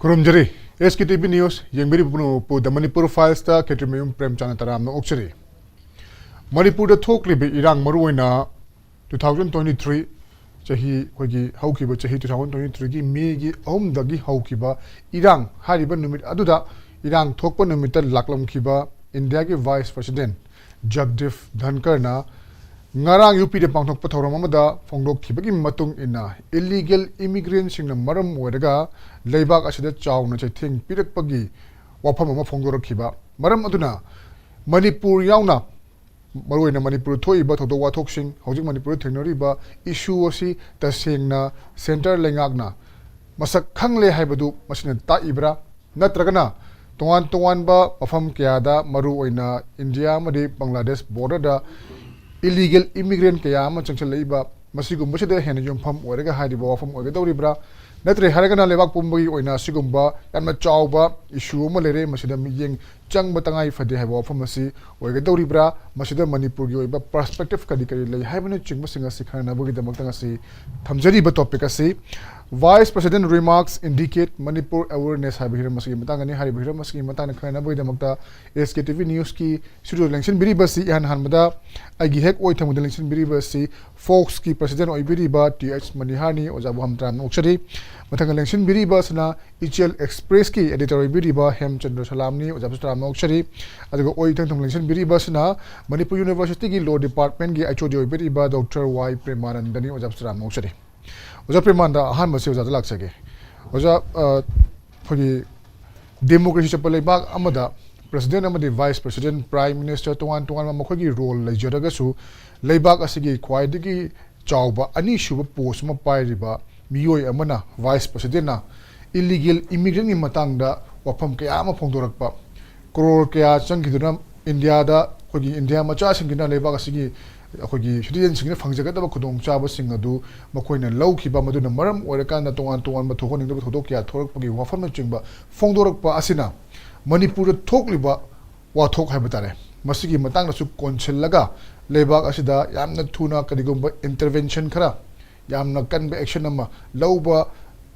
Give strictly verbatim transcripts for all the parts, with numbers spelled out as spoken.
ꯈꯨꯔꯨꯝꯖꯔꯤ꯫ ꯑꯦꯁ ꯀꯦ T V news ꯌꯦꯡꯕꯤꯔꯤꯕ ꯄꯨꯝꯅꯃꯛꯄꯨ ꯗ ꯃꯅꯤꯄꯨꯔ ꯐꯥꯏꯜꯁꯇ ꯈꯦꯇ꯭ꯔꯤꯃꯌꯨꯝ ꯄ꯭ꯔꯦꯝꯆꯥꯟꯗ ꯇꯔꯥꯝꯅ ꯑꯣꯛꯆꯔꯤ꯫ ꯃꯅꯤꯄꯨꯔꯗ ꯊꯣꯛꯂꯤꯕ ꯏꯔꯥꯡ, ꯃꯔꯨꯑꯣꯏꯅ two thousand twenty three ꯆꯍꯤ, ꯑꯩꯈꯣꯏꯒꯤ ꯍꯧꯈꯤꯕ ꯆꯍꯤ two thousand twenty threeꯒꯤ ꯃꯦꯒꯤ ꯑꯍꯨꯝꯗꯒꯤ ꯍꯧꯈꯤꯕ ꯏꯔꯥꯡ, ꯍꯥꯏꯔꯤꯕ ꯅꯨꯃꯤꯠ ꯑꯗꯨꯗ ꯏꯔꯥꯡ ꯊꯣꯛꯄ ꯅꯨꯃꯤꯠꯇ ꯂꯥꯛꯂꯝꯈꯤꯕ ꯏꯟꯗꯤꯌꯥꯒꯤ ꯚꯥꯏꯁ ꯄ꯭ꯔꯁꯤꯗꯦꯟ ꯖꯒꯗꯤꯞ ꯙꯟꯀꯔꯅ ꯉꯔꯥꯡ ꯌꯨ ꯄꯤꯗ ꯄꯥꯡꯊꯣꯛꯄ ꯊꯧꯔꯝ ꯑꯃꯗ ꯐꯣꯡꯗꯣꯛꯈꯤꯕꯒꯤ ꯃꯇꯨꯡ ꯏꯟꯅ, ꯏꯂꯤꯒꯦꯜ ꯏꯃꯤꯒ꯭ꯔꯦꯟꯁꯤꯡꯅ ꯃꯔꯝ ꯑꯣꯏꯔꯒ ꯂꯩꯕꯥꯛ ꯑꯁꯤꯗ ꯆꯥꯎꯅ ꯆꯩꯊꯦꯡ ꯄꯤꯔꯛꯄꯒꯤ ꯋꯥꯐꯝ ꯑꯃ ꯐꯣꯡꯗꯣꯔꯛꯈꯤꯕ ꯃꯔꯝ ꯑꯗꯨꯅ, ꯃꯅꯤꯄꯨꯔ ꯌꯥꯎꯅ ꯃꯔꯨꯑꯣꯏꯅ ꯃꯅꯤꯄꯨꯔꯗ ꯊꯣꯛꯏꯕ ꯊꯧꯗꯣꯛ ꯋꯥꯊꯣꯛꯁꯤꯡ, ꯍꯧꯖꯤꯛ ꯃꯅꯤꯄꯨꯔꯗ ꯊꯦꯡꯅꯔꯤꯕ ꯏꯁꯨ ꯑꯁꯤ ꯇꯁꯦꯡꯅ ꯁꯦꯟꯇꯔ ꯂꯩꯉꯥꯛꯅ ꯃꯁꯛ ꯈꯪꯂꯦ ꯍꯥꯏꯕꯗꯨ ꯃꯁꯤꯅ ꯇꯥꯛꯏꯕ꯭ꯔꯥ? ꯅꯠꯇ꯭ꯔꯒꯅ ꯇꯣꯉꯥꯟ ꯇꯣꯉꯥꯟꯕ ꯃꯐꯝ ꯀꯌꯥꯗ, ꯃꯔꯨꯑꯣꯏꯅ ꯏꯟꯗꯤꯌꯥ ꯑꯃꯗꯤ ꯕꯪꯒ꯭ꯂꯥꯗꯦꯁ ꯕꯣꯔꯗꯔꯗ ꯏꯂꯤꯒꯦꯜ ꯏꯃꯤꯒ꯭ꯔꯦꯟ ꯀꯌꯥ ꯑꯃ ꯆꯪꯁꯤꯜꯂꯛꯏꯕ, ꯃꯁꯤꯒꯨꯝꯕꯁꯤꯗ ꯍꯦꯟꯅ ꯌꯨꯝꯐꯝ ꯑꯣꯏꯔꯒ ꯍꯥꯏꯔꯤꯕ ꯋꯥꯐꯝ ꯑꯣꯏꯒꯗꯧꯔꯤꯕ꯭ꯔꯥ? ꯅꯠꯇ꯭ꯔꯦ ꯍꯥꯏꯔꯒꯅ ꯂꯩꯕꯥꯛ ꯄꯨꯝꯕꯒꯤ ꯑꯣꯏꯅ ꯑꯁꯤꯒꯨꯝꯕ ꯌꯥꯝꯅ ꯆꯥꯎꯕ ꯏꯁꯨ ꯑꯃ ꯂꯩꯔꯦ, ꯃꯁꯤꯗ ꯃꯤꯠꯌꯦꯡ ꯆꯪꯕ ꯇꯉꯥꯏ ꯐꯗꯦ ꯍꯥꯏꯕ ꯋꯥꯐꯝ ꯑꯁꯤ ꯑꯣꯏꯒꯗꯧꯔꯤꯕ꯭ꯔꯥ? ꯃꯁꯤꯗ ꯃꯅꯤꯄꯨꯔꯒꯤ ꯑꯣꯏꯕ ꯄꯔꯁꯄꯦꯛꯇꯤꯞ ꯀꯔꯤ ꯀꯔꯤ ꯂꯩ ꯍꯥꯏꯕꯅꯆꯤꯡꯕꯁꯤꯡ ꯑꯁꯤ ꯈꯟꯅꯅꯕꯒꯤꯗꯃꯛꯇ ꯉꯁꯤ ꯊꯝꯖꯔꯤꯕ ꯇꯣꯄꯤꯛ ꯑꯁꯤ Vice President Remarks Indicate Manipur Awareness ꯍꯥꯏꯕ ꯍꯤꯔꯝ ꯑꯁꯤꯒꯤ ꯃꯇꯥꯡꯗꯅꯤ꯫ ꯍꯥꯏꯔꯤꯕ ꯍꯤꯔꯝ ꯑꯁꯤꯒꯤ ꯃꯇꯥꯡꯗ ꯈꯟꯅꯅꯕꯒꯤꯗꯃꯛꯇ ꯑꯦꯁ ꯀꯦ ꯇꯤ ꯚꯤ ꯅ꯭ꯌꯨꯁꯀꯤ ꯁꯤꯗ ꯂꯦꯡꯁꯤꯟꯕꯤꯔꯤꯕ ꯑꯁꯤ ꯏꯍꯥꯟ ꯍꯥꯟꯕꯗ ꯑꯩꯒꯤ ꯍꯦꯛ ꯑꯣꯏ ꯊꯪꯕꯗ ꯂꯦꯡꯁꯤꯟꯕꯤꯔꯤꯕ ꯑꯁꯤ ꯐꯣꯛꯁꯀꯤ ꯄ꯭ꯔꯁꯤꯗꯦꯟ ꯑꯣꯏꯕꯤꯔꯤꯕ ꯇꯤ ꯑꯩꯆ ꯃꯅꯤꯍꯥꯔꯅꯤ꯫ ꯑꯣꯖꯥꯕꯨ ꯍꯝꯇ꯭ꯔꯥꯝꯅ ꯑꯣꯛꯆꯔꯤ꯫ ꯃꯊꯪꯗ ꯂꯦꯡꯁꯤꯟꯕꯤꯔꯤꯕ ꯑꯁꯤꯅ ꯏꯆꯦꯜ ꯑꯦꯛꯁꯄ꯭ꯔꯦꯁꯀꯤ ꯑꯦꯗꯤꯇꯔ ꯑꯣꯏꯕꯤꯔꯤꯕ ꯍꯦꯝꯆꯟꯗ꯭ꯔ ꯁꯂꯥꯝꯅꯤ꯫ ꯑꯣꯖꯥꯕꯨꯁꯨ ꯇꯔꯥꯝꯅ ꯑꯣꯛꯆꯔꯤ꯫ ꯑꯗꯨꯒ ꯑꯣꯏ ꯏꯊꯪ ꯊꯪꯕ ꯂꯦꯡꯁꯤꯟꯕꯤꯔꯤꯕ ꯑꯁꯤꯅ ꯃꯅꯤꯄꯨꯔ ꯌꯨꯅꯤꯚꯔꯁꯤꯇꯤꯒꯤ ꯂꯣ ꯗꯤꯄꯥꯔꯠꯃꯦꯟꯒꯤ ꯑꯩꯆ ꯑꯣ ꯗꯤ ꯑꯣꯏꯕꯤꯔꯤꯕ ꯗꯣꯛꯇꯔ ꯋꯥꯏ ꯄ꯭ꯔꯦꯃꯥꯅꯟꯗꯅꯤ꯫ ꯑꯣꯖꯥꯕꯨꯁꯨ ꯇꯔꯥꯝꯅ ꯑꯣꯛꯆꯔꯤ꯫ ꯑꯣꯖꯥ ꯄ꯭ꯔꯦꯃꯥꯅꯟꯗ, ꯑꯍꯥꯟꯕꯁꯤ ꯑꯣꯖꯥꯗ ꯂꯥꯛꯆꯒꯦ꯫ ꯑꯣꯖꯥ, ꯑ, ꯑꯩꯈꯣꯏꯒꯤ ꯗꯦꯃꯣꯀ꯭ꯔꯦꯁꯤ ꯆꯠꯄ ꯂꯩꯕꯥꯛ ꯑꯃꯗ ꯄ꯭ꯔꯁꯤꯗꯦꯟ ꯑꯃꯗꯤ ꯚꯥꯏꯁ ꯄ꯭ꯔꯁꯤꯗꯦꯟ, ꯄ꯭ꯔꯥꯏꯝ ꯃꯤꯅꯤꯁꯇꯔ, ꯇꯣꯉꯥꯟ ꯇꯣꯉꯥꯟꯕ ꯃꯈꯣꯏꯒꯤ ꯔꯣꯜ ꯂꯩꯖꯔꯒꯁꯨ, ꯂꯩꯕꯥꯛ ꯑꯁꯤꯒꯤ ꯈ꯭ꯋꯥꯏꯗꯒꯤ ꯆꯥꯎꯕ ꯑꯅꯤꯁꯨꯕ ꯄꯣꯁ ꯑꯃ ꯄꯥꯏꯔꯤꯕ ꯃꯤꯑꯣꯏ ꯑꯃꯅ, ꯚꯥꯏꯁ ꯄ꯭ꯔꯁꯤꯗꯦꯟꯅ, ꯏꯂꯤꯒꯦꯜ ꯏꯃꯤꯒ꯭ꯔꯦꯟꯒꯤ ꯃꯇꯥꯡꯗ ꯋꯥꯐꯝ ꯀꯌꯥ ꯑꯃ ꯐꯣꯡꯗꯣꯔꯛꯄ, ꯀ꯭ꯔꯣꯔ ꯀꯌꯥ ꯆꯪꯈꯤꯗꯨꯅ ꯏꯟꯗꯤꯌꯥꯗ, ꯑꯩꯈꯣꯏꯒꯤ ꯏꯟꯗꯤꯌꯥ ꯃꯆꯥꯁꯤꯡꯁꯤꯅ ꯂꯩꯕꯥꯛ ꯑꯁꯤꯒꯤ ꯑꯩꯈꯣꯏꯒꯤ ꯁꯤꯇꯤꯖꯦꯟꯁꯤꯡꯅ ꯐꯪꯖꯒꯗꯕ ꯈꯨꯗꯣꯡꯆꯥꯕꯁꯤꯡ ꯑꯗꯨ ꯃꯈꯣꯏꯅ ꯂꯧꯈꯤꯕ, ꯃꯗꯨꯅ ꯃꯔꯝ ꯑꯣꯏꯔꯀꯥꯟꯗ ꯇꯣꯉꯥꯟ ꯇꯣꯉꯥꯟꯕ ꯊꯣꯛꯍꯟꯅꯤꯡꯗꯕ ꯊꯧꯗꯣꯛ ꯀꯌꯥ ꯊꯣꯛꯂꯛꯄꯒꯤ ꯋꯥꯐꯝꯅꯆꯤꯡꯕ ꯐꯣꯡꯗꯣꯔꯛꯄ ꯑꯁꯤꯅ ꯃꯅꯤꯄꯨꯔꯗ ꯊꯣꯛꯂꯤꯕ ꯋꯥꯊꯣꯛ ꯍꯥꯏꯕ ꯇꯥꯔꯦ, ꯃꯁꯤꯒꯤ ꯃꯇꯥꯡꯗꯁꯨ ꯀꯣꯟꯁꯤꯜꯂꯒ ꯂꯩꯕꯥꯛ ꯑꯁꯤꯗ ꯌꯥꯝꯅ ꯊꯨꯅ ꯀꯔꯤꯒꯨꯝꯕ ꯏꯟꯇꯔꯚꯦꯟꯁꯟ ꯈꯔ, ꯌꯥꯝꯅ ꯀꯟꯕ ꯑꯦꯛꯁꯟ ꯑꯃ ꯂꯧꯕ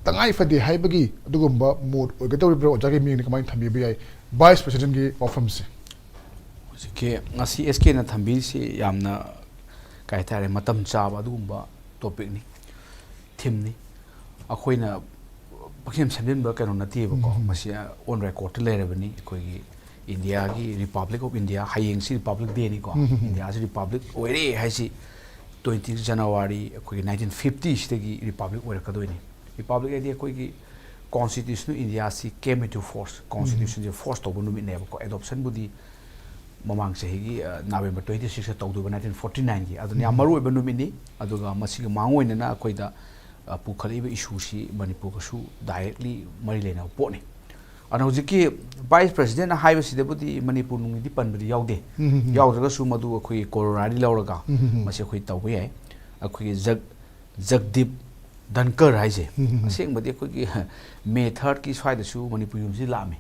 ꯇꯉꯥꯏ ꯐꯗꯦ ꯍꯥꯏꯕꯒꯤ ꯑꯗꯨꯒꯨꯝꯕ ꯃꯣꯠ ꯑꯣꯏꯒꯗꯧꯔꯤꯕ꯭ꯔꯥ? ꯑꯣꯖꯥꯒꯤ ꯃꯤꯠꯌꯦꯡꯗ ꯀꯃꯥꯏꯅ ꯊꯝꯕꯤꯕ ꯌꯥꯏ? ꯚꯥꯏꯁ ꯄ꯭ꯔꯦꯁꯤꯗꯦꯟꯒꯤ ꯋꯥꯐꯝꯁꯦ꯫ ꯍꯧꯖꯤꯛꯀꯤ ꯉꯁꯤ ꯑꯦꯁ ꯀꯦꯅ ꯊꯝꯕꯤꯔꯤꯁꯤ ꯌꯥꯝꯅ ꯀꯩ ꯍꯥꯏꯇꯥꯔꯦ, ꯃꯇꯝ ꯆꯥꯕ ꯑꯗꯨꯒꯨꯝꯕ ꯇꯣꯄꯤꯛꯅꯤ, ꯊꯤꯝꯅꯤ꯫ ꯑꯩꯈꯣꯏꯅ ꯄꯪꯁꯦꯝ ꯁꯦꯝꯖꯤꯟꯕ ꯀꯩꯅꯣ ꯅꯠꯇꯦꯕꯀꯣ꯫ ꯎꯝ꯫ ꯃꯁꯤ ꯑꯣꯟ ꯔꯦꯀꯣꯔꯗꯇ ꯂꯩꯔꯕꯅꯤ꯫ ꯑꯩꯈꯣꯏꯒꯤ ꯏꯟꯗꯤꯌꯥꯒꯤ, ꯔꯤꯄꯕ꯭ꯂꯤꯛ ꯑꯣꯐ ꯏꯟꯗꯤꯌꯥ, ꯍꯌꯦꯡꯁꯤ ꯔꯤꯄꯕ꯭ꯂꯤꯛ ꯗꯦꯅꯤꯀꯣ꯫ ꯎꯝ꯫ ꯏꯟꯗꯤꯌꯥꯁꯤ ꯔꯤꯄꯕ꯭ꯂꯤꯛ ꯑꯣꯏꯔꯦ ꯍꯥꯏꯁꯤ ꯇ꯭ꯋꯦꯟꯇꯤ ꯖꯅꯋꯥꯔꯤ ꯑꯩꯈꯣꯏꯒꯤ ꯅꯥꯏꯟꯇꯤꯟ ꯐꯤꯐꯇꯤꯁꯤꯗꯒꯤ ꯔꯤꯄꯕ꯭ꯂꯤꯛ ꯑꯣꯏꯔꯛꯀꯗꯣꯏꯅꯤ꯫ ꯔꯤꯄꯕ꯭ꯂꯤꯛ ꯍꯥꯏꯗꯤ ꯑꯩꯈꯣꯏꯒꯤ ꯀꯣꯟꯁꯇꯤꯇ꯭ꯌꯨꯁꯟ ꯑꯣꯐ ꯏꯟꯗꯤꯌꯥꯁꯤ ꯀꯦꯝ ꯏꯟꯇꯨ ꯐꯣꯔꯁ, ꯀꯣꯟꯁꯇꯤꯇ꯭ꯌꯨꯁꯟꯁꯤ ꯐꯣꯔꯁ ꯇꯧꯕ ꯅꯨꯃꯤꯠꯅꯦꯕꯀꯣ꯫ ꯑꯦꯗꯣꯞꯁꯟꯕꯨꯗꯤ ꯃꯃꯥꯡ ꯆꯍꯤꯒꯤ, ꯑ, ꯅꯕꯦꯝꯕꯔ ꯇ꯭ꯋꯦꯟꯇꯤ ꯁꯤꯛꯁꯇ ꯇꯧꯗꯣꯏꯕ, ꯅꯥꯏꯟꯇꯤꯟ ꯐꯣꯔꯇꯤ ꯅꯥꯏꯟꯒꯤ꯫ ꯑꯗꯨꯅ ꯌꯥꯝ ꯃꯔꯨ ꯑꯣꯏꯕ ꯅꯨꯃꯤꯠꯅꯤ꯫ ꯑꯗꯨꯒ ꯃꯁꯤꯒꯤ ꯃꯥꯡ ꯑꯣꯏꯅꯅ ꯑꯩꯈꯣꯏꯗ, ꯑ, ꯄꯨꯈꯠꯂꯛꯏꯕ ꯏꯁꯨꯁꯤ ꯃꯅꯤꯄꯨꯔꯒꯁꯨ ꯗꯥꯏꯔꯦꯛꯂꯤ ꯃꯔꯤ ꯂꯩꯅꯕ ꯄꯣꯠꯅꯤ꯫ ꯑꯗꯨꯅ ꯍꯧꯖꯤꯛꯀꯤ ꯚꯥꯏꯁ ꯄ꯭ꯔꯦꯁꯤꯗꯦꯟꯅ ꯍꯥꯏꯕꯁꯤꯗꯕꯨꯗꯤ ꯃꯅꯤꯄꯨꯔ ꯅꯨꯡꯒꯤꯗꯤ ꯄꯟꯕꯗꯤ ꯌꯥꯎꯗꯦ꯫ ꯎꯝ, ꯎꯝ, ꯎꯝ꯫ ꯌꯥꯎꯗ꯭ꯔꯒꯁꯨ ꯃꯗꯨ ꯑꯩꯈꯣꯏꯒꯤ ꯀꯣꯔꯣꯅꯥꯗꯒꯤ ꯂꯧꯔꯒ ꯎꯝ, ꯎꯝ, ꯎꯝ꯫ ꯃꯁꯤ ꯑꯩꯈꯣꯏ ꯇꯧꯕ ꯌꯥꯏ꯫ ꯑꯩꯈꯣꯏꯒꯤ ꯖꯒ-, ꯖꯒꯗꯤꯞ ꯙꯟꯀꯔ ꯍꯥꯏꯁꯦ, ꯎꯝ, ꯎꯝ, ꯎꯝ꯫ ꯑꯁꯦꯡꯕꯗꯤ ꯑꯩꯈꯣꯏꯒꯤ ꯃꯦ ꯊꯥꯔꯠꯀꯤ ꯁ꯭ꯋꯥꯏꯗꯁꯨ ꯃꯅꯤꯄꯨꯔ ꯌꯨꯅꯤꯚꯔꯁꯤꯇꯤ ꯂꯥꯛꯑꯝꯃꯤ꯫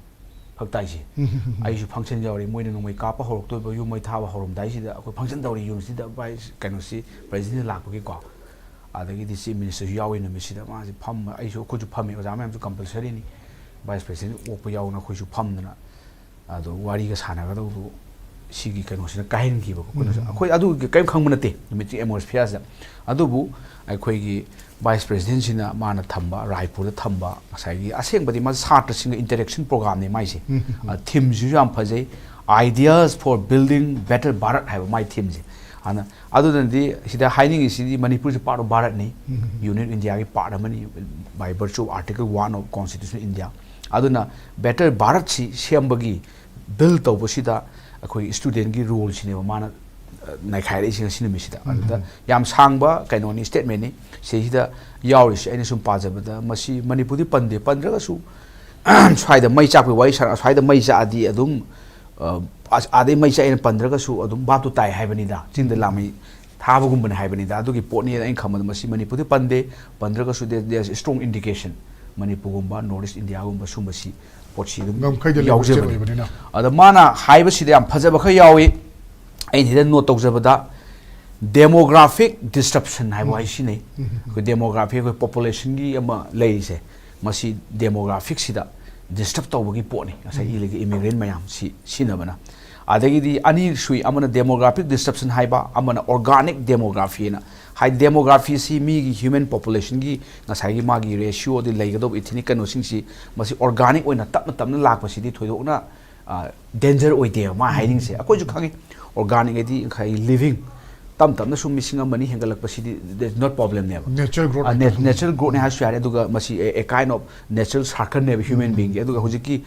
ꯐꯛꯇꯥꯏꯁꯦ꯫ ꯎꯝ, ꯎꯝ, ꯎꯝ, ꯎꯝ꯫ ꯑꯩꯁꯨ ꯐꯪꯁꯟ ꯌꯥꯎꯔꯤ꯫ ꯃꯣꯏꯅ ꯅꯣꯡꯃꯩ ꯀꯥꯞꯄ ꯍꯧꯔꯛꯇꯣꯏꯕ, ꯌꯨꯝ ꯃꯩ ꯊꯥꯕ ꯍꯧꯔꯝꯗꯥꯏꯁꯤꯗ ꯑꯩꯈꯣꯏ ꯐꯪꯁꯟ ꯇꯧꯔꯤ ꯌꯨꯅꯤꯚꯔꯁꯤꯇꯤꯗ, ꯚꯥꯏꯁ ꯀꯩꯅꯣꯁꯤ, ꯄ꯭ꯔꯦꯁꯤꯗꯦꯟ ꯂꯥꯛꯄꯒꯤꯀꯣ꯫ ꯑꯗꯒꯤꯗꯤ ꯆꯤꯐ ꯃꯤꯅꯤꯁꯇꯔꯁꯨ ꯌꯥꯎꯋꯤ ꯅꯨꯃꯤꯠꯁꯤꯗ꯫ ꯃꯥꯁꯤ ꯐꯝꯃ, ꯑꯩꯁꯨ, ꯑꯩꯈꯣꯏꯁꯨ ꯐꯝꯃꯤ, ꯑꯣꯖꯥ ꯃꯌꯥꯝꯁꯨ ꯀꯝꯄꯜꯁꯔꯤꯅꯤ, ꯚꯥꯏꯁ ꯄ꯭ꯔꯦꯁꯤꯗꯦꯟ ꯑꯣꯛꯄ ꯌꯥꯎꯅ ꯑꯩꯈꯣꯏꯁꯨ ꯐꯝꯗꯅ ꯑꯗꯣ ꯋꯥꯔꯤꯒ ꯁꯥꯟꯅꯒꯗꯧꯗꯣ ꯁꯤꯒꯤ ꯀꯩꯅꯣꯁꯤꯅ ꯀꯥꯏꯍꯟꯈꯤꯕ꯫ ꯑꯩꯈꯣꯏꯅꯁꯨ, ꯎꯝ꯫ ꯑꯩꯈꯣꯏ ꯑꯗꯨ ꯀꯔꯤꯝ ꯈꯪꯕ ꯅꯠꯇꯦ ꯅꯨꯃꯤꯠꯇꯨꯒꯤ ꯑꯦꯠꯃꯣꯁꯐꯤꯌꯔꯁꯤꯗ꯫ ꯑꯗꯨꯕꯨ ꯑꯩꯈꯣꯏꯒꯤ ꯚꯥꯏꯁ ꯄ꯭ꯔꯦꯁꯤꯗꯦꯟꯁꯤꯅ ꯃꯥꯅ ꯊꯝꯕ, ꯔꯥꯏꯄꯨꯔꯗ ꯊꯝꯕ, ꯉꯁꯥꯏꯒꯤ ꯑꯁꯦꯡꯕꯗꯤ ꯃꯥꯁꯦ ꯁꯥꯇ꯭ꯔꯁꯤꯡꯒ ꯏꯟꯇꯔꯦꯛꯁꯟ ꯄ꯭ꯔꯣꯒ꯭ꯔꯥꯝꯅꯦ ꯃꯥꯏꯁꯦ꯫ ꯎꯝ, ꯎꯝ, ꯎꯝ꯫ ꯑ, ꯊꯤꯝꯁꯤꯁꯨ ꯌꯥꯝ ꯐꯖꯩ, "Ideas for Building Better Bharat" ꯍꯥꯏꯕ ꯃꯥꯏ ꯊꯤꯝꯁꯦ꯫ ꯑꯗꯨꯅ ꯑꯗꯨꯅꯗꯤ ꯁꯤꯗ ꯍꯥꯏꯅꯤꯡꯉꯤꯁꯤꯗꯤ ꯃꯅꯤꯄꯨꯔꯁꯤ part of ꯚꯥꯔꯠꯅꯤ, um, um, um. Union India ꯒꯤ part ꯑꯃꯅꯤ, by virtue of Article one of Constitution of India꯫ ꯑꯗꯨꯅ ꯕꯦꯇꯔ ꯚꯥꯔꯠꯁꯤ ꯁꯦꯝꯕꯒꯤ, ꯕꯤꯜ ꯇꯧꯕꯁꯤꯗ ꯑꯩꯈꯣꯏ ꯏꯁꯇꯨꯗꯦꯟꯒꯤ ꯔꯣꯜꯁꯤꯅꯦꯕ ꯃꯥꯅ, ꯑ, ꯅꯩꯈꯥꯏꯔꯛꯏꯁꯦ ꯉꯁꯤ ꯅꯨꯃꯤꯠꯁꯤꯗ꯫ ꯎꯝ, ꯑꯗꯨꯗ ꯎꯝ꯫ ꯌꯥꯝ ꯁꯥꯡꯕ ꯀꯩꯅꯣꯅꯤ, ꯁ꯭ꯇꯦꯠꯃꯦꯟꯅꯤ꯫ ꯁꯤꯁꯤꯗ ꯌꯥꯎꯔꯤꯁꯦ ꯑꯩꯅ ꯁꯨꯝ ꯄꯥꯖꯕꯗ ꯃꯁꯤ ꯃꯅꯤꯄꯨꯔꯗꯤ ꯄꯟꯗꯦ, ꯄꯟꯗ꯭ꯔꯒꯁꯨ ꯁ꯭ꯋꯥꯏꯗ ꯃꯩ ꯆꯥꯛꯄꯒꯤ ꯋꯥꯔꯤ ꯁꯥꯔ, ꯁ꯭ꯋꯥꯏꯗ ꯃꯩ ꯆꯥꯛꯑꯗꯤ ꯑꯗꯨꯝ, ꯑ, ꯑꯁ, ꯑꯥꯗꯩ ꯃꯩ ꯆꯥꯛꯑꯦꯅ ꯄꯟꯗ꯭ꯔꯒꯁꯨ ꯑꯗꯨꯝ ꯚꯥꯞꯇꯨ ꯇꯥꯏ ꯍꯥꯏꯕꯅꯤꯗ꯫ ꯆꯤꯡꯗ ꯂꯥꯡꯃꯩ ꯊꯥꯕꯒꯨꯝꯕꯅꯦ ꯍꯥꯏꯕꯅꯤꯗ꯫ ꯑꯗꯨꯒꯤ ꯄꯣꯠꯅꯤ ꯑꯩꯅ ꯈꯟꯕꯗ ꯃꯁꯤ ꯃꯅꯤꯄꯨꯔꯗꯤ ꯄꯟꯗꯦ, ꯄꯟꯗ꯭ꯔꯒꯁꯨ there, there is strong indication ꯃꯅꯤꯄꯨꯔꯒꯨꯝꯕ, ꯅꯣꯔꯠ ꯏꯁ ꯏꯟꯗꯤꯌꯥꯒꯨꯝꯕ ꯁꯨꯝꯕꯁꯤ ꯄꯣꯠꯁꯤ ꯑꯗꯨꯝ ꯉꯝꯈꯩꯗ ꯂꯩꯕ ꯁ꯭ꯇꯦꯠ ꯌꯥꯎꯖꯕꯅꯤ꯫ ꯑꯣꯏꯕꯅꯤꯅ꯫ ꯑꯗ ꯃꯥꯅ ꯍꯥꯏꯕꯁꯤꯗ ꯌꯥꯝ ꯐꯖꯕ ꯈꯔ ꯌꯥꯎꯏ꯫ ꯑꯩꯅ ꯁꯤꯗ ꯅꯣꯠ ꯇꯧꯖꯕꯗ, Demographic disruption ꯍꯥꯏꯕ ꯋꯥꯍꯩ ꯁꯤꯖꯤꯟꯅꯩ꯫ ꯑꯩꯈꯣꯏ demography, ꯑꯩꯈꯣꯏ populationꯒꯤ ꯑꯃ ꯂꯩꯔꯤꯁꯦ, ꯃꯁꯤ demographyꯁꯤꯗ disturb ꯇꯧꯕꯒꯤ ꯄꯣꯠꯅꯤ, ꯉꯁꯥꯏ illegal immigrant ꯃꯌꯥꯝ ꯁꯤ ꯁꯤꯖꯤꯟꯅꯕꯅ꯫ ꯑꯗꯒꯤꯗꯤ ꯑꯅꯤ ꯁꯨꯏ, ꯑꯃꯅ demographic disruption ꯍꯥꯏꯕ, ꯑꯃꯅ organic demographyꯅ꯫ ꯍꯥꯏ, demographyꯁꯤ ꯃꯤꯒꯤ human populationꯒꯤ ꯉꯁꯥꯏꯒꯤ ꯃꯥꯒꯤ ratio, ꯑꯗꯩ ꯂꯩꯒꯗꯧꯕ ethnic ꯀꯩꯅꯣꯁꯤꯡꯁꯤ, ꯃꯁꯤ organic ꯑꯣꯏꯅ ꯇꯞꯅ ꯇꯞꯅ ꯂꯥꯛꯄꯁꯤꯗꯤ ꯊꯣꯏꯗꯣꯛꯅ danger ꯑꯣꯏꯗꯦꯕ ꯃꯥ ꯍꯥꯏꯅꯤꯡꯁꯦ꯫ ꯑꯩꯈꯣꯏꯁꯨ ꯈꯪꯉꯤ, organic ꯍꯥꯏꯗꯤ ꯉꯁꯥꯏꯒꯤ living, ꯇꯞ ꯇꯞꯅ ꯁꯨꯝ ꯃꯤꯁꯤꯡ ꯑꯃꯅꯤ ꯍꯦꯟꯒꯠꯂꯛꯄꯁꯤꯗꯤ that's not problemꯅꯦꯕ꯫ Natural growth ꯑ, ꯍꯥꯏꯇꯥꯔꯦ꯫ natural growthꯅꯦ ꯍꯥꯏꯔꯁꯨ ꯌꯥꯔꯦ꯫ ꯑꯗꯨꯒ ꯃꯁꯤ a, a kind of natural cycleꯅꯦꯕ human beingꯒꯤ꯫ ꯑꯗꯨꯒ ꯍꯧꯖꯤꯛꯀꯤ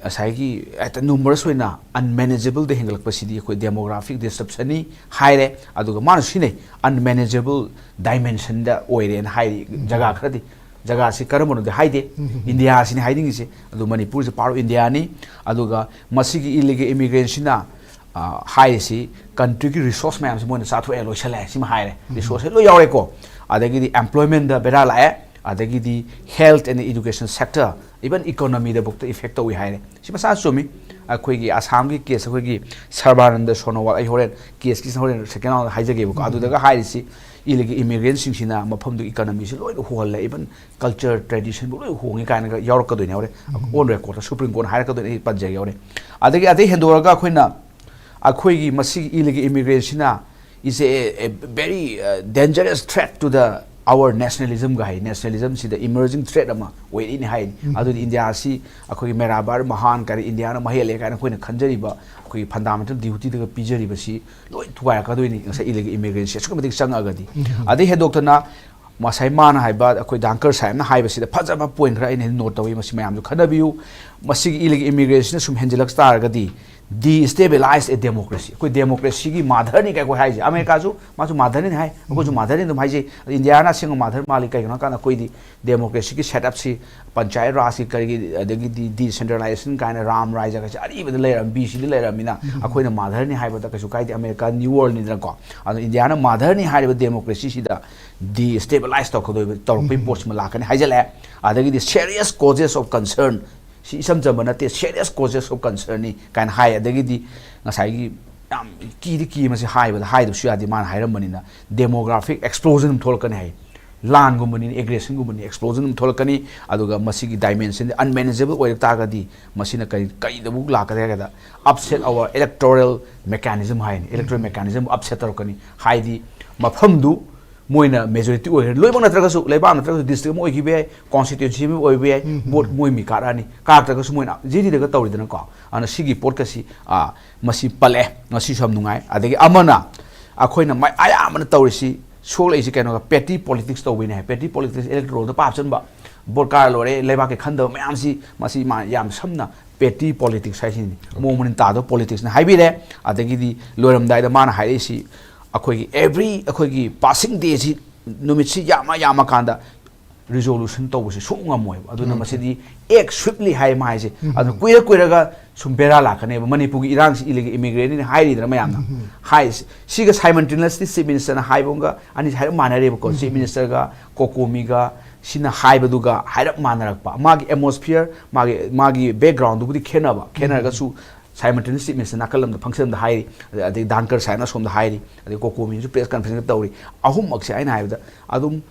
ꯉꯁꯥꯏꯒꯤ ꯍꯦꯛꯇ numerous ꯑꯣꯏꯅ unmanageableꯗ ꯍꯦꯟꯒꯠꯂꯛꯄꯁꯤꯗꯤ ꯑꯩꯈꯣꯏ demographic disruptionꯅꯤ ꯍꯥꯏꯔꯦ꯫ ꯑꯗꯨꯒ ꯃꯥꯅ ꯁꯤꯅꯦ unmanageable dimensionꯗ ꯑꯣꯏꯔꯦꯅ ꯍꯥꯏꯔꯤ ꯖꯒꯥ ꯈꯔꯗꯤ꯫ ꯖꯒꯥꯁꯤ ꯀꯔꯝꯕꯅꯣꯗꯤ ꯍꯥꯏꯗꯦ꯫ ꯏꯟꯗꯤꯌꯥꯁꯤꯅꯤ ꯍꯥꯏꯅꯤꯡꯉꯤꯁꯦ꯫ ꯑꯗꯨ ꯃꯅꯤꯄꯨꯔꯁꯦ part of ꯏꯟꯗꯤꯌꯥꯅꯤ꯫ ꯑꯗꯨꯒ ꯃꯁꯤꯒꯤ illegal immigrantꯁꯤꯅ, ꯑ, ꯍꯥꯏꯔꯤꯁꯤ countryꯒꯤ resource ꯃꯌꯥꯝꯁꯤ ꯃꯣꯏꯅ ꯆꯥꯊꯣꯛꯑꯦ, ꯂꯣꯏꯁꯜꯂꯦ꯫ ꯁꯤꯃ ꯍꯥꯏꯔꯦ꯫ Resourceꯁꯦ ꯂꯣꯏ ꯌꯥꯎꯔꯦꯀꯣ꯫ ꯑꯗꯒꯤꯗꯤ employmentꯗ ꯕꯦꯔꯥ ꯂꯥꯛꯑꯦ꯫ ꯑꯗꯒꯤꯗꯤ health and education sector, even economyꯗꯐꯥꯎꯗ effect ꯇꯧꯏ ꯍꯥꯏꯔꯦ꯫ ꯁꯤ ꯃꯁꯥ ꯆꯨꯝꯃꯤ꯫ ꯑꯩꯈꯣꯏꯒꯤ ꯑꯁꯥꯝꯒꯤ case, ꯑꯩꯈꯣꯏꯒꯤ ꯁꯔꯕꯥꯅꯟꯗ ꯁꯣꯅꯣꯋꯥꯜ, ꯑꯩ ꯍꯣꯔꯦꯟ caseꯀꯤ ꯍꯣꯔꯦꯟ second round ꯍꯥꯏꯖꯒꯦꯕꯀꯣ꯫ ꯑꯗꯨꯗꯒ ꯍꯥꯏꯔꯤꯁꯤ illegal immigrantꯁꯤꯡꯁꯤꯅ ꯃꯐꯝꯗꯨꯒꯤ economyꯁꯤ ꯂꯣꯏꯅ ꯍꯣꯍꯜꯂꯦ, even culture, traditionꯕꯨ ꯂꯣꯏ ꯍꯣꯡꯉꯤ ꯀꯥꯏꯅꯒ ꯌꯥꯎꯔꯛꯀꯗꯣꯏꯅꯦ ꯍꯣꯔꯦꯟ꯫ On recordꯇ Supreme Courtꯅ ꯍꯥꯏꯔꯛꯀꯗꯣꯏꯅꯦ, ꯑꯩ ꯄꯟꯖꯒꯦ ꯍꯣꯔꯦꯟ꯫ ꯑꯗꯒꯤ ꯑꯗꯩ ꯍꯦꯟꯗꯣꯔꯛꯑꯒ ꯑꯩꯈꯣꯏꯅ, ꯑꯩꯈꯣꯏꯒꯤ ꯃꯁꯤꯒꯤ illegal immigrantꯁꯤꯅ is a, a very, uh, dangerous threat to the our nationalismꯒ high. Nationalismꯁꯤꯗ emerging threat ꯑꯃ ꯑꯣꯏꯔꯛꯏꯅꯦ ꯍꯥꯏꯅꯤ꯫ ꯑꯗꯨꯗꯤ ꯏꯟꯗꯤꯌꯥꯁꯤ ꯑꯩꯈꯣꯏꯒꯤ ꯃꯦꯔꯥ ꯚꯥꯔꯠ ꯃꯍꯥꯟ ꯀꯥꯏꯅ ꯏꯟꯗꯤꯌꯥꯅ ꯃꯍꯩ ꯍꯜꯂꯦ ꯀꯥꯏꯅ ꯑꯩꯈꯣꯏꯅ ꯈꯟꯖꯔꯤꯕ, ꯑꯩꯈꯣꯏꯒꯤ fundamental dutyꯗꯒ ꯄꯤꯖꯔꯤꯕꯁꯤ ꯂꯣꯏ ꯊꯨꯒꯥꯏꯔꯛꯀꯗꯣꯏꯅꯤ ꯉꯁꯥꯏ illegal immigrantꯁꯤ ꯑꯁꯨꯛꯀꯤ ꯃꯇꯤꯛ ꯆꯪꯉꯛꯑꯒꯗꯤ꯫ ꯑꯗꯩ ꯍꯦꯟꯗꯣꯛꯇꯅ ꯉꯁꯥꯏ ꯃꯥꯅ ꯍꯥꯏꯕ, ꯑꯩꯈꯣꯏ ꯗꯥꯡꯀꯔ ꯁꯥꯍꯦꯕꯅ ꯍꯥꯏꯕꯁꯤꯗ ꯐꯖꯕ point ꯈꯔ ꯑꯩꯅ ꯅꯣꯠ ꯇꯧꯏ, ꯃꯁꯤ ꯃꯌꯥꯝꯁꯨ ꯈꯟꯅꯕꯤꯌꯨ꯫ ꯃꯁꯤꯒꯤ illegal immigrantꯁꯤꯅ ꯁꯨꯝ ꯍꯦꯟꯖꯤꯜꯂꯛ ꯇꯥꯔꯒꯗꯤ destabilize a democracy, ꯑꯩꯈꯣꯏ democracyꯒꯤ motherꯅꯤ ꯀꯥꯏ ꯑꯩꯈꯣꯏ ꯍꯥꯏꯁꯦ꯫ ꯑꯃꯦꯔꯤꯀꯥꯁꯨ ꯃꯥꯁꯨ motherꯅꯤ ꯍꯥꯏ, ꯑꯩꯈꯣꯏꯁꯨ motherꯅꯤ ꯑꯗꯨꯝ ꯍꯥꯏꯖꯩ꯫ ꯑꯗꯣ ꯏꯟꯗꯤꯌꯥꯅ ꯑꯁꯦꯡꯕ mother ꯃꯥꯜꯂꯤ꯫ ꯀꯩꯒꯤꯅꯣ ꯍꯥꯏ ꯀꯥꯟꯗ ꯑꯩꯈꯣꯏꯗꯤ democracyꯒꯤ setupꯁꯤ, ꯄꯟꯆꯥꯌꯠ ꯔꯥꯖꯀꯤ ꯀꯔꯤꯒꯤ, ꯑꯗꯒꯤꯗꯤ decentralization ꯀꯥꯏꯅ ꯔꯥꯝ ꯔꯥꯖ꯭ꯌꯒꯁꯦ ꯑꯔꯤꯕꯗ ꯂꯩꯔꯝ-, BCꯗ ꯂꯩꯔꯝꯃꯤꯅ ꯑꯩꯈꯣꯏꯅ motherꯅꯤ ꯍꯥꯏꯕꯗ ꯀꯩꯁꯨ ꯀꯥꯏꯗꯦ꯫ America new worldꯅꯤꯗꯅꯀꯣ꯫ ꯑꯗꯣ ꯏꯟꯗꯤꯌꯥꯅ motherꯅꯤ ꯍꯥꯏꯔꯤꯕ democracyꯁꯤꯗ destabilize ꯇꯧꯔꯛꯀꯗꯣꯏꯕ, ꯇꯧꯔꯛꯄꯒꯤ ꯄꯣꯠꯁꯤꯃ ꯂꯥꯛꯀꯅꯤ ꯍꯥꯏꯖꯜꯂꯛꯑꯦ꯫ ꯑꯗꯒꯤꯗꯤ serious causes of concern, ꯁꯤ ꯏꯆꯝ ꯆꯝꯕ ꯅꯠꯇꯦ, serious causes of concernꯅꯤ ꯀꯥꯏꯅ ꯍꯥꯏ꯫ ꯑꯗꯒꯤꯗꯤ ꯉꯁꯥꯏꯒꯤ ꯌꯥꯝ ꯀꯤꯗꯤ ꯀꯤ ꯃꯁꯤ ꯍꯥꯏꯕꯗ, ꯍꯥꯏꯗꯕꯁꯨ ꯌꯥꯗꯦ, ꯃꯥꯅ ꯍꯥꯏꯔꯝꯕꯅꯤꯅ꯫ Demographic explosion ꯑꯃ ꯊꯣꯛꯂꯛꯀꯅꯤ ꯍꯥꯏ꯫ ꯂꯥꯟꯒꯨꯝꯕꯅꯤꯅ, aggressionꯒꯨꯝꯕꯅꯤ, explosion ꯑꯃ ꯊꯣꯛꯂꯛꯀꯅꯤ꯫ ꯑꯗꯨꯒ ꯃꯁꯤꯒꯤ dimensionꯗꯤ unmanageable ꯑꯣꯏꯔꯛ ꯇꯥꯔꯒꯗꯤ ꯃꯁꯤꯅ ꯀꯔꯤ, ꯀꯔꯤꯗꯕꯨ ꯂꯥꯛꯀꯗꯒꯦ ꯍꯥꯏꯕꯗ, upset our electoral mechanism ꯍꯥꯏꯅꯤ꯫ Electoral mechanism upset ꯇꯧꯔꯛꯀꯅꯤ꯫ ꯍꯥꯏꯗꯤ ꯃꯐꯝꯗꯨ ꯃꯣꯏꯅ majority ꯑꯣꯏꯈ꯭ꯔꯦ, ꯂꯣꯏꯅꯃꯛ ꯅꯠꯇ꯭ꯔꯒꯁꯨ, ꯂꯩꯕꯥꯛ ꯅꯠꯇ꯭ꯔꯒꯁꯨ district ꯑꯃ ꯑꯣꯏꯈꯤꯕ ꯌꯥꯏ, constituency ꯑꯃ ꯑꯣꯏꯕ ꯌꯥꯏ, vote ꯃꯣꯏ ꯃꯤ ꯀꯥꯔꯛꯑꯅꯤ, ꯀꯥꯔꯛꯇ꯭ꯔꯒꯁꯨ ꯃꯣꯏꯅ ꯖꯤꯗꯤꯗꯒ ꯇꯧꯔꯤꯗꯅꯀꯣ꯫ ꯑꯗꯨꯅ ꯁꯤꯒꯤ ꯄꯣꯠꯀꯁꯤ, ꯑꯥ, ꯃꯁꯤ ꯄꯜꯂꯛꯑꯦ꯫ ꯉꯁꯤꯁꯨ ꯌꯥꯝ ꯅꯨꯡꯉꯥꯏ꯫ ꯑꯗꯒꯤ ꯑꯃꯅ, ꯑꯩꯈꯣꯏꯅ ꯃ-, ꯑꯌꯥꯝꯕꯅ ꯇꯧꯔꯤꯁꯤ, ꯁꯣꯛꯂꯛꯏꯁꯤ ꯀꯩꯅꯣꯒ, petty politics ꯇꯧꯕꯩꯅꯦ ꯍꯥꯏ꯫ Petty politics, electoralꯗ ꯄꯥꯞꯆꯟꯕ, vote ꯀꯥꯔ ꯂꯣꯏꯔꯦ, ꯂꯩꯕꯥꯛꯀꯤ ꯈꯟꯗꯕ ꯃꯌꯥꯝꯁꯤ, ꯃꯁꯤ ꯃꯥ ꯌꯥꯝ ꯁꯝꯅ petty politics ꯍꯥꯏꯁꯤꯅꯤ꯫ ꯃꯑꯣꯡ ꯃꯔꯤꯟ ꯇꯥꯗꯕ politicsꯅ ꯍꯥꯏꯕꯤꯔꯦ꯫ ꯑꯗꯒꯤꯗꯤ ꯂꯣꯏꯔꯝꯗꯥꯏꯗ ꯃꯥꯅ ꯍꯥꯏꯔꯛꯏꯁꯤ, ꯑꯩꯈꯣꯏꯒꯤ every, ꯑꯩꯈꯣꯏꯒꯤ passing dayꯁꯤ, ꯅꯨꯃꯤꯠꯁꯤ ꯌꯥꯝꯃ ꯌꯥꯝꯃꯀꯥꯟꯗ resolution ꯇꯧꯕꯁꯤ ꯁꯨꯡ ꯉꯝꯃꯣꯏꯕ꯫ ꯑꯗꯨꯅ ꯃꯁꯤꯗꯤ act swiftly ꯍꯥꯏ ꯃꯥ ꯍꯥꯏꯁꯦ꯫ ꯑꯗꯨ ꯀꯨꯏꯔ ꯀꯨꯏꯔꯒ ꯁꯨꯝ ꯕꯦꯔꯥ ꯂꯥꯛꯀꯅꯦꯕ꯫ ꯃꯅꯤꯄꯨꯔꯒꯤ ꯏꯔꯥꯡꯁꯤ illegal immigrantꯅ ꯍꯥꯏꯔꯤꯗꯅ ꯃꯌꯥꯝꯅ꯫ ꯍꯥꯏꯁꯤ, ꯁꯤꯒ simultaneously Chief Ministerꯅ ꯍꯥꯏꯕ ꯑꯃꯒ ꯑꯅꯤꯁꯤ ꯍꯥꯏꯔꯞ ꯃꯥꯟꯅꯔꯦꯕꯀꯣ꯫ Chief Ministerꯒ COCOMIꯒ ꯁꯤꯅ ꯍꯥꯏꯕꯗꯨꯒ ꯍꯥꯏꯔꯞ ꯃꯥꯟꯅꯔꯛꯄ꯫ ꯃꯥꯒꯤ atmosphere, ꯃꯥꯒꯤ, ꯃꯥꯒꯤ backgroundꯗꯨꯕꯨꯗꯤ ꯈꯦꯠꯅꯕ, ꯈꯦꯠꯅꯔꯒꯁꯨ simultaneously Chief Minister ꯅꯥꯀꯜ ꯑꯃꯗ function ꯑꯃꯗ ꯍꯥꯏꯔꯤ, ꯑꯗꯩ ꯙꯥꯟꯀꯔ ꯁꯥꯍꯦꯕꯅ ꯑꯁꯣꯝꯗ ꯍꯥꯏꯔꯤ, ꯑꯗꯩ COCOMIꯅꯁꯨ press conference ꯇꯧꯔꯤ꯫ ꯑꯍꯨꯝꯃꯛꯁꯦ ꯑꯩꯅ ꯍꯥꯏꯕꯗ ꯑꯗꯨꯝ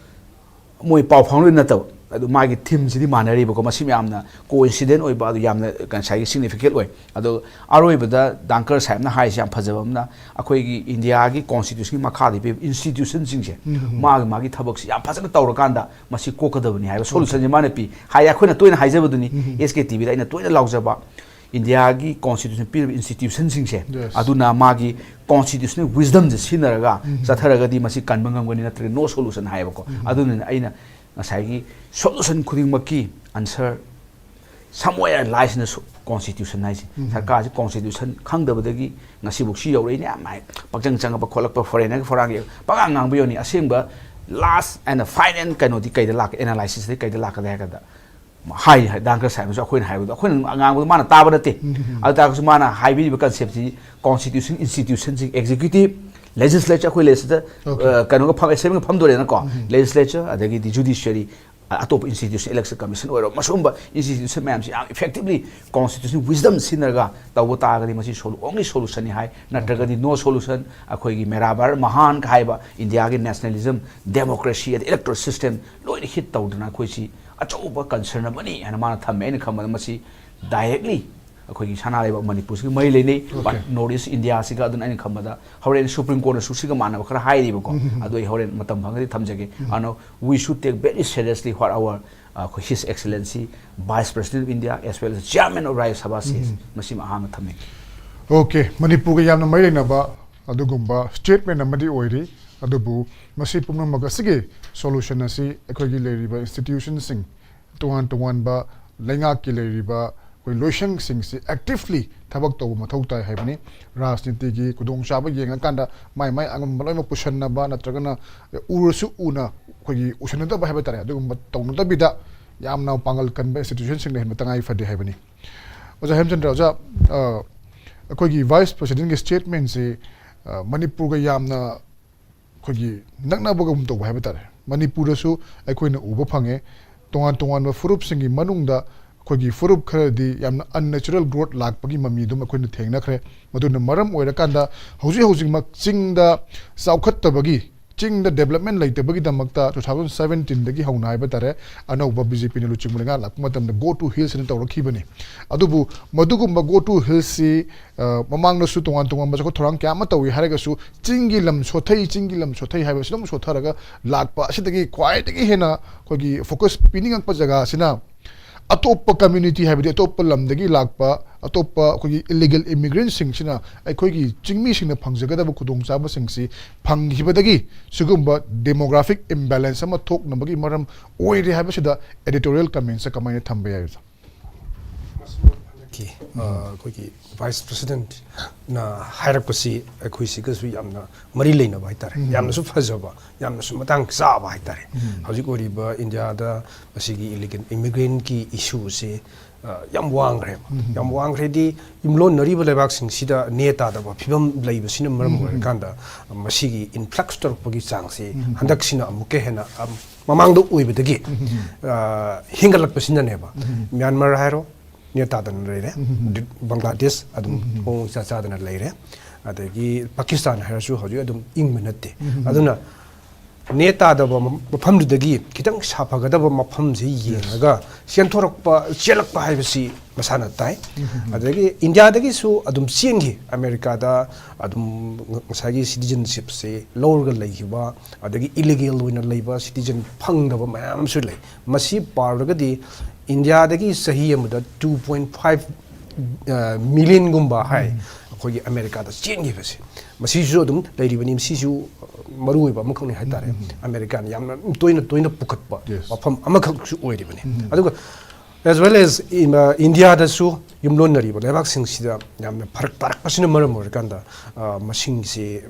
ꯃꯣꯏ ꯄꯥꯎ ꯐꯥꯎꯅꯔꯤ ꯅꯠꯇꯕ, ꯑꯗꯨ ꯃꯥꯒꯤ themeꯁꯤꯗꯤ ꯃꯥꯟꯅꯔꯤꯕꯀꯣ꯫ ꯃꯁꯤ ꯌꯥꯝꯅ coincident ꯑꯣꯏꯕ, ꯑꯗꯨ ꯌꯥꯝꯅ ꯉꯁꯥꯏꯒꯤ significant ꯑꯣꯏ꯫ ꯑꯗꯣ ꯑꯔꯣꯏꯕꯗ ꯙꯥꯟꯀꯔ ꯁꯥꯍꯦꯕꯅ ꯍꯥꯏꯔꯤꯁꯤ ꯌꯥꯝ ꯐꯖꯕ ꯑꯃꯅ, ꯑꯩꯈꯣꯏꯒꯤ ꯏꯟꯗꯤꯌꯥꯒꯤ constitutionꯒꯤ ꯃꯈꯥꯗ ꯄꯤꯕ institutionꯁꯤꯡꯁꯦ, ꯃꯥꯒꯤ ꯃꯥꯒꯤ ꯊꯕꯛꯁꯦ ꯌꯥꯝ ꯐꯖꯅ ꯇꯧꯔꯀꯥꯟꯗ ꯃꯁꯤ ꯀꯣꯛꯀꯗꯕꯅꯤ ꯍꯥꯏꯕ solutionꯁꯦ ꯃꯥꯅ ꯄꯤ꯫ ꯍꯥꯏꯗꯤ ꯑꯩꯈꯣꯏꯅ ꯇꯣꯏꯅ ꯍꯥꯏꯖꯕꯗꯨꯅꯤ, SKTVꯗ ꯑꯩꯅ ꯇꯣꯏꯅ ꯂꯥꯎꯖꯕ, ꯏꯟꯗꯤꯌꯥꯒꯤ constitution ꯄꯤꯔꯤꯕ institutionꯁꯤꯡꯁꯦ, Yes. ꯑꯗꯨꯅ ꯃꯥꯒꯤ constitutional wisdomꯁꯦ ꯁꯤꯖꯤꯟꯅꯔꯒ ꯆꯠꯊꯔꯒꯗꯤ ꯃꯁꯤ ꯀꯟꯕ ꯉꯝꯒꯅꯤ, ꯅꯠꯇ꯭ꯔꯒ no solution ꯍꯥꯏꯌꯦꯕꯀꯣ꯫ ꯑꯗꯨꯅꯅꯦ ꯑꯩꯅ ꯉꯁꯥꯏꯒꯤ solution ꯈꯨꯗꯤꯡꯃꯛꯀꯤ answer somewhere lies in the constitution ꯍꯥꯏꯁꯦ꯫ ꯁꯔꯀꯥꯔꯁꯤ constitution ꯈꯪꯗꯕꯗꯒꯤ ꯉꯁꯤꯐꯥꯎ ꯁꯤ ꯌꯧꯔꯛꯏꯅꯦ꯫ ꯌꯥꯝ ꯍꯥꯏ, ꯄꯪꯆꯪ ꯆꯪꯉꯛꯄ ꯈꯣꯠꯂꯛꯄ, foreignꯒꯤ ꯐꯣꯔꯥꯟꯒꯤ ꯄꯉꯥꯡ ꯉꯥꯡꯕ ꯌꯧꯅꯤ꯫ ꯑꯁꯦꯡꯕ last and final ꯀꯩꯅꯣꯗꯤ ꯀꯩꯗ ꯂꯥꯛꯀꯦ, analysisꯗꯤ ꯀꯩꯗ ꯂꯥꯛꯀꯗꯦ ꯍꯥꯏ ꯀꯥꯟꯗ, ꯍꯥꯏ, ꯍꯥꯏ, ꯙꯥꯟꯀꯔ ꯁꯥꯍꯦꯕꯅꯁꯨ ꯑꯩꯈꯣꯏꯅ ꯍꯥꯏꯕꯗꯣ, ꯑꯩꯈꯣꯏꯅ ꯉꯥꯡꯕꯗꯣ ꯃꯥꯅ ꯇꯥꯕ ꯅꯠꯇꯦ꯫ ꯑꯗꯨ ꯇꯥꯔꯒꯁꯨ ꯃꯥꯅ ꯍꯥꯏꯕꯤꯔꯤꯕ conceptꯁꯤ constitution institutionꯁꯤꯡ, executive, legislature, ꯑꯩꯈꯣꯏ legislature, Okay. ꯑ, ꯀꯩꯅꯣꯒ ꯐꯝ-, assemblyꯒ ꯐꯝꯗꯣꯔꯦꯅꯀꯣ꯫ Legislature, ꯑꯗꯒꯤꯗꯤ judiciary, ꯑꯇꯣꯞꯄ institution, election commission ꯑꯣꯏꯔꯣ, ꯃꯁꯤꯒꯨꯝꯕ institution ꯃꯌꯥꯝꯁꯤ ꯌꯥꯝ effectively constitutional wisdom ꯁꯤꯖꯤꯟꯅꯔꯒ ꯇꯧꯕ ꯇꯥꯔꯒꯗꯤ ꯃꯁꯤ solu- only solution ꯅꯤ ꯍꯥꯏ, ꯅꯠꯇ꯭ꯔꯒꯗꯤ no solution꯫ ꯑꯩꯈꯣꯏꯒꯤ ꯃꯦꯔꯥ ꯚꯥꯔꯠ ꯃꯍꯥꯟ ꯍꯥꯏꯕ ꯏꯟꯗꯤꯌꯥꯒꯤ nationalism, democracy ꯑꯗꯩ electoral system ꯂꯣꯏꯅ hit ꯇꯧꯗꯅ ꯑꯩꯈꯣꯏꯁꯤ ꯑꯆꯧꯕ concern ꯑꯃꯅꯤ ꯍꯥꯏꯅ ꯃꯥꯅ ꯊꯝꯃꯦ꯫ ꯑꯩꯅ ꯈꯟꯕꯗ ꯃꯁꯤ directly ꯑꯩꯈꯣꯏꯒꯤ ꯁꯅꯥ ꯂꯩꯕꯥꯛ ꯃꯅꯤꯄꯨꯔꯁꯤꯒ ꯃꯔꯤ ꯂꯩꯅꯩ꯫ Okay. But North East ꯏꯟꯗꯤꯌꯥꯁꯤꯒ ꯑꯗꯨꯅ ꯑꯩꯅ ꯈꯟꯕꯗ ꯍꯣꯔꯦꯟ Supreme Courtꯅꯁꯨ ꯁꯤꯒ ꯃꯥꯟꯅꯕ ꯈꯔ ꯍꯥꯏꯔꯤꯕꯀꯣ꯫ ꯑꯗꯨ ꯑꯩ ꯍꯣꯔꯦꯟ ꯃꯇꯝ ꯐꯪꯉꯗꯤ ꯊꯝꯖꯒꯦ꯫ ꯑꯗꯨꯅ we should take very seriously what our, uh, ꯑꯩꯈꯣꯏ His Excellency Vice President of India as well as Chairman of Rajya Sabha says꯫ ꯃꯁꯤꯃ ꯑꯍꯥꯟꯕ ꯊꯝꯃꯤ꯫ Okay, ꯃꯅꯤꯄꯨꯔꯒ ꯌꯥꯝꯅ ꯃꯔꯤ ꯂꯩꯅꯕ ꯑꯗꯨꯒꯨꯝꯕ statement ꯑꯃꯗꯤ ꯑꯣꯏꯔꯤ꯫ ꯑꯗꯨꯕꯨ ꯃꯁꯤ ꯄꯨꯝꯅꯃꯛ ꯑꯁꯤꯒꯤ solution ꯑꯁꯤ ꯑꯩꯈꯣꯏꯒꯤ ꯂꯩꯔꯤꯕ institutionꯁꯤꯡ, ꯇꯣꯉꯥꯟ ꯇꯣꯉꯥꯟꯕ ꯂꯩꯉꯥꯛꯀꯤ ꯂꯩꯔꯤꯕ ꯑꯩꯈꯣꯏ ꯂꯣꯏꯁꯪꯁꯤꯡꯁꯤ actively ꯊꯕꯛ ꯇꯧꯕ ꯃꯊꯧ ꯇꯥꯏ ꯍꯥꯏꯕꯅꯤ꯫ ꯔꯥꯖꯅꯤꯇꯤꯒꯤ ꯈꯨꯗꯣꯡꯆꯥꯕ ꯌꯦꯡꯉꯀꯥꯟꯗ ꯃꯥꯏ ꯃꯥꯏ ꯑꯉꯝꯕ ꯂꯣꯏꯅꯃꯛ ꯄꯨꯁꯟꯅꯕ ꯅꯠꯇ꯭ꯔꯒꯅ ꯎꯔꯁꯨ ꯎꯅ ꯑꯩꯈꯣꯏꯒꯤ ꯎꯁꯟꯅꯗꯕ ꯍꯥꯏꯕ ꯇꯥꯔꯦ, ꯑꯗꯨꯒꯨꯝꯕ ꯇꯧꯅꯗꯕꯤꯗ ꯌꯥꯝꯅ ꯄꯥꯡꯒꯜ ꯀꯟꯕ institutionꯁꯤꯡꯅ ꯍꯦꯟꯕ ꯇꯉꯥꯏ ꯐꯗꯦ ꯍꯥꯏꯕꯅꯤ꯫ ꯑꯣꯖꯥ ꯍꯦꯝꯆꯟꯗ꯭ꯔ, ꯑꯣꯖꯥ, ꯑ, ꯑꯩꯈꯣꯏꯒꯤ Vice Presidentꯀꯤ statementꯁꯤ, ꯑ, ꯃꯅꯤꯄꯨꯔꯒ ꯌꯥꯝꯅ ꯑꯩꯈꯣꯏꯒꯤ ꯅꯛꯅꯕꯒꯨꯝ ꯇꯧꯕ ꯍꯥꯏꯕ ꯇꯥꯔꯦ꯫ ꯃꯅꯤꯄꯨꯔꯗꯁꯨ ꯑꯩꯈꯣꯏꯅ ꯎꯕ ꯐꯪꯉꯦ, ꯇꯣꯉꯥꯟ ꯇꯣꯉꯥꯟꯕ ꯐꯨꯔꯨꯞꯁꯤꯡꯒꯤ ꯃꯅꯨꯡꯗ ꯑꯩꯈꯣꯏꯒꯤ ꯐꯨꯔꯨꯞ ꯈꯔꯗꯤ ꯌꯥꯝꯅ unnatural growth ꯂꯥꯛꯄꯒꯤ ꯃꯃꯤ ꯑꯗꯨꯝ ꯑꯩꯈꯣꯏꯅ ꯊꯦꯡꯅꯈ꯭ꯔꯦ꯫ ꯃꯗꯨꯅ ꯃꯔꯝ ꯑꯣꯏꯔꯀꯥꯟꯗ ꯍꯧꯖꯤꯛ ꯍꯧꯖꯤꯛꯃꯛ ꯆꯤꯡꯗ ꯆꯥꯎꯈꯠꯇꯕꯒꯤ, ꯆꯤꯡꯗ development ꯂꯩꯇꯕꯒꯤꯗꯃꯛꯇ two thousand seventeenꯗꯒꯤ ꯍꯧꯅ ꯍꯥꯏꯕ ꯇꯥꯔꯦ, ꯑꯅꯧꯕ BJPꯅ ꯂꯨꯆꯤꯡꯕ ꯂꯩꯉꯥꯛ ꯂꯥꯛꯄ ꯃꯇꯝꯗ Go to Hillsꯅ ꯇꯧꯔꯛꯈꯤꯕꯅꯤ꯫ ꯑꯗꯨꯕꯨ ꯃꯗꯨꯒꯨꯝꯕ Go to Hillsꯁꯤ, ꯑ, ꯃꯃꯥꯡꯗꯁꯨ ꯇꯣꯉꯥꯟ ꯇꯣꯉꯥꯟꯕ ꯆꯥꯎꯈꯠ ꯊꯧꯔꯥꯡ ꯀꯌꯥ ꯑꯃ ꯇꯧꯏ ꯍꯥꯏꯔꯒꯁꯨ ꯆꯤꯡꯒꯤ ꯂꯝ ꯁꯣꯊꯩ, ꯆꯤꯡꯒꯤ ꯂꯝ ꯁꯣꯊꯩ ꯍꯥꯏꯕꯁꯤ ꯑꯗꯨꯝ ꯁꯣꯊꯔꯒ ꯂꯥꯛꯄ꯫ ꯑꯁꯤꯗꯒꯤ ꯈ꯭ꯋꯥꯏꯗꯒꯤ ꯍꯦꯟꯅ ꯑꯩꯈꯣꯏꯒꯤ focus ꯄꯤꯅꯤꯡꯉꯛꯄ ꯖꯒꯥ ꯑꯁꯤꯅ ꯑꯇꯣꯞꯄ community, ꯍꯥꯏꯕꯗꯤ ꯑꯇꯣꯞꯄ ꯂꯝꯗꯒꯤ ꯂꯥꯛꯄ, ꯑꯇꯣꯞꯄ ꯑꯩꯈꯣꯏꯒꯤ illegal immigrantꯁꯤꯡꯁꯤꯅ ꯑꯩꯈꯣꯏꯒꯤ ꯆꯤꯡꯃꯤꯁꯤꯡꯅ ꯐꯪꯖꯒꯗꯕ ꯈꯨꯗꯣꯡꯆꯥꯕꯁꯤꯡꯁꯤ ꯐꯪꯈꯤꯕꯗꯒꯤ ꯁꯤꯒꯨꯝꯕ demographic imbalance ꯑꯃ ꯊꯣꯛꯅꯕꯒꯤ ꯃꯔꯝ ꯑꯣꯏꯔꯦ ꯍꯥꯏꯕꯁꯤꯗ editorial commentsꯇ ꯀꯃꯥꯏꯅ ꯊꯝꯕ ꯌꯥꯏ, ꯑꯣꯖꯥ? ꯍꯟꯗꯛꯀꯤ, ꯑ, ꯑꯩꯈꯣꯏꯒꯤ Vice Presidentꯅ ꯍꯥꯏꯔꯛꯄꯁꯤ ꯑꯩꯈꯣꯏꯁꯤꯒꯁꯨ ꯌꯥꯝꯅ ꯃꯔꯤ ꯂꯩꯅꯕ ꯍꯥꯏꯇꯥꯔꯦ꯫ ꯌꯥꯝꯅꯁꯨ ꯐꯖꯕ, ꯌꯥꯝꯅꯁꯨ ꯃꯇꯥꯡ ꯆꯥꯕ ꯍꯥꯏꯇꯥꯔꯦ꯫ ꯍꯧꯖꯤꯛ ꯑꯣꯏꯔꯤꯕ ꯏꯟꯗꯤꯌꯥꯗ ꯃꯁꯤꯒꯤ illegal immigrantꯀꯤ issueꯁꯦ, ꯑ, ꯌꯥꯝ ꯋꯥꯡꯈ꯭ꯔꯦꯕ꯫ ꯌꯥꯝ ꯋꯥꯡꯈ꯭ꯔꯦꯗꯤ ꯌꯨꯝꯂꯣꯟꯅꯔꯤꯕ ꯂꯩꯕꯥꯛꯁꯤꯡꯁꯤꯗ ꯅꯦ ꯇꯥꯗꯕ ꯐꯤꯕꯝ ꯂꯩꯕꯁꯤꯅ ꯃꯔꯝ ꯑꯣꯏꯔꯀꯥꯟꯗ ꯃꯁꯤꯒꯤ influx ꯇꯧꯔꯛꯄꯒꯤ ꯆꯥꯡꯁꯤ ꯍꯟꯗꯛꯁꯤꯅ ꯑꯃꯨꯛꯀ ꯍꯦꯟꯅ, ꯑꯝ, ꯃꯃꯥꯡꯗ ꯑꯣꯏꯕꯗꯒꯤ ꯍꯦꯟꯒꯠꯂꯛꯄꯁꯤꯅꯅꯦꯕ꯫ ꯃ꯭ꯌꯥꯟꯃꯥꯔ ꯍꯥꯏꯔꯣ, ꯅꯦꯇꯥꯗꯅ ꯂꯩꯔꯦ꯫ ꯕꯪꯒ꯭ꯂꯥꯗꯦꯁ ꯑꯗꯨꯝ ꯃꯑꯣꯡ ꯏꯆꯥ ꯆꯥꯗꯅ ꯂꯩꯔꯦ꯫ ꯑꯗꯒꯤ ꯄꯥꯀꯤꯁꯇꯥꯟ ꯍꯥꯏꯔꯁꯨ ꯍꯧꯖꯤꯛ ꯑꯗꯨꯝ ꯏꯪꯕ ꯅꯠꯇꯦ꯫ ꯑꯗꯨꯅ ꯅꯦ ꯇꯥꯗꯕ ꯃꯐꯝꯗꯨꯗꯒꯤ ꯈꯤꯇꯪ ꯁꯥꯐꯒꯗꯕ ꯃꯐꯝꯁꯤ ꯌꯦꯡꯉꯒ ꯆꯦꯟꯊꯣꯔꯛꯄ, ꯆꯦꯜꯂꯛꯄ ꯍꯥꯏꯕꯁꯤ ꯃꯁꯥꯅ ꯇꯥꯏ꯫ ꯑꯗꯒꯤ ꯏꯟꯗꯤꯌꯥꯗꯒꯤꯁꯨ ꯑꯗꯨꯝ ꯆꯦꯟꯈꯤ꯫ ꯑꯃꯦꯔꯤꯀꯥꯗ ꯑꯗꯨꯝ ꯉꯁꯥꯏꯒꯤ ꯁꯤꯇꯤꯖꯟꯁꯤꯞꯁꯦ ꯂꯧꯔꯒ ꯂꯩꯈꯤꯕ, ꯑꯗꯒꯤ ꯏꯂꯤꯒꯦꯜ ꯑꯣꯏꯅ ꯂꯩꯕ ꯁꯤꯇꯤꯖꯟ ꯐꯪꯗꯕ ꯃꯌꯥꯝ ꯑꯃꯁꯨ ꯂꯩ꯫ ꯃꯁꯤ ꯄꯥꯔꯨꯔꯒꯗꯤ ꯏꯟꯗꯤꯌꯥꯗꯒꯤ ꯆꯍꯤ ꯑꯃꯗ ꯇꯨ ꯄꯣꯏꯟ ꯐꯥꯏꯚ ꯃꯤꯂꯤꯌꯟꯒꯨꯝꯕ ꯍꯥꯏ ꯑꯩꯈꯣꯏꯒꯤ ꯑꯃꯦꯔꯤꯀꯥꯗ ꯆꯦꯟꯈꯤꯕꯁꯦ꯫ ꯃꯁꯤꯁꯨ ꯑꯗꯨꯝ ꯂꯩꯔꯤꯕꯅꯤ꯫ ꯃꯁꯤꯁꯨ ꯃꯔꯨꯑꯣꯏꯕ ꯑꯃꯈꯛꯅꯤ ꯍꯥꯏꯇꯥꯔꯦ꯫ ꯑꯃꯦꯔꯤꯀꯥꯅ ꯌꯥꯝꯅ ꯇꯣꯏꯅ ꯇꯣꯏꯅ ꯄꯨꯈꯠꯄ ꯋꯥꯐꯝ ꯑꯃꯈꯛꯁꯨ ꯑꯣꯏꯔꯤꯕꯅꯤ꯫ ꯑꯗꯨꯒ as well as ꯏꯟꯗꯤꯌꯥꯗꯁꯨ ꯌꯨꯝꯂꯣꯟꯅꯔꯤꯕ ꯂꯩꯕꯥꯛꯁꯤꯡꯁꯤꯗ ꯌꯥꯝꯅ ꯐꯔꯛ ꯇꯥꯔꯛꯄꯁꯤꯅ ꯃꯔꯝ ꯑꯣꯏꯔꯀꯥꯟꯗ ꯃꯁꯤꯡꯁꯤ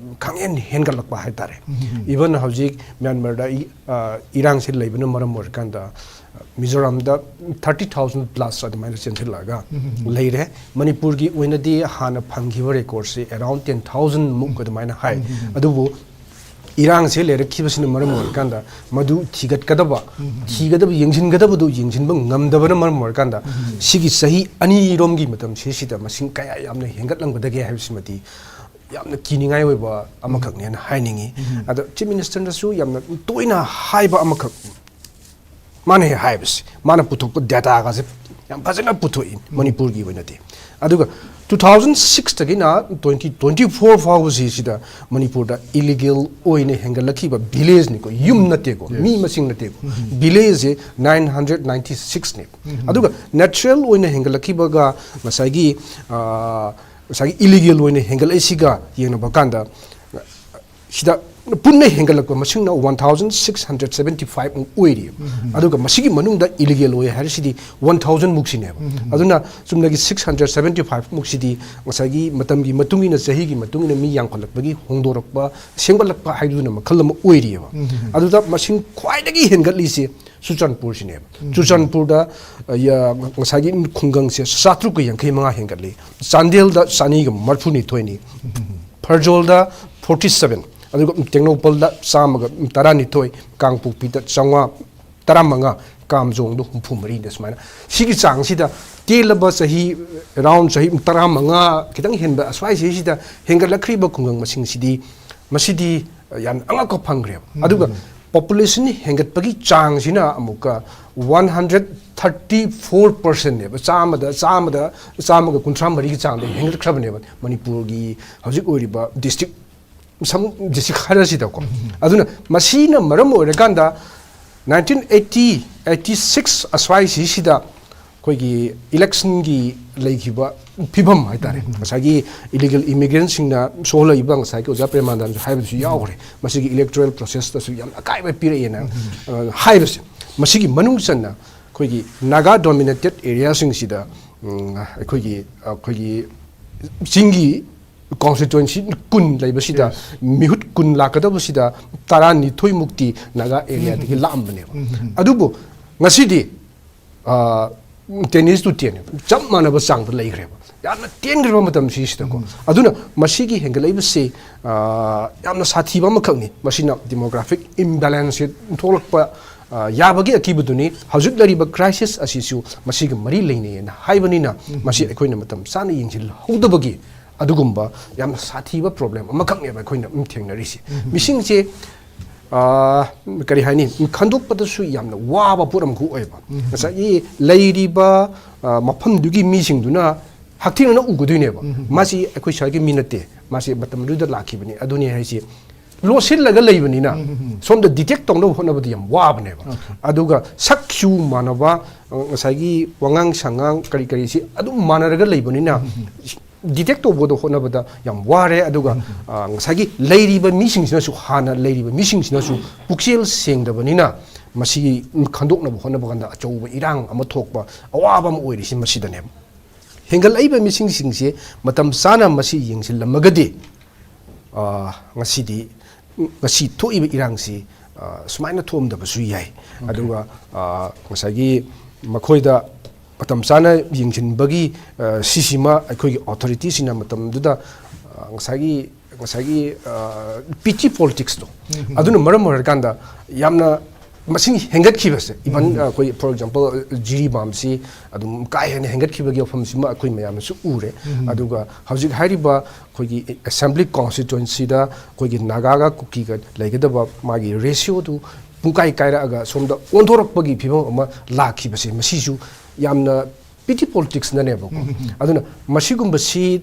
ꯈꯪꯍꯦꯟ ꯍꯦꯟꯒꯠꯂꯛꯄ ꯍꯥꯏꯇꯥꯔꯦ꯫ ꯏꯚꯟ ꯍꯧꯖꯤꯛ ꯃ꯭ꯌꯥꯟꯃꯥꯔꯗ ꯏꯔꯥꯡꯁꯤ ꯂꯩꯕꯅ ꯃꯔꯝ ꯑꯣꯏꯔꯀꯥꯟꯗ ꯃꯤꯖꯣꯔꯥꯝꯗ ꯊꯥꯔꯇꯤ ꯊꯥꯎꯖꯟ ꯄ꯭ꯂꯁ ꯑꯗꯨꯃꯥꯏꯅ ꯆꯦꯟꯁꯤꯜꯂꯛꯑꯒ ꯂꯩꯔꯦ꯫ ꯃꯅꯤꯄꯨꯔꯒꯤ ꯑꯣꯏꯅꯗꯤ ꯍꯥꯟꯅ ꯐꯪꯈꯤꯕ ꯔꯦꯀꯣꯔꯠꯁꯤ ꯑꯦꯔꯥꯎꯟ ꯇꯦꯟ ꯊꯥꯎꯖꯟ ꯃꯨꯛ ꯑꯗꯨꯃꯥꯏꯅ ꯍꯥꯏ꯫ ꯑꯗꯨꯕꯨ ꯏꯔꯥꯡꯁꯦ ꯂꯩꯔꯛꯈꯤꯕꯁꯤꯅ ꯃꯔꯝ ꯑꯣꯏꯔꯀꯥꯟꯗ ꯃꯗꯨ ꯊꯤꯒꯠꯀꯗꯕ, ꯊꯤꯒꯗꯕ, ꯌꯦꯡꯁꯤꯟꯒꯗꯕꯗꯨ ꯌꯦꯡꯁꯤꯟꯕ ꯉꯝꯗꯕꯅ ꯃꯔꯝ ꯑꯣꯏꯔꯀꯥꯟꯗ ꯁꯤꯒꯤ ꯆꯍꯤ ꯑꯅꯤꯔꯣꯝꯒꯤ ꯃꯇꯝꯁꯤꯁꯤꯗ ꯃꯁꯤꯡ ꯀꯌꯥ ꯌꯥꯝꯅ ꯍꯦꯟꯒꯠꯂꯝꯒꯗꯒꯦ ꯍꯥꯏꯕꯁꯤꯃꯗꯤ ꯌꯥꯝꯅ ꯀꯤꯅꯤꯡꯉꯥꯏ ꯑꯣꯏꯕ ꯑꯃꯈꯛꯅꯦꯅ ꯍꯥꯏꯅꯤꯡꯉꯤ꯫ ꯑꯗꯣ ꯆꯤꯐ ꯃꯤꯅꯤꯁꯇꯔꯅꯁꯨ ꯌꯥꯝꯅ ꯇꯣꯏꯅ ꯍꯥꯏꯕ ꯑꯃꯈꯛ, ꯃꯥꯅ ꯍꯦꯛ ꯍꯥꯏꯕꯁꯦ, ꯃꯥꯅ ꯄꯨꯊꯣꯛꯄ ꯗꯦꯇꯥꯒꯁꯦ ꯌꯥꯝ ꯐꯖꯅ ꯄꯨꯊꯣꯛꯏ ꯃꯅꯤꯄꯨꯔꯒꯤ ꯑꯣꯏꯅꯗꯤ꯫ ꯑꯗꯨꯒ ꯇꯨ ꯊꯥꯎꯖꯟ ꯁꯤꯛꯁꯇꯒꯤꯅ ꯇ꯭ꯋꯦꯟꯇꯤ ꯇ꯭ꯋꯦꯟꯇꯤ ꯐꯣꯔ ꯐꯥꯎꯕꯁꯤ ꯁꯤꯗ ꯃꯅꯤꯄꯨꯔꯗ ꯏꯂꯤꯒꯦꯜ ꯑꯣꯏꯅ ꯍꯦꯟꯒꯠꯂꯛꯈꯤꯕ ꯚꯤꯂꯦꯖꯅꯤꯀꯣ, ꯌꯨꯝ ꯅꯠꯇꯦꯀꯣ, ꯃꯤ ꯃꯁꯤꯡ ꯅꯠꯇꯦꯀꯣ, ꯚꯤꯂꯦꯖꯁꯦ ꯅꯥꯏꯟ ꯍꯟꯗ꯭ꯔꯦꯠ ꯅꯥꯏꯟꯇꯤ ꯁꯤꯛꯁꯅꯦ꯫ ꯑꯗꯨꯒ ꯅꯦꯆꯔꯦꯜ ꯑꯣꯏꯅ ꯍꯦꯟꯒꯠꯂꯛꯈꯤꯕꯒ ꯉꯁꯥꯏꯒꯤ, ꯑ, ꯉꯁꯥꯏꯒꯤ ꯏꯂꯤꯒꯦꯜ ꯑꯣꯏꯅ ꯍꯦꯟꯒꯠꯂꯛꯏꯁꯤꯒ ꯌꯦꯡꯅꯕ ꯀꯥꯟꯗ ꯁꯤꯗ ꯄꯨꯟꯅ ꯍꯦꯟꯒꯠꯂꯛꯄ ꯃꯁꯤꯡꯅ one thousand six hundred seventy five ꯃꯨꯛ ꯑꯣꯏꯔꯤꯕ꯫ ꯑꯗꯨꯒ ꯃꯁꯤꯒꯤ ꯃꯅꯨꯡꯗ ꯏꯂꯤꯒꯦꯜ ꯑꯣꯏ ꯍꯥꯏꯔꯤꯁꯤꯗꯤ ꯋꯥꯟ ꯊꯥꯎꯖꯟ ꯃꯨꯛꯁꯤꯅꯦꯕ꯫ ꯑꯗꯨꯅ ꯆꯨꯝꯅꯒꯤ ꯁꯤꯛꯁ ꯍꯟꯗ꯭ꯔꯦꯠ ꯁꯕꯦꯟꯇꯤ ꯐꯥꯏꯚ ꯃꯨꯛꯁꯤꯗꯤ ꯉꯁꯥꯏꯒꯤ ꯃꯇꯝꯒꯤ ꯃꯇꯨꯡ ꯏꯟꯅ, ꯆꯍꯤꯒꯤ ꯃꯇꯨꯡ ꯏꯟꯅ ꯃꯤ ꯌꯥꯝꯈꯠꯂꯛꯄꯒꯤ ꯍꯣꯡꯗꯣꯔꯛꯄ, ꯁꯦꯝꯒꯠꯂꯛꯄ ꯍꯥꯏꯗꯨꯅ ꯃꯈꯜ ꯑꯃ ꯑꯣꯏꯔꯤꯑꯕ꯫ ꯑꯗꯨꯗ ꯃꯁꯤꯡ ꯈ꯭ꯋꯥꯏꯗꯒꯤ ꯍꯦꯟꯒꯠꯂꯤꯁꯦ ꯆꯨꯔꯆꯥꯟꯄꯨꯔꯁꯤꯅꯦꯕ꯫ ꯆꯨꯔꯆꯥꯟꯄꯨꯔꯗ, ꯑ, ꯌ-, ꯉꯁꯥꯏꯒꯤ ꯈꯨꯡꯒꯪꯁꯦ ꯆꯥꯇ꯭ꯔꯨꯛꯀ ꯌꯥꯡꯈꯩ ꯃꯉꯥ ꯍꯦꯟꯒꯠꯂꯤ꯫ ꯆꯥꯟꯗꯦꯜꯗ ꯆꯅꯤꯒ ꯃꯔꯐꯨꯅꯤꯊꯣꯏꯅꯤ꯫ ꯐꯔꯖꯣꯜꯗ ꯐꯣꯔꯇꯤ ꯁꯕꯦꯟ꯫ ꯑꯗꯨꯒ ꯇꯦꯡꯅꯧꯄꯜꯗ ꯆꯥꯝꯃꯒ ꯇꯔꯥꯅꯤꯊꯣꯏ, ꯀꯥꯡꯄꯣꯛꯄꯤꯗ ꯆꯥꯝꯃꯉꯥ ꯇꯔꯥꯃꯉꯥ, ꯀꯥꯝꯖꯣꯡꯗ ꯍꯨꯝꯐꯨ ꯃꯔꯤꯗ ꯁꯨꯃꯥꯏꯅ꯫ ꯁꯤꯒꯤ ꯆꯥꯡꯁꯤꯗ ꯇꯦꯜꯂꯕ ꯆꯍꯤ, around ꯆꯍꯤ ꯇꯔꯥꯃꯉꯥ ꯈꯤꯇꯪ ꯍꯦꯟꯕ ꯑꯁ꯭ꯋꯥꯏꯁꯤꯁꯤꯗ ꯍꯦꯟꯒꯠꯂꯛꯈ꯭ꯔꯤꯕ ꯈꯨꯡꯒꯪ ꯃꯁꯤꯡꯁꯤꯗꯤ, ꯃꯁꯤꯗꯤ ꯌꯥꯝꯅ ꯑꯉꯛꯄ ꯐꯪꯈ꯭ꯔꯦꯕ꯫ ꯑꯗꯨꯒ population ꯍꯦꯟꯒꯠꯄꯒꯤ ꯆꯥꯡꯁꯤꯅ ꯑꯃꯨꯛꯀ one hundred thirty four percentꯅꯦꯕ, ꯆꯥꯝꯃꯗ, ꯆꯥꯝꯃꯗ, ꯆꯥꯝꯃꯒ ꯀꯨꯟꯊ꯭ꯔꯥ ꯃꯔꯤꯒꯤ ꯆꯥꯡꯗ ꯍꯦꯟꯒꯠꯈ꯭ꯔꯕꯅꯦꯕ ꯃꯅꯤꯄꯨꯔꯒꯤ ꯍꯧꯖꯤꯛ ꯑꯣꯏꯔꯤꯕ district, ꯁꯝ district ꯈꯔꯁꯤꯗꯀꯣ꯫ ꯑꯗꯨꯅ ꯃꯁꯤꯅ ꯃꯔꯝ ꯑꯣꯏꯔꯀꯥꯟꯗ nineteen eighty, eighty six ꯑꯁ꯭ꯋꯥꯏꯁꯤꯁꯤꯗ ꯑꯩꯈꯣꯏꯒꯤ electionꯒꯤ ꯂꯩꯈꯤꯕ ꯐꯤꯕꯝ ꯍꯥꯏꯇꯥꯔꯦ, ꯉꯁꯥꯏꯒꯤ illegal immigrantꯁꯤꯡꯅ ꯁꯣꯛꯍꯜꯂꯛꯏꯕ, ꯉꯁꯥꯏꯒꯤ ꯑꯣꯖꯥ ꯄ꯭ꯔꯦꯃꯥꯅꯟꯗꯁꯨ ꯍꯥꯏꯕꯗꯨꯁꯨ ꯌꯥꯎꯈ꯭ꯔꯦ, ꯃꯁꯤꯒꯤ electoral processꯇꯁꯨ ꯌꯥꯝꯅ ꯑꯀꯥꯏꯕ ꯄꯤꯔꯛꯑꯦꯅ, ꯑ, ꯍꯥꯏꯕꯁꯦ, ꯃꯁꯤꯒꯤ ꯃꯅꯨꯡ ꯆꯟꯅ ꯑꯩꯈꯣꯏꯒꯤ Naga dominated areaꯁꯤꯡꯁꯤꯗ, ꯎꯝ, ꯑꯩꯈꯣꯏꯒꯤ, ꯑꯩꯈꯣꯏꯒꯤ ꯆꯤꯡꯒꯤ constituency ꯀꯨꯟ ꯂꯩꯕꯁꯤꯗ ꯃꯤꯍꯨꯠ ꯀꯨꯟ ꯂꯥꯛꯀꯗꯕꯁꯤꯗ ꯇꯔꯥꯅꯤꯊꯣꯏꯃꯨꯛꯇꯤ Naga areaꯗꯒꯤ ꯂꯥꯛꯑꯝꯕꯅꯦꯕ꯫ ꯑꯗꯨꯕꯨ ꯉꯁꯤꯗꯤ, ꯑ, ten is to ten ꯆꯞ ꯃꯥꯟꯅꯕ ꯆꯥꯡꯗ ꯂꯩꯈ꯭ꯔꯦꯕ, ꯌꯥꯝꯅ ꯇꯦꯟꯈ꯭ꯔꯕ ꯃꯇꯝꯁꯤꯗꯀꯣ꯫ ꯑꯗꯨꯅ ꯃꯁꯤꯒꯤ ꯍꯦꯟꯒꯠꯂꯛꯏꯕꯁꯤ, ꯑ, ꯌꯥꯝꯅ ꯁꯥꯊꯤꯕ ꯑꯃꯈꯛꯅꯤ꯫ ꯃꯁꯤꯅ demographic imbalanceꯁꯦ ꯊꯣꯛꯂꯛꯄ, ꯑ, ꯌꯥꯕꯒꯤ ꯑꯀꯤꯕꯗꯨꯅꯤ꯫ ꯍꯧꯖꯤꯛ ꯂꯩꯔꯤꯕ crisis ꯑꯁꯤꯁꯨ ꯃꯁꯤꯒ ꯃꯔꯤ ꯂꯩꯅꯩꯌꯦꯅ ꯍꯥꯏꯕꯅꯤꯅ, ꯃꯁꯤ ꯑꯩꯈꯣꯏꯅ ꯃꯇꯝ ꯆꯥꯅ ꯌꯦꯡꯁꯤꯜꯍꯧꯗꯕꯒꯤ ꯑꯗꯨꯒꯨꯝꯕ ꯌꯥꯝꯅ ꯁꯥꯊꯤꯕ problem ꯑꯃꯈꯛꯅꯦꯕ ꯑꯩꯈꯣꯏꯅ ꯑꯗꯨꯝ ꯊꯦꯡꯅꯔꯤꯁꯦ꯫ ꯃꯤꯁꯤꯡꯁꯦ, ꯑ, ꯀꯔꯤ ꯍꯥꯏꯅꯤ, ꯈꯟꯗꯣꯛꯄꯗꯁꯨ ꯌꯥꯝꯅ ꯋꯥꯕ ꯄꯣꯠ ꯑꯃꯈꯛ ꯑꯣꯏꯕ꯫ ꯉꯁꯥꯏꯒꯤ ꯂꯩꯔꯤꯕ, ꯑ, ꯃꯐꯝꯗꯨꯒꯤ ꯃꯤꯁꯤꯡꯗꯨꯅ ꯍꯛꯊꯦꯡꯅꯅ ꯎꯒꯗꯣꯏꯅꯦꯕ꯫ ꯃꯥꯁꯤ ꯑꯩꯈꯣꯏ ꯁ꯭ꯋꯥꯏꯒꯤ ꯃꯤ ꯅꯠꯇꯦ, ꯃꯥꯁꯤ ꯃꯇꯝꯗꯨꯗ ꯂꯥꯛꯈꯤꯕꯅꯤ, ꯑꯗꯨꯅꯤ ꯍꯥꯏꯁꯤ ꯂꯣꯠꯁꯤꯜꯂꯒ ꯂꯩꯕꯅꯤꯅ, ꯁꯣꯝꯗ detect ꯇꯧꯅꯕ ꯍꯣꯠꯅꯕꯗ ꯌꯥꯝ ꯋꯥꯕꯅꯦꯕ꯫ ꯑꯗꯨꯒ ꯁꯛꯁꯨ ꯃꯥꯟꯅꯕ, ꯑ, ꯉꯁꯥꯏꯒꯤ ꯋꯥꯉꯥꯡ ꯁꯉꯥꯡ ꯀꯔꯤ ꯀꯔꯤꯁꯤ ꯑꯗꯨꯝ ꯃꯥꯟꯅꯔꯒ ꯂꯩꯕꯅꯤꯅ, detect ꯇꯧꯕꯗ ꯍꯣꯠꯅꯕꯗ ꯌꯥꯝ ꯋꯥꯔꯦ꯫ ꯑꯗꯨꯒ, ꯑ, ꯉꯁꯥꯏꯒꯤ ꯂꯩꯔꯤꯕ ꯃꯤꯁꯤꯡꯁꯤꯅꯁꯨ, ꯍꯥꯟꯅ ꯂꯩꯔꯤꯕ ꯃꯤꯁꯤꯡꯁꯤꯅꯁꯨ ꯄꯨꯛꯆꯦꯜ ꯁꯦꯡꯗꯕꯅꯤꯅ, ꯃꯁꯤ ꯈꯟꯗꯣꯛꯅꯕ ꯍꯣꯠꯅꯕ ꯀꯥꯟꯗ ꯑꯆꯧꯕ ꯏꯔꯥꯡ ꯑꯃ ꯊꯣꯛꯄ, ꯑꯋꯥꯕ ꯑꯃ ꯑꯣꯏꯔꯤꯁꯤ ꯃꯁꯤꯗꯅꯦꯕ꯫ ꯍꯦꯟꯒꯠꯂꯛꯏꯕ ꯃꯤꯁꯤꯡꯁꯤꯡꯁꯦ ꯃꯇꯝ ꯆꯥꯅ ꯃꯁꯤ ꯌꯦꯡꯁꯤꯜꯂꯝꯃꯒꯗꯤ, ꯑ, ꯉꯁꯤꯗꯤ, ꯉꯁꯤ ꯊꯣꯛꯏꯕ ꯏꯔꯥꯡꯁꯤ, ꯑ, ꯁꯨꯃꯥꯏꯅ ꯊꯣꯛꯑꯝꯗꯕꯁꯨ ꯌꯥꯏ꯫ ꯑꯗꯨꯒ, ꯑ, ꯉꯁꯥꯏꯒꯤ ꯃꯈꯣꯏꯗ ꯃꯇꯝ ꯆꯥꯅ ꯌꯦꯡꯁꯤꯟꯕꯒꯤ, ꯑ, ꯁꯤꯁꯤꯃ ꯑꯩꯈꯣꯏꯒꯤ authorityꯁꯤꯡꯅ ꯃꯇꯝꯗꯨꯗ, ꯑ, ꯑ, ꯉꯁꯥꯏꯒꯤ ꯉꯁꯥꯏꯒꯤ ꯄꯤꯇꯤ ꯄꯣꯂꯤꯇꯤꯛꯁꯇꯣ, ꯑꯗꯨꯅ ꯃꯔꯝ ꯑꯣꯏꯔꯀꯥꯟꯗ ꯌꯥꯝꯅ ꯃꯁꯤꯡ ꯍꯦꯟꯒꯠꯈꯤꯕꯁꯦ, ꯏꯚꯟ ꯑꯩꯈꯣꯏ, ꯐꯣꯔ ꯑꯦꯛꯖꯥꯝꯄꯜ, ꯖꯤꯔꯤꯕꯥꯝꯁꯤ ꯑꯗꯨꯝ ꯀꯥ ꯍꯦꯟꯅ ꯍꯦꯟꯒꯠꯈꯤꯕꯒꯤ ꯋꯥꯐꯝꯁꯤꯃ ꯑꯩꯈꯣꯏ ꯃꯌꯥꯝꯅꯁꯨ ꯎꯔꯦ꯫ ꯑꯗꯨꯒ ꯍꯧꯖꯤꯛ ꯍꯥꯏꯔꯤꯕ ꯑꯩꯈꯣꯏꯒꯤ ꯑꯦꯁꯦꯝꯕ꯭ꯂꯤ ꯀꯣꯟꯁꯇꯤꯇ꯭ꯋꯦꯟꯁꯤꯗ ꯑꯩꯈꯣꯏꯒꯤ ꯅꯥꯒꯥꯒ ꯀꯨꯀꯤꯒ ꯂꯩꯒꯗꯕ ꯃꯥꯒꯤ ꯔꯦꯁꯤꯌꯣꯗꯨ ꯄꯨꯡꯀꯥꯏ ꯀꯥꯏꯔꯛꯑꯒ ꯁꯣꯝꯗ ꯑꯣꯟꯊꯣꯔꯛꯄꯒꯤ ꯐꯤꯕꯝ ꯑꯃ ꯂꯥꯛꯈꯤꯕꯁꯦ, ꯃꯁꯤꯁꯨ ꯌꯥꯝꯅ ꯄꯤꯇꯤ ꯄꯣꯂꯤꯇꯤꯛꯁꯅꯅꯦꯕꯀꯣ꯫ ꯑꯗꯨꯅ ꯃꯁꯤꯒꯨꯝꯕꯁꯤ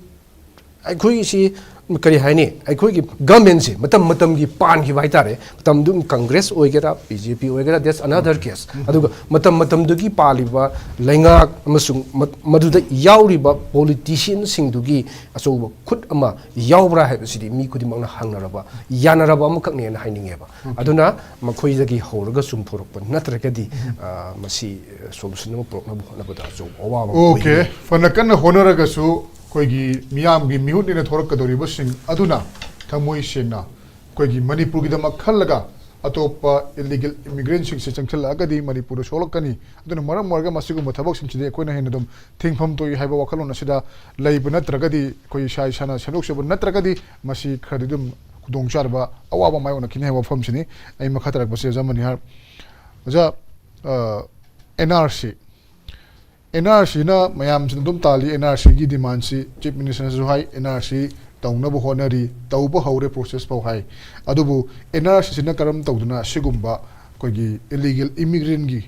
ꯑꯩꯈꯣꯏꯒꯤꯁꯤ ꯀꯔꯤ ꯍꯥꯏꯅꯤ, ꯑꯩꯈꯣꯏꯒꯤ ꯒꯃꯦꯟꯁꯦ ꯃꯇꯝ ꯃꯇꯝꯒꯤ ꯄꯥꯟꯈꯤꯕ ꯍꯥꯏꯇꯥꯔꯦ꯫ ꯃꯇꯝꯗꯨ ꯀꯪꯒ꯭ꯔꯦꯁ ꯑꯣꯏꯒꯦꯔꯥ, ꯕꯤ ꯖꯦ ꯄꯤ ꯑꯣꯏꯒꯦꯔꯥ, that's another case꯫ ꯑꯗꯨꯒ ꯃꯇꯝ ꯃꯇꯝꯗꯨꯒꯤ ꯄꯥꯜꯂꯤꯕ ꯂꯩꯉꯥꯛ ꯑꯃꯁꯨꯡ ꯃ-, ꯃꯗꯨꯗ ꯌꯥꯎꯔꯤꯕ ꯄꯣꯂꯤꯇꯤꯁꯤꯌꯟꯁꯤꯡꯗꯨꯒꯤ ꯑꯆꯧꯕ ꯈꯨꯠ ꯑꯃ ꯌꯥꯎꯕ꯭ꯔꯥ ꯍꯥꯏꯕꯁꯤꯗꯤ ꯃꯤ ꯈꯨꯗꯤꯡꯃꯛꯅ ꯍꯪꯅꯔꯕ, ꯌꯥꯅꯔꯕ ꯑꯃꯈꯛꯅꯦꯅ ꯍꯥꯏꯅꯤꯡꯉꯦꯕ꯫ ꯑꯗꯨꯅ ꯃꯈꯣꯏꯗꯒꯤ ꯍꯧꯔꯒ ꯆꯨꯝꯊꯣꯔꯛꯄ ꯅꯠꯇ꯭ꯔꯒꯗꯤ, ꯑ, ꯃꯁꯤ ꯁꯣꯂꯨꯁꯟ ꯑꯃ ꯄꯨꯔꯛꯅꯕ ꯍꯣꯠꯅꯕꯗ ꯑꯆꯧꯕ ꯑꯋꯥꯕ ꯑꯃ ꯑꯣꯏꯒꯅꯤ꯫ ꯐꯅ ꯀꯟꯅ ꯍꯣꯠꯅꯔꯒꯁꯨ ꯑꯩꯈꯣꯏꯒꯤ ꯃꯤꯌꯥꯝꯒꯤ ꯃꯤꯍꯨꯠꯅꯦꯅ ꯊꯣꯔꯛꯀꯗꯧꯔꯤꯕꯁꯤꯡ ꯑꯗꯨꯅ ꯊꯃꯣꯏ ꯁꯦꯡꯅ ꯑꯩꯈꯣꯏꯒꯤ ꯃꯅꯤꯄꯨꯔꯒꯤꯗꯃꯛ ꯈꯜꯂꯒ ꯑꯇꯣꯞꯄ ꯏꯂꯤꯒꯦꯜ ꯏꯃꯤꯒ꯭ꯔꯦꯟꯁꯤꯡꯁꯦ ꯆꯪꯁꯤꯜꯂꯛꯑꯒꯗꯤ ꯃꯅꯤꯄꯨꯔꯗ ꯁꯣꯛꯂꯛꯀꯅꯤ꯫ ꯑꯗꯨꯅ ꯃꯔꯝ ꯑꯣꯏꯔꯒ ꯃꯁꯤꯒꯨꯝꯕ ꯊꯕꯛꯁꯤꯡꯁꯤꯗꯤ ꯑꯩꯈꯣꯏꯅ ꯍꯦꯟꯅ ꯑꯗꯨꯝ ꯊꯤꯡꯐꯝ ꯊꯣꯛꯏ ꯍꯥꯏꯕ ꯋꯥꯈꯜꯂꯣꯟ ꯑꯁꯤꯗ ꯂꯩꯕ ꯅꯠꯇ꯭ꯔꯒꯗꯤ, ꯑꯩꯈꯣꯏ ꯏꯁꯥ ꯏꯁꯥꯅ ꯁꯦꯝꯗꯣꯛꯆꯕ ꯅꯠꯇ꯭ꯔꯒꯗꯤ ꯃꯁꯤ ꯈꯔꯗꯤ ꯑꯗꯨꯝ ꯈꯨꯗꯣꯡꯆꯥꯗꯕ ꯑꯋꯥꯕ ꯃꯥꯌꯣꯛꯅꯈꯤꯅꯤ ꯍꯥꯏꯕ ꯋꯥꯐꯝꯁꯤꯅꯤ꯫ ꯑꯩ ꯃꯈꯥ ꯇꯥꯔꯛꯄꯁꯦ ꯑꯣꯖꯥ ꯃꯅꯤꯍꯥꯔ, ꯑꯣꯖꯥ, N R C, N R ꯁꯤꯅ ꯃꯌꯥꯝꯁꯤꯅ ꯑꯗꯨꯝ ꯇꯥꯜꯂꯤ꯫ ꯑꯦꯟ ꯑꯥꯔ ꯁꯤꯒꯤ ꯗꯤꯃꯥꯟꯁꯤ ꯆꯤꯐ ꯃꯤꯅꯤꯁꯇꯔꯅꯁꯨ ꯍꯥꯏ, ꯑꯦꯟ ꯑꯥꯔ ꯁꯤ ꯇꯧꯅꯕ ꯍꯣꯠꯅꯔꯤ, ꯇꯧꯕ ꯍꯧꯔꯦ, ꯄ꯭ꯔꯣꯁꯦꯁ ꯐꯥꯎ ꯍꯥꯏ꯫ ꯑꯗꯨꯕꯨ ꯑꯦꯟ ꯑꯥꯔ ꯁꯤꯁꯤꯅ ꯀꯔꯝ ꯇꯧꯗꯨꯅ ꯑꯁꯤꯒꯨꯝꯕ ꯑꯩꯈꯣꯏꯒꯤ ꯏꯂꯤꯒꯦꯜ ꯏꯃꯤꯒ꯭ꯔꯦꯟꯒꯤ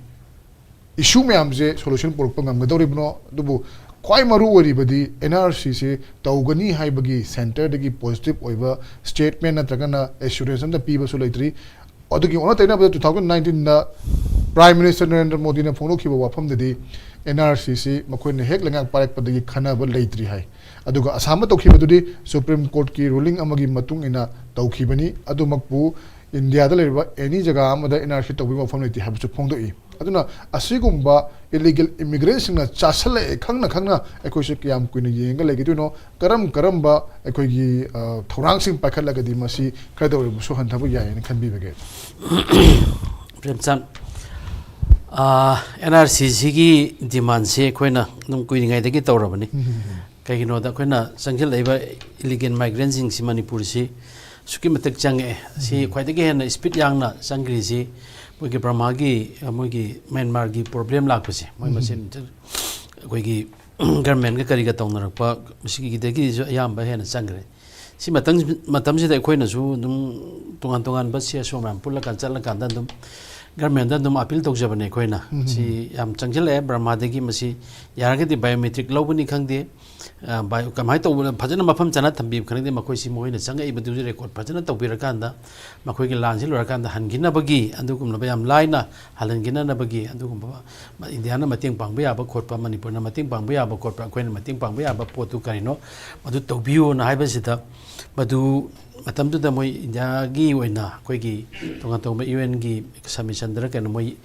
ꯏꯁꯨ ꯃꯌꯥꯝꯁꯦ ꯁꯣꯂꯨꯁꯟ ꯄꯨꯔꯛꯄ ꯉꯝꯒꯗꯧꯔꯤꯕꯅꯣ? ꯑꯗꯨꯕꯨ ꯈ꯭ꯋꯥꯏ ꯃꯔꯨ ꯑꯣꯏꯔꯤꯕꯗꯤ ꯑꯦꯟ ꯑꯥꯔ ꯁꯤꯁꯦ ꯇꯧꯒꯅꯤ ꯍꯥꯏꯕꯒꯤ ꯁꯦꯟꯇꯔꯗꯒꯤ ꯄꯣꯖꯤꯇꯤꯚ ꯑꯣꯏꯕ ꯁ꯭ꯇꯦꯠꯃꯦꯟ ꯅꯠꯇ꯭ꯔꯒꯅ ꯑꯦꯁꯨꯔꯦꯟꯁ ꯑꯝꯇ ꯄꯤꯕꯁꯨ ꯂꯩꯇ꯭ꯔꯤ꯫ ꯑꯗꯨꯒꯤ ꯑꯣꯟꯅ ꯇꯩꯅꯕꯗ two thousand nineteenꯗ ꯄ꯭ꯔꯥꯏꯝ ꯃꯤꯅꯤꯁꯇꯔ ꯅꯔꯦꯟꯗ꯭ꯔ ꯃꯣꯗꯤꯅ ꯐꯣꯡꯗꯣꯛꯈꯤꯕ ꯋꯥꯐꯝꯗꯗꯤ ꯑꯦꯟ ꯑꯥꯔ ꯁꯤꯁꯤ ꯃꯈꯣꯏꯅ ꯍꯦꯛ ꯂꯩꯉꯥꯛ ꯄꯥꯏꯔꯛꯄꯗꯒꯤ ꯈꯟꯅꯕ ꯂꯩꯇ꯭ꯔꯤ ꯍꯥꯏ꯫ ꯑꯗꯨꯒ ꯑꯁꯥꯝꯗ ꯇꯧꯈꯤꯕꯗꯨꯗꯤ ꯁꯨꯄ꯭ꯔꯤꯝ ꯀꯣꯔꯠꯀꯤ ꯔꯨꯂꯤꯡ ꯑꯃꯒꯤ ꯃꯇꯨꯡ ꯏꯟꯅ ꯇꯧꯈꯤꯕꯅꯤ꯫ ꯑꯗꯨꯃꯛꯄꯨ ꯏꯟꯗꯤꯌꯥꯗ ꯂꯩꯔꯤꯕ ꯑꯦꯅꯤ ꯖꯒꯥ ꯑꯃꯗ ꯑꯦꯟ ꯑꯥꯔ ꯁꯤ ꯇꯧꯕꯒꯤ ꯋꯥꯐꯝ ꯂꯩꯇꯦ ꯍꯥꯏꯕꯁꯨ ꯐꯣꯡꯗꯣꯛꯏ꯫ ꯑꯗꯨꯅ ꯑꯁꯤꯒꯨꯝꯕ ꯏꯂꯤꯒꯦꯜ ꯏꯃꯤꯒ꯭ꯔꯦꯟꯁꯤꯡꯅ ꯆꯥꯁꯤꯜꯂꯛꯑꯦ ꯈꯪꯅ ꯈꯪꯅ ꯑꯩꯈꯣꯏꯁꯦ ꯀꯌꯥꯝ ꯀꯨꯏꯅ ꯌꯦꯡꯉꯒ ꯂꯩꯒꯗꯣꯏꯅꯣ? ꯀꯔꯝ ꯀꯔꯝꯕ ꯑꯩꯈꯣꯏꯒꯤ, ꯑ, ꯊꯧꯔꯥꯡꯁꯤꯡ ꯄꯥꯏꯈꯠꯂꯒꯗꯤ ꯃꯁꯤ ꯈꯔꯗ ꯑꯣꯏꯔꯕꯁꯨ ꯍꯟꯊꯕ ꯌꯥꯏ ꯍꯥꯏꯅ ꯈꯟꯕꯤꯕꯒꯦ? ꯄ꯭ꯔꯦꯝꯆꯥꯟ, ꯑꯦꯟ ꯑꯥꯔ ꯁꯤꯁꯤꯒꯤ ꯗꯤꯃꯥꯟꯁꯦ ꯑꯩꯈꯣꯏꯅ ꯑꯗꯨꯝ ꯀꯨꯏꯔꯤꯉꯩꯗꯒꯤ ꯇꯧꯔꯕꯅꯤ꯫ ꯀꯩꯒꯤꯅꯣꯗ ꯑꯩꯈꯣꯏꯅ ꯆꯪꯁꯤꯜꯂꯛꯏꯕ ꯏꯂꯤꯒꯦꯜ ꯃꯥꯏꯒ꯭ꯔꯦꯟꯁꯤꯡꯁꯤ ꯃꯅꯤꯄꯨꯔꯁꯤ ꯑꯁꯨꯛꯀꯤ ꯃꯇꯤꯛ ꯆꯪꯉꯛꯑꯦ꯫ ꯁꯤ ꯎꯝ꯫ ꯈ꯭ꯋꯥꯏꯗꯒꯤ ꯍꯦꯟꯅ ꯁ꯭ꯄꯤꯠ ꯌꯥꯡꯅ ꯆꯪꯈ꯭ꯔꯤꯁꯤ ꯃꯣꯏꯒꯤ ꯕꯔꯃꯥꯒꯤ, ꯑ, ꯃꯣꯏꯒꯤ ꯃ꯭ꯌꯥꯟꯃꯥꯔꯒꯤ ꯄ꯭ꯔꯣꯕ꯭ꯂꯦꯝ ꯂꯥꯛꯄꯁꯦ, ꯃꯣꯏ ꯎꯝ꯫ ꯃꯁꯦꯟ ꯑꯩꯈꯣꯏꯒꯤ ꯒꯔꯃꯦꯟꯒ ꯀꯔꯤꯒ ꯇꯧꯅꯔꯛꯄ, ꯃꯁꯤꯒꯤꯗꯒꯤꯁꯨ ꯑꯌꯥꯝꯕ ꯍꯦꯟꯅ ꯆꯪꯈ꯭ꯔꯦ꯫ ꯁꯤ ꯃꯇꯝ-, ꯃꯇꯝꯁꯤꯗ ꯑꯩꯈꯣꯏꯅꯁꯨ ꯑꯗꯨꯝ ꯇꯣꯉꯥꯟ ꯇꯣꯉꯥꯟꯕ ꯁꯤ ꯑꯁꯣ ꯃꯌꯥꯝ ꯄꯨꯜꯂꯀꯥꯟ ꯆꯠꯂꯀꯥꯟꯗ ꯑꯗꯨꯝ ꯒꯔꯃꯦꯟꯗ ꯑꯗꯨꯝ ꯑꯄꯤꯜ ꯇꯧꯖꯕꯅꯦ ꯑꯩꯈꯣꯏꯅ꯫ ꯎꯝ꯫ ꯁꯤ ꯌꯥꯝ ꯆꯪꯁꯤꯜꯂꯛꯑꯦ ꯕꯔꯃꯥꯗꯒꯤ꯫ ꯃꯁꯤ ꯌꯥꯔꯒꯗꯤ ꯕꯥꯏꯑꯣꯃꯦꯇ꯭ꯔꯤꯛ ꯂꯧꯕꯅꯤ ꯈꯪꯗꯦ, ꯑ, ꯕꯥꯏꯑꯣ-, ꯀꯃꯥꯏꯅ ꯇꯧꯕꯅꯣ, ꯐꯖꯅ ꯃꯐꯝ ꯆꯥꯅ ꯊꯝꯕꯤꯕ ꯈꯪꯗꯦ, ꯃꯈꯣꯏꯁꯤ ꯃꯈꯣꯏꯅ ꯆꯪꯉꯛꯏꯕꯗꯨꯁꯨ ꯔꯦꯀꯣꯔꯠ ꯐꯖꯅ ꯇꯧꯕꯤꯔꯀꯥꯟꯗ ꯃꯈꯣꯏꯒꯤ ꯂꯥꯟꯁꯤ ꯂꯣꯏꯔꯀꯥꯟꯗ ꯍꯟꯈꯤꯅꯕꯒꯤ, ꯑꯗꯨꯒꯨꯝꯂꯕ ꯌꯥꯝ ꯂꯥꯏꯅ ꯍꯜꯍꯟꯈꯤꯅꯅꯕꯒꯤ ꯑꯗꯨꯒꯨꯝꯕ ꯃ-, ꯏꯟꯗꯤꯌꯥꯅ ꯃꯇꯦꯡ ꯄꯥꯡꯕ ꯌꯥꯕ ꯈꯣꯠꯄ, ꯃꯅꯤꯄꯨꯔꯅ ꯃꯇꯦꯡ ꯄꯥꯡꯕ ꯌꯥꯕ ꯈꯣꯠꯄ, ꯑꯩꯈꯣꯏꯅ ꯃꯇꯦꯡ ꯄꯥꯡꯕ ꯌꯥꯕ ꯄꯣꯠꯇꯨ ꯀꯔꯤꯅꯣ, ꯃꯗꯨ ꯇꯧꯕꯤꯌꯨꯅ ꯍꯥꯏꯕꯁꯤꯗ, ꯃꯗꯨ ꯃꯇꯝꯗꯨꯗ ꯃꯣꯏ ꯏꯟꯗꯤꯌꯥꯒꯤ ꯑꯣꯏꯅ ꯑꯩꯈꯣꯏꯒꯤ ꯇꯣꯉꯥꯟ ꯇꯣꯉꯥꯟꯕ ꯌꯨ ꯑꯦꯟꯒꯤ ꯁꯕꯃꯤꯁꯟꯗꯔ ꯀꯩꯅꯣ ꯃꯣꯏ,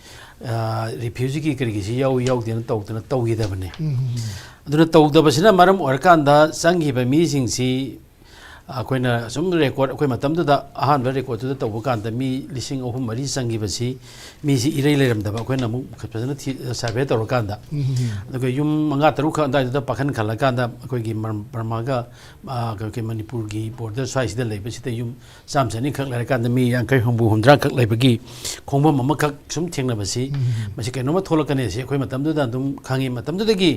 ꯑ, ꯔꯤꯐ꯭ꯌꯨꯖꯤꯒꯤ ꯀꯔꯤꯒꯤꯁꯤ ꯌꯥꯎꯏ ꯌꯥꯎꯗꯦꯅ ꯇꯧꯗꯅ ꯇꯧꯈꯤꯗꯕꯅꯦ꯫ ꯎꯝ꯫ ꯑꯗꯨꯅ ꯇꯧꯗꯕꯁꯤꯅ ꯃꯔꯝ ꯑꯣꯏꯔꯀꯥꯟꯗ ꯆꯪꯈꯤꯕ ꯃꯤꯁꯤꯡꯁꯤ ꯑꯩꯈꯣꯏꯅ ꯁꯨꯝ ꯔꯦꯀꯣꯔꯠ, ꯑꯩꯈꯣꯏ ꯃꯇꯝꯗꯨꯗ ꯑꯍꯥꯟꯕ ꯔꯦꯀꯣꯔꯠꯇꯨꯗ ꯇꯧꯕ ꯀꯥꯟꯗ ꯃꯤ ꯂꯤꯁꯤꯡ ꯑꯍꯨꯝ ꯃꯔꯤ ꯆꯪꯈꯤꯕꯁꯤ ꯃꯤꯁꯤ ꯏꯔꯩ ꯂꯩꯔꯝꯗꯕ꯫ ꯑꯩꯈꯣꯏꯅ ꯑꯃꯨꯛ ꯐꯖꯅ ꯊꯤ-, ꯁꯔꯚꯦ ꯇꯧꯔꯀꯥꯟꯗ꯫ ꯎꯝ꯫ ꯑꯗꯨꯒ ꯌꯨꯝ ꯃꯉꯥ ꯇꯔꯨꯛ ꯈꯛ ꯑꯗꯨꯋꯥꯏꯗꯨꯗ ꯄꯥꯈꯟ ꯈꯜꯂꯀꯥꯟꯗ ꯑꯩꯈꯣꯏꯒꯤ ꯃꯔ-, ꯕꯔꯃꯥꯒ, ꯑ, ꯑꯩꯈꯣꯏ ꯃꯅꯤꯄꯨꯔꯒꯤ ꯕꯣꯔꯗꯔ ꯁ꯭ꯋꯥꯏꯁꯤꯗ ꯂꯩꯕꯁꯤꯗ ꯌꯨꯝ ꯆꯥꯝꯃ ꯆꯅꯤ ꯈꯛ ꯂꯩꯔꯀꯥꯟꯗ ꯃꯤ ꯌꯥꯡꯈꯩ ꯍꯨꯝꯐꯨ ꯍꯨꯝꯗ꯭ꯔꯥ ꯈꯛ ꯂꯩꯕꯒꯤ ꯈꯣꯡꯐꯝ ꯑꯃꯈꯛ ꯁꯨꯝ ꯊꯦꯡꯅꯕꯁꯤ, ꯎꯝ꯫ ꯃꯁꯤ ꯀꯩꯅꯣꯝꯃ ꯊꯣꯛꯂꯛꯀꯅꯤ ꯁꯤ ꯑꯩꯈꯣꯏ ꯃꯇꯝꯗꯨꯗ ꯑꯗꯨꯝ ꯈꯪꯉꯤ꯫ ꯃꯇꯝꯗꯨꯗꯒꯤ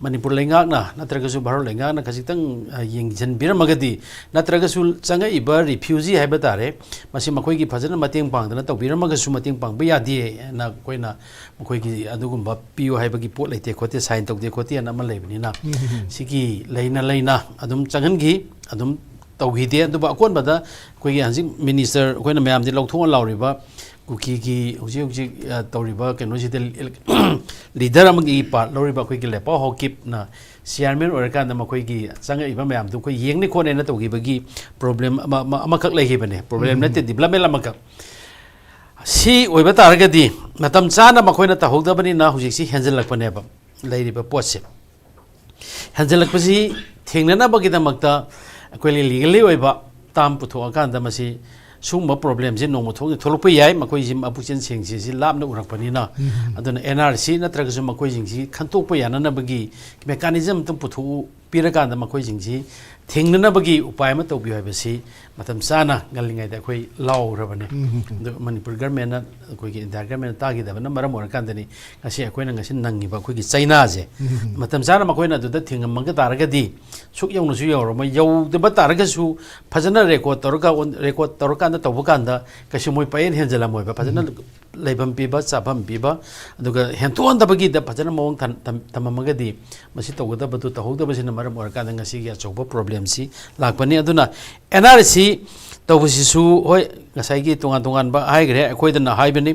ꯃꯅꯤꯄꯨꯔ ꯂꯩꯉꯥꯛꯅ ꯅꯠꯇ꯭ꯔꯒꯁꯨ ꯚꯥꯔꯠ ꯂꯩꯉꯥꯛꯅ ꯈꯖꯤꯛꯇꯪ, ꯑ, ꯌꯦꯡꯁꯤꯟꯕꯤꯔꯝꯃꯒꯗꯤ, ꯅꯠꯇ꯭ꯔꯒꯁꯨ ꯆꯪꯉꯛꯏꯕ ꯔꯤꯐ꯭ꯌꯨꯖꯤ ꯍꯥꯏꯕ ꯇꯥꯔꯦ, ꯃꯁꯤ ꯃꯈꯣꯏꯒꯤ ꯐꯖꯅ ꯃꯇꯦꯡ ꯄꯥꯡꯗꯅ ꯇꯧꯕꯤꯔꯝꯃꯒꯁꯨ ꯃꯇꯦꯡ ꯄꯥꯡꯕ ꯌꯥꯗꯦ ꯍꯥꯏꯅ ꯑꯩꯈꯣꯏꯅ ꯃꯈꯣꯏꯒꯤ ꯑꯗꯨꯒꯨꯝꯕ ꯄꯤꯌꯨ ꯍꯥꯏꯕꯒꯤ ꯄꯣꯠ ꯂꯩꯇꯦ ꯈꯣꯠꯇꯦ, ꯁꯥꯏꯟ ꯇꯧꯗꯦ ꯈꯣꯠꯇꯦ ꯍꯥꯏꯅ ꯑꯃ ꯂꯩꯕꯅꯤꯅ, ꯎꯝ, ꯎꯝ, ꯎꯝ꯫ ꯁꯤꯒꯤ ꯂꯩꯅ ꯂꯩꯅ ꯑꯗꯨꯝ ꯆꯪꯍꯟꯈꯤ, ꯑꯗꯨꯝ ꯇꯧꯈꯤꯗꯦ꯫ ꯑꯗꯨꯕꯨ ꯑꯀꯣꯟꯕꯗ ꯑꯩꯈꯣꯏꯒꯤ ꯍꯧꯖꯤꯛ ꯃꯤꯅꯤꯁꯇꯔ ꯑꯩꯈꯣꯏꯅ ꯃꯌꯥꯝꯗꯤ ꯂꯧꯊꯣꯛꯑ ꯂꯥꯎꯔꯤꯕ ꯀꯨꯀꯤꯒꯤ ꯍꯧꯖꯤꯛ ꯍꯧꯖꯤꯛ, ꯑ, ꯇꯧꯔꯤꯕ ꯀꯩꯅꯣꯁꯤꯗ ꯂꯤꯗꯔ ꯑꯃꯒꯤ ꯄꯥꯔꯠ ꯂꯧꯔꯤꯕ ꯑꯩꯈꯣꯏꯒꯤ ꯂꯦꯄꯥꯎ ꯍꯥꯎꯀꯤꯞꯅ ꯆꯤꯌꯥꯔꯃꯦꯟ ꯑꯣꯏꯔꯀꯥꯟꯗ ꯃꯈꯣꯏꯒꯤ ꯆꯪꯉꯛꯏꯕ ꯃꯌꯥꯝꯗꯣ ꯑꯩꯈꯣꯏ ꯌꯦꯡꯅꯤ ꯈꯣꯠꯅꯦꯅ ꯇꯧꯈꯤꯕꯒꯤ ꯄ꯭ꯔꯣꯕ꯭ꯂꯦꯝ ꯑꯃ, ꯑꯃ, ꯑꯃꯈꯛ ꯂꯩꯈꯤꯕꯅꯦ꯫ ꯄ꯭ꯔꯣꯕ꯭ꯂꯦꯝ ꯎꯝ꯫ ꯅꯠꯇꯦ, ꯗꯤꯕ꯭ꯂꯞꯃꯦꯟ ꯑꯃꯈꯛ꯫ ꯁꯤ ꯑꯣꯏꯕ ꯇꯥꯔꯒꯗꯤ ꯃꯇꯝ ꯆꯥꯅ ꯃꯈꯣꯏꯅ ꯇꯧꯍꯧꯗꯕꯅꯤꯅ ꯍꯧꯖꯤꯛꯁꯤ ꯍꯦꯟꯖꯜꯂꯛꯄꯅꯦꯕ ꯂꯩꯔꯤꯕ ꯄꯣꯠꯁꯦ꯫ ꯍꯦꯟꯖꯜꯂꯛꯄꯁꯤ ꯊꯦꯡꯅꯅꯕꯒꯤꯗꯃꯛꯇ ꯑꯩꯈꯣꯏ ꯂꯤꯒꯦꯜꯂꯤ ꯑꯣꯏꯕ ꯇꯥꯝ ꯄꯨꯊꯣꯛꯑꯀꯥꯟꯗ ꯃꯁꯤ ꯁꯤꯒꯨꯝꯕ ꯄ꯭ꯔꯣꯕ꯭ꯂꯦꯝꯁꯦ ꯅꯣꯡꯃ ꯊꯣꯛ-, ꯊꯣꯛꯂꯛꯄ ꯌꯥꯏ꯫ ꯃꯈꯣꯏꯁꯤ ꯃꯄꯨꯛꯆꯦꯜ ꯁꯦꯡꯁꯤ ꯁꯤ ꯂꯥꯞꯅ ꯎꯔꯛꯄꯅꯤꯅ꯫ ꯎꯝ꯫ ꯑꯗꯨꯅ ꯑꯦꯟ ꯑꯥꯔ ꯁꯤ ꯅꯠꯇ꯭ꯔꯒꯁꯨ ꯃꯈꯣꯏꯁꯤꯡꯁꯤ ꯈꯟꯇꯣꯛꯄ ꯌꯥꯅꯅꯕꯒꯤ ꯃꯦꯀꯥꯅꯤꯖꯝ ꯑꯝꯇꯪ ꯄꯨꯊꯣꯛꯎ-, ꯄꯤꯔꯀꯥꯟꯗ ꯃꯈꯣꯏꯁꯤꯡꯁꯤ ꯊꯦꯡꯅꯅꯕꯒꯤ ꯎꯄꯥꯏ ꯑꯃ ꯇꯧꯕꯤꯌꯨ ꯍꯥꯏꯕꯁꯤ ꯃꯇꯝ ꯆꯥꯅ ꯉꯜꯂꯤꯉꯩꯗ ꯑꯩꯈꯣꯏ ꯂꯥꯎꯔꯕꯅꯤ꯫ ꯑꯗꯨ ꯃꯅꯤꯄꯨꯔ ꯒꯚꯔꯟꯃꯦꯟꯅ, ꯑꯩꯈꯣꯏꯒꯤ ꯏꯟꯗꯤꯌꯥ ꯒꯚꯔꯟꯃꯦꯟꯅ ꯇꯥꯈꯤꯗꯕꯅ ꯃꯔꯝ ꯑꯣꯏꯔꯀꯥꯟꯗꯅꯤ ꯉꯁꯤ ꯑꯩꯈꯣꯏꯅ ꯉꯁꯤ ꯅꯪꯉꯤꯕ ꯑꯩꯈꯣꯏꯒꯤ ꯆꯩꯅꯥꯁꯦ꯫ ꯃꯇꯝ ꯆꯥꯅ ꯃꯈꯣꯏꯅ ꯑꯗꯨꯗ ꯊꯤꯡꯉꯝꯃꯒ ꯇꯥꯔꯒꯗꯤ ꯁꯨꯛ ꯌꯧꯅꯁꯨ ꯌꯧꯔꯝꯃꯣꯏ꯫ ꯌꯧꯗꯕ ꯇꯥꯔꯒꯁꯨ ꯐꯖꯅ ꯔꯦꯀꯣꯔꯠ ꯇꯧꯔꯒ ꯑꯣꯟ-, ꯔꯦꯀꯣꯔꯠ ꯇꯧꯔꯀꯥꯟꯗ ꯇꯧꯕ ꯀꯥꯟꯗ ꯀꯩꯁꯨ ꯃꯣꯏ ꯄꯥꯌꯦꯟ ꯍꯦꯟꯖꯜꯂꯝꯃꯣꯏꯕ꯫ ꯐꯖꯅ ꯂꯩꯐꯝ ꯄꯤꯕ, ꯆꯥꯐꯝ ꯄꯤꯕ, ꯑꯗꯨꯒ ꯍꯦꯟꯊꯣꯛꯍꯟꯗꯕꯒꯤꯗ ꯐꯖꯅ ꯃꯑꯣꯡ ꯊꯝ-, ꯊꯝ-, ꯊꯝꯃꯝꯃꯒꯗꯤ ꯃꯁꯤ ꯇꯧꯒꯗꯕꯗꯨ ꯇꯧꯍꯧꯗꯕꯁꯤꯅ ꯃꯔꯝ ꯑꯣꯏꯔꯀꯥꯟꯗ ꯉꯁꯤꯒꯤ ꯑꯆꯧꯕ ꯄ꯭ꯔꯣꯕ꯭ꯂꯦꯝꯁꯤ ꯂꯥꯛꯄꯅꯤ꯫ ꯑꯗꯨꯅ ꯑꯦꯟ ꯑꯥꯔ ꯁꯤ ꯇꯧꯕꯁꯤꯁꯨ, ꯍꯣꯏ, ꯉꯁꯥꯏꯒꯤ ꯇꯣꯉꯥꯟ ꯇꯣꯉꯥꯟꯕ ꯍꯥꯏꯈ꯭ꯔꯦ, ꯑꯩꯈꯣꯏꯗꯅ ꯍꯥꯏꯕꯅꯤ꯫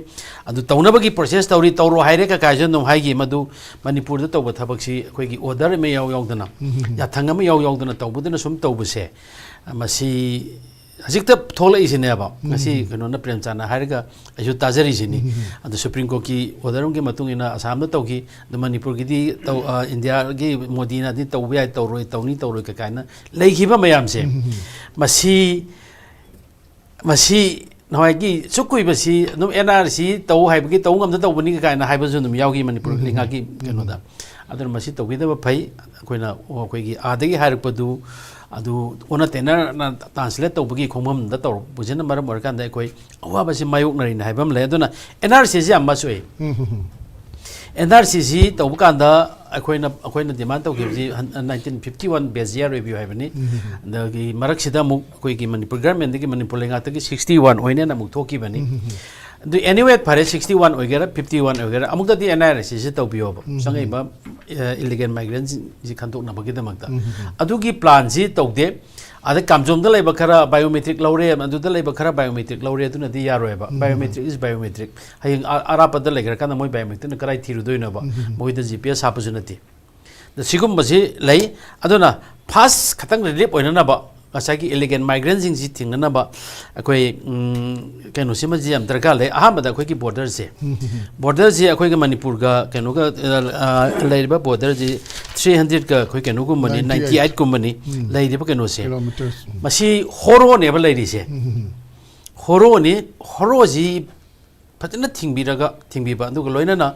ꯑꯗꯨ ꯇꯧꯅꯕꯒꯤ ꯄ꯭ꯔꯣꯁꯦꯁ ꯇꯧꯔꯤ, ꯇꯧꯔꯣ ꯍꯥꯏꯔꯦ ꯀꯀꯥꯏꯁꯨ ꯑꯗꯨꯝ ꯍꯥꯏꯈꯤ꯫ ꯃꯗꯨ ꯃꯅꯤꯄꯨꯔꯗ ꯇꯧꯕ ꯊꯕꯛꯁꯤ ꯑꯩꯈꯣꯏꯒꯤ ꯑꯣꯔꯗꯔ ꯑꯃ ꯏꯌꯥꯎ ꯌꯥꯎꯗꯅ, ꯌꯥꯊꯪ ꯑꯃ ꯏꯌꯥꯎ ꯌꯥꯎꯗꯅ ꯇꯧꯕꯗꯨꯅ ꯁꯨꯝ ꯇꯧꯕꯁꯦ, ꯃꯁꯤ ꯍꯧꯖꯤꯛꯇ ꯊꯣꯛꯂꯛꯏꯁꯤꯅꯦꯕ꯫ ꯉꯁꯤ ꯀꯩꯅꯣꯅ, ꯄ꯭ꯔꯦꯝꯆꯥꯟꯅ ꯍꯥꯏꯔꯒ ꯑꯩꯁꯨ ꯇꯥꯖꯔꯤꯁꯤꯅꯤ꯫ ꯑꯗꯨ ꯁꯨꯄ꯭ꯔꯤꯝ ꯀꯣꯔꯠꯀꯤ ꯑꯣꯔꯗꯔ ꯑꯃꯒꯤ ꯃꯇꯨꯡ ꯏꯟꯅ ꯑꯁꯥꯝꯗ ꯇꯧꯈꯤ, ꯑꯗꯨ ꯃꯅꯤꯄꯨꯔꯒꯤꯗꯤ ꯇꯧ-, ꯑ, ꯏꯟꯗꯤꯌꯥꯒꯤ ꯃꯣꯗꯤꯅꯗꯤ ꯇꯧꯕ ꯌꯥꯏ, ꯇꯧꯔꯣꯏ, ꯇꯧꯅꯤ, ꯇꯧꯔꯣꯏ ꯀꯀꯥꯏꯅ ꯂꯩꯈꯤꯕ ꯃꯌꯥꯝꯁꯦ, ꯃꯁꯤ, ꯃꯁꯤ ꯅꯍꯥꯟꯋꯥꯏꯒꯤ ꯁꯨꯛ ꯀꯨꯏꯕꯁꯤ ꯑꯗꯨꯝ ꯑꯦꯟ ꯑꯥꯔ ꯁꯤ ꯇꯧ ꯍꯥꯏꯕꯒꯤ ꯇꯧ ꯉꯝꯗ ꯇꯧꯕꯅꯤ ꯀꯥꯏꯅ ꯍꯥꯏꯕꯁꯨ ꯑꯗꯨꯝ ꯌꯥꯎꯈꯤ ꯃꯅꯤꯄꯨꯔ ꯂꯩꯉꯥꯛꯀꯤ ꯀꯩꯅꯣꯗ꯫ ꯑꯗꯨꯅ ꯃꯁꯤ ꯇꯧꯕꯤꯗꯕ ꯐꯩ꯫ ꯑꯩꯈꯣꯏꯅ, ꯑꯩꯈꯣꯏꯒꯤ ꯑꯥꯗꯒꯤ ꯍꯥꯏꯔꯛꯄꯗꯨ ꯑꯗꯨ ꯑꯣꯟꯅ ꯇꯩꯅꯅ ꯇ꯭ꯔꯥꯟꯁꯂꯦꯠ ꯇꯧꯕꯒꯤ ꯈꯣꯡꯐꯝꯗ ꯇꯧꯔꯛꯄꯁꯤꯅ ꯃꯔꯝ ꯑꯣꯏꯔꯀꯥꯟꯗ ꯑꯩꯈꯣꯏ ꯑꯋꯥꯕꯁꯤ ꯃꯥꯌꯣꯛꯅꯔꯤꯅ ꯍꯥꯏꯕ ꯑꯃ ꯂꯩ꯫ ꯑꯗꯨꯅ ꯑꯦꯟ ꯑꯥꯔ ꯁꯤꯁꯤ ꯌꯥꯝ ꯃꯁꯨ ꯑꯣꯏ꯫ ꯑꯦꯟ ꯑꯥꯔ ꯁꯤꯁꯤ ꯇꯧꯕ ꯀꯥꯟꯗ ꯑꯩꯈꯣꯏꯅ, ꯑꯩꯈꯣꯏꯅ ꯗꯤꯃꯥꯟ ꯇꯧꯈꯤꯕꯁꯤ ꯅꯥꯏꯟꯇꯤꯟ ꯐꯤꯐꯇꯤ ꯋꯥꯟ ꯕꯦꯖꯤꯌꯥꯔ ꯔꯤꯚ꯭ꯌꯨ ꯍꯥꯏꯕꯅꯤ꯫ ꯑꯗꯒꯤ ꯃꯔꯛꯁꯤꯗ ꯑꯃꯨꯛ ꯑꯩꯈꯣꯏꯒꯤ ꯃꯅꯤꯄꯨꯔ ꯒꯔꯃꯦꯟꯗꯒꯤ ꯃꯅꯤꯄꯨꯔ ꯂꯩꯉꯥꯛꯇꯒꯤ ꯁꯤꯛꯁꯇꯤ ꯋꯥꯟ ꯑꯣꯏꯅꯦꯅ ꯑꯃꯨꯛ ꯊꯣꯛꯈꯤꯕꯅꯤ꯫ ꯑꯗꯨ ꯑꯦꯅꯤꯋꯦ, ꯐꯔꯦ, ꯁꯤꯛꯁꯇꯤ ꯋꯥꯟ ꯑꯣꯏꯒꯦꯔꯥ, ꯐꯤꯐꯇꯤ ꯋꯥꯟ ꯑꯣꯏꯒꯦꯔꯥ, ꯑꯃꯨꯛꯇꯗꯤ ꯑꯦꯟ ꯑꯥꯔ ꯁꯤ ꯁꯤ ꯇꯧꯕꯤꯌꯣꯕ꯫ ꯆꯪꯉꯛꯏꯕ, ꯑ, ꯏꯂꯤꯒꯦꯜ ꯃꯥꯏꯒ꯭ꯔꯦꯟꯁꯤꯡꯁꯤ ꯈꯟꯗꯣꯛꯅꯕꯒꯤꯗꯃꯛꯇ꯫ ꯑꯗꯨꯒꯤ ꯄ꯭ꯂꯥꯟꯁꯤ ꯇꯧꯗꯦ꯫ ꯑꯗ ꯀꯥꯝꯖꯣꯝꯗ ꯂꯩꯕ ꯈꯔ ꯕꯥꯏꯑꯣꯃꯦꯇ꯭ꯔꯤꯛ ꯂꯧꯔꯦ, ꯑꯗꯨꯗ ꯂꯩꯕ ꯈꯔ ꯕꯥꯏꯑꯣꯃꯦꯇ꯭ꯔꯤꯛ ꯂꯧꯔꯦ, ꯑꯗꯨꯅꯗꯤ ꯌꯥꯔꯣꯏꯕ꯫ Biometric is biometric꯫ ꯍꯌꯦꯡ ꯑ-, ꯑꯔꯥꯞꯄꯗ ꯂꯩꯈ꯭ꯔꯀꯥꯟꯗ ꯃꯣꯏ ꯕꯥꯏꯑꯣꯃꯦꯇ꯭ꯔꯤꯛꯅ ꯀꯗꯥꯏ ꯊꯤꯔꯨꯗꯣꯏꯅꯣꯕ? ꯃꯣꯏꯗ ꯖꯤ ꯄꯤ ꯑꯦꯁ ꯍꯥꯞꯄꯁꯨ ꯅꯠꯇꯦ꯫ ꯑꯗ ꯁꯤꯒꯨꯝꯕꯁꯤ ꯂꯩ꯫ ꯑꯗꯨꯅ ꯐꯥꯁ ꯈꯇꯪ ꯔꯤꯂꯤꯞ ꯑꯣꯏꯅꯅꯕ, ꯉꯁꯥꯏꯒꯤ ꯏꯂꯤꯒꯦꯜ ꯃꯥꯏꯒ꯭ꯔꯦꯟꯁꯤꯡꯁꯤ ꯊꯤꯡꯅꯅꯕ ꯑꯩꯈꯣꯏ, ꯎꯝ, ꯀꯩꯅꯣꯁꯤꯃꯁꯤ ꯌꯥꯝ ꯗꯔꯀꯥꯔ ꯂꯩ꯫ ꯑꯍꯥꯟꯕꯗ ꯑꯩꯈꯣꯏꯒꯤ ꯕꯣꯔꯗꯔꯁꯦ, ꯕꯣꯔꯗꯔꯁꯤ ꯑꯩꯈꯣꯏꯒ ꯃꯅꯤꯄꯨꯔꯒ ꯀꯩꯅꯣꯒ, ꯑ, ꯑ, ꯂꯩꯔꯤꯕ ꯕꯣꯔꯗꯔꯁꯤ ꯊ꯭ꯔꯤ ꯍꯟꯗ꯭ꯔꯦꯠꯀ ꯑꯩꯈꯣꯏ ꯀꯩꯅꯣꯒꯨꯝꯕꯅꯤ, ꯅꯥꯏꯟꯇꯤ ꯑꯩꯠ꯫ ꯅꯥꯏꯟꯇꯤ ꯑꯩꯠꯀꯨꯝꯕꯅꯤ ꯂꯩꯔꯤꯕ ꯀꯩꯅꯣꯁꯦ꯫ ꯀꯤꯂꯣꯃꯤꯇꯔꯁ꯫ ꯃꯁꯤ ꯍꯣꯔꯣꯅꯦꯕ ꯂꯩꯔꯤꯁꯦ꯫ ꯍꯣꯔꯣꯅꯤ, ꯍꯣꯔꯣꯁꯤ ꯐꯖꯅ ꯊꯤꯡꯕꯤꯔꯒ ꯊꯤꯡꯕꯤꯕ, ꯑꯗꯨꯒ ꯂꯣꯏꯅꯅ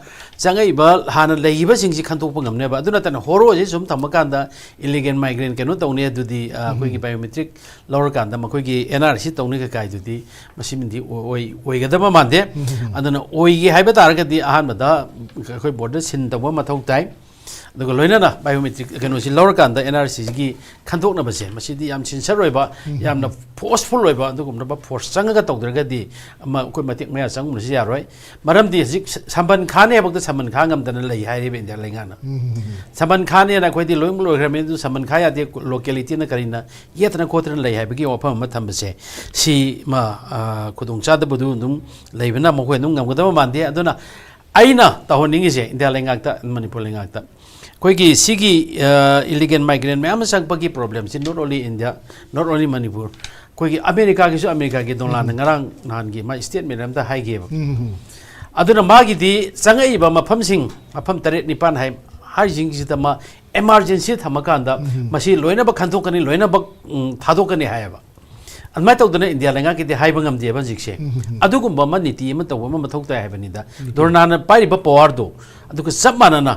ꯆꯪꯉꯛꯏꯕ ꯍꯥꯟꯅ ꯂꯩꯈꯤꯕꯁꯤꯡꯁꯤ ꯈꯟꯗꯣꯛꯄ ꯉꯝꯅꯦꯕ꯫ ꯑꯗꯨ ꯅꯠꯇꯅ ꯍꯣꯔꯣꯁꯤ ꯁꯨꯝ ꯊꯝꯃꯀꯥꯟꯗ ꯏꯂꯤꯒꯦꯜ ꯃꯥꯏꯒ꯭ꯔꯦꯟ ꯀꯩꯅꯣ ꯇꯧꯅꯤ, ꯑꯗꯨꯗꯤ ꯑ, ꯑꯩꯈꯣꯏꯒꯤ ꯕꯥꯏꯑꯣꯃꯦꯇ꯭ꯔꯤꯛ ꯂꯧꯔꯀꯥꯟꯗ ꯃꯈꯣꯏꯒꯤ ꯑꯦꯟ ꯑꯥꯔ ꯁꯤ ꯇꯧꯅꯤ ꯀꯩꯀꯥꯏꯗꯨꯗꯤ ꯃꯁꯤꯃꯗꯤ ꯑꯣꯏ- ꯑꯣꯏꯒꯗꯕ ꯃꯥꯟꯗꯦ꯫ ꯑꯗꯨꯅ ꯑꯣꯏꯒꯦ ꯍꯥꯏꯕ ꯇꯥꯔꯒꯗꯤ ꯑꯍꯥꯟꯕꯗ ꯑꯩꯈꯣꯏ ꯕꯣꯔꯗꯔ ꯁꯤꯟ ꯇꯧꯕ ꯃꯊꯧ ꯇꯥꯏ꯫ ꯑꯗꯨꯒ ꯂꯣꯏꯅꯅ ꯕꯥꯏꯑꯣꯃꯦꯇ꯭ꯔꯤꯛ ꯀꯩꯅꯣꯁꯤ ꯂꯧꯔꯀꯥꯟꯗ ꯑꯦꯟ ꯑꯥꯔ ꯁꯤꯒꯤ ꯈꯟꯗꯣꯛꯅꯕꯁꯦ, ꯃꯁꯤꯗꯤ ꯌꯥꯝ ꯁꯤꯟꯁꯔ ꯑꯣꯏꯕ, ꯌꯥꯝꯅ ꯐꯣꯔꯁꯐꯨꯜ ꯑꯣꯏꯕ ꯑꯗꯨꯒꯨꯝꯂꯕ ꯐꯣꯔꯁ ꯆꯪꯉꯒ ꯇꯧꯗ꯭ꯔꯒꯗꯤ ꯑꯃ ꯑꯩꯈꯣꯏ ꯃꯇꯦꯛ ꯃꯌꯥ ꯆꯪꯉꯨꯕꯁꯨ ꯌꯥꯔꯣꯏ꯫ ꯃꯔꯝꯗꯤ ꯍꯧꯖꯤꯛ ꯁ- ꯁꯝꯕꯟ ꯈꯥꯅꯤ ꯍꯥꯏꯕꯗ ꯁꯝꯕꯟ ꯈꯥ ꯉꯝꯗꯅ ꯂꯩ ꯍꯥꯏꯔꯤꯕ ꯏꯟꯗꯤꯌꯥ ꯂꯩꯉꯥꯛꯅ꯫ ꯁꯝꯕꯟ ꯈꯥꯅꯦꯅ ꯑꯩꯈꯣꯏꯗꯤ ꯂꯣꯏꯅꯃꯛ ꯂꯣꯏꯈ꯭ꯔꯕꯅꯤ, ꯑꯗꯨ ꯁꯝꯕꯟ ꯈꯥ ꯌꯥꯗꯦ, ꯂꯣꯀꯦꯂꯤꯇꯤꯅ ꯀꯔꯤꯅ ꯌꯦꯠꯇꯅ ꯈꯣꯠꯇꯅ ꯂꯩ ꯍꯥꯏꯕꯒꯤ ꯋꯥꯐꯝ ꯑꯃ ꯊꯝꯕꯁꯦ, ꯁꯤ ꯃ- ꯑ, ꯈꯨꯗꯣꯡꯆꯥꯗꯕꯗꯨ ꯑꯗꯨꯝ ꯂꯩꯕꯅ ꯃꯈꯣꯏ ꯑꯗꯨꯝ ꯉꯝꯒꯗꯕ ꯃꯥꯟꯗꯦ꯫ ꯑꯗꯨꯅ ꯑꯩꯅ ꯇꯧꯍꯟꯅꯤꯡꯉꯤꯁꯦ ꯏꯟꯗꯤꯌꯥ ꯂꯩꯉꯥꯛꯇ, ꯃꯅꯤꯄꯨꯔ ꯂꯩꯉꯥꯛꯇ, ꯑꯩꯈꯣꯏꯒꯤ ꯁꯤꯒꯤ ꯏꯂꯤꯒꯦꯜ ꯃꯥꯏꯒ꯭ꯔꯦꯟ ꯃꯌꯥꯝ ꯑꯃ ꯆꯪꯉꯛꯄꯒꯤ ꯄ꯭ꯔꯣꯕ꯭ꯂꯦꯝꯁꯤ not only India, not only Manipur, ꯑꯩꯈꯣꯏꯒꯤ ꯑꯃꯦꯔꯤꯀꯥꯒꯤꯁꯨ, ꯑꯃꯦꯔꯤꯀꯥꯒꯤ ꯗꯣꯅꯥꯜꯗ ꯉꯔꯥꯡ ꯅꯍꯥꯟꯒꯤ ꯃꯥ ꯁ꯭ꯇꯦꯠꯃꯦꯟ ꯑꯝꯇ ꯍꯥꯏꯒꯦꯕ꯫ ꯑꯗꯨꯅ ꯃꯥꯒꯤꯗꯤ ꯆꯪꯉꯛꯏꯕ ꯃꯐꯝꯁꯤꯡ, ꯃꯐꯝ ꯇꯔꯦꯠ ꯅꯤꯄꯥꯟ ꯍꯥꯏ, ꯍꯥꯏꯔꯤꯁꯤꯡꯁꯤꯗ ꯃꯥ ꯏꯃꯥꯔꯖꯦꯟꯁꯤ ꯊꯝꯃꯀꯥꯟꯗ ꯃꯁꯤ ꯂꯣꯏꯅꯃꯛ ꯈꯟꯗꯣꯛꯀꯅꯤ, ꯂꯣꯏꯅꯃꯛ ꯎꯝ, ꯊꯥꯗꯣꯛꯀꯅꯤ ꯍꯥꯏꯌꯦꯕ꯫ ꯑꯗꯨꯃꯥꯏꯅ ꯇꯧꯗꯅ ꯏꯟꯗꯤꯌꯥ ꯂꯩꯉꯥꯛꯀꯤꯗꯤ ꯍꯥꯏꯕ ꯉꯝꯗꯦꯕ ꯍꯧꯖꯤꯛꯁꯦ꯫ ꯑꯗꯨꯒꯨꯝꯕ ꯑꯃ, ꯅꯤꯇꯤ ꯑꯃ ꯇꯧꯕ ꯑꯃ ꯃꯊꯧ ꯇꯥꯏ ꯍꯥꯏꯕꯅꯤꯗ꯫ ꯗꯣꯅꯥꯜꯗꯅ ꯄꯥꯏꯔꯤꯕ ꯄꯋꯥꯔꯗꯣ ꯑꯗꯨꯒ ꯆꯞ ꯃꯥꯟꯅꯅ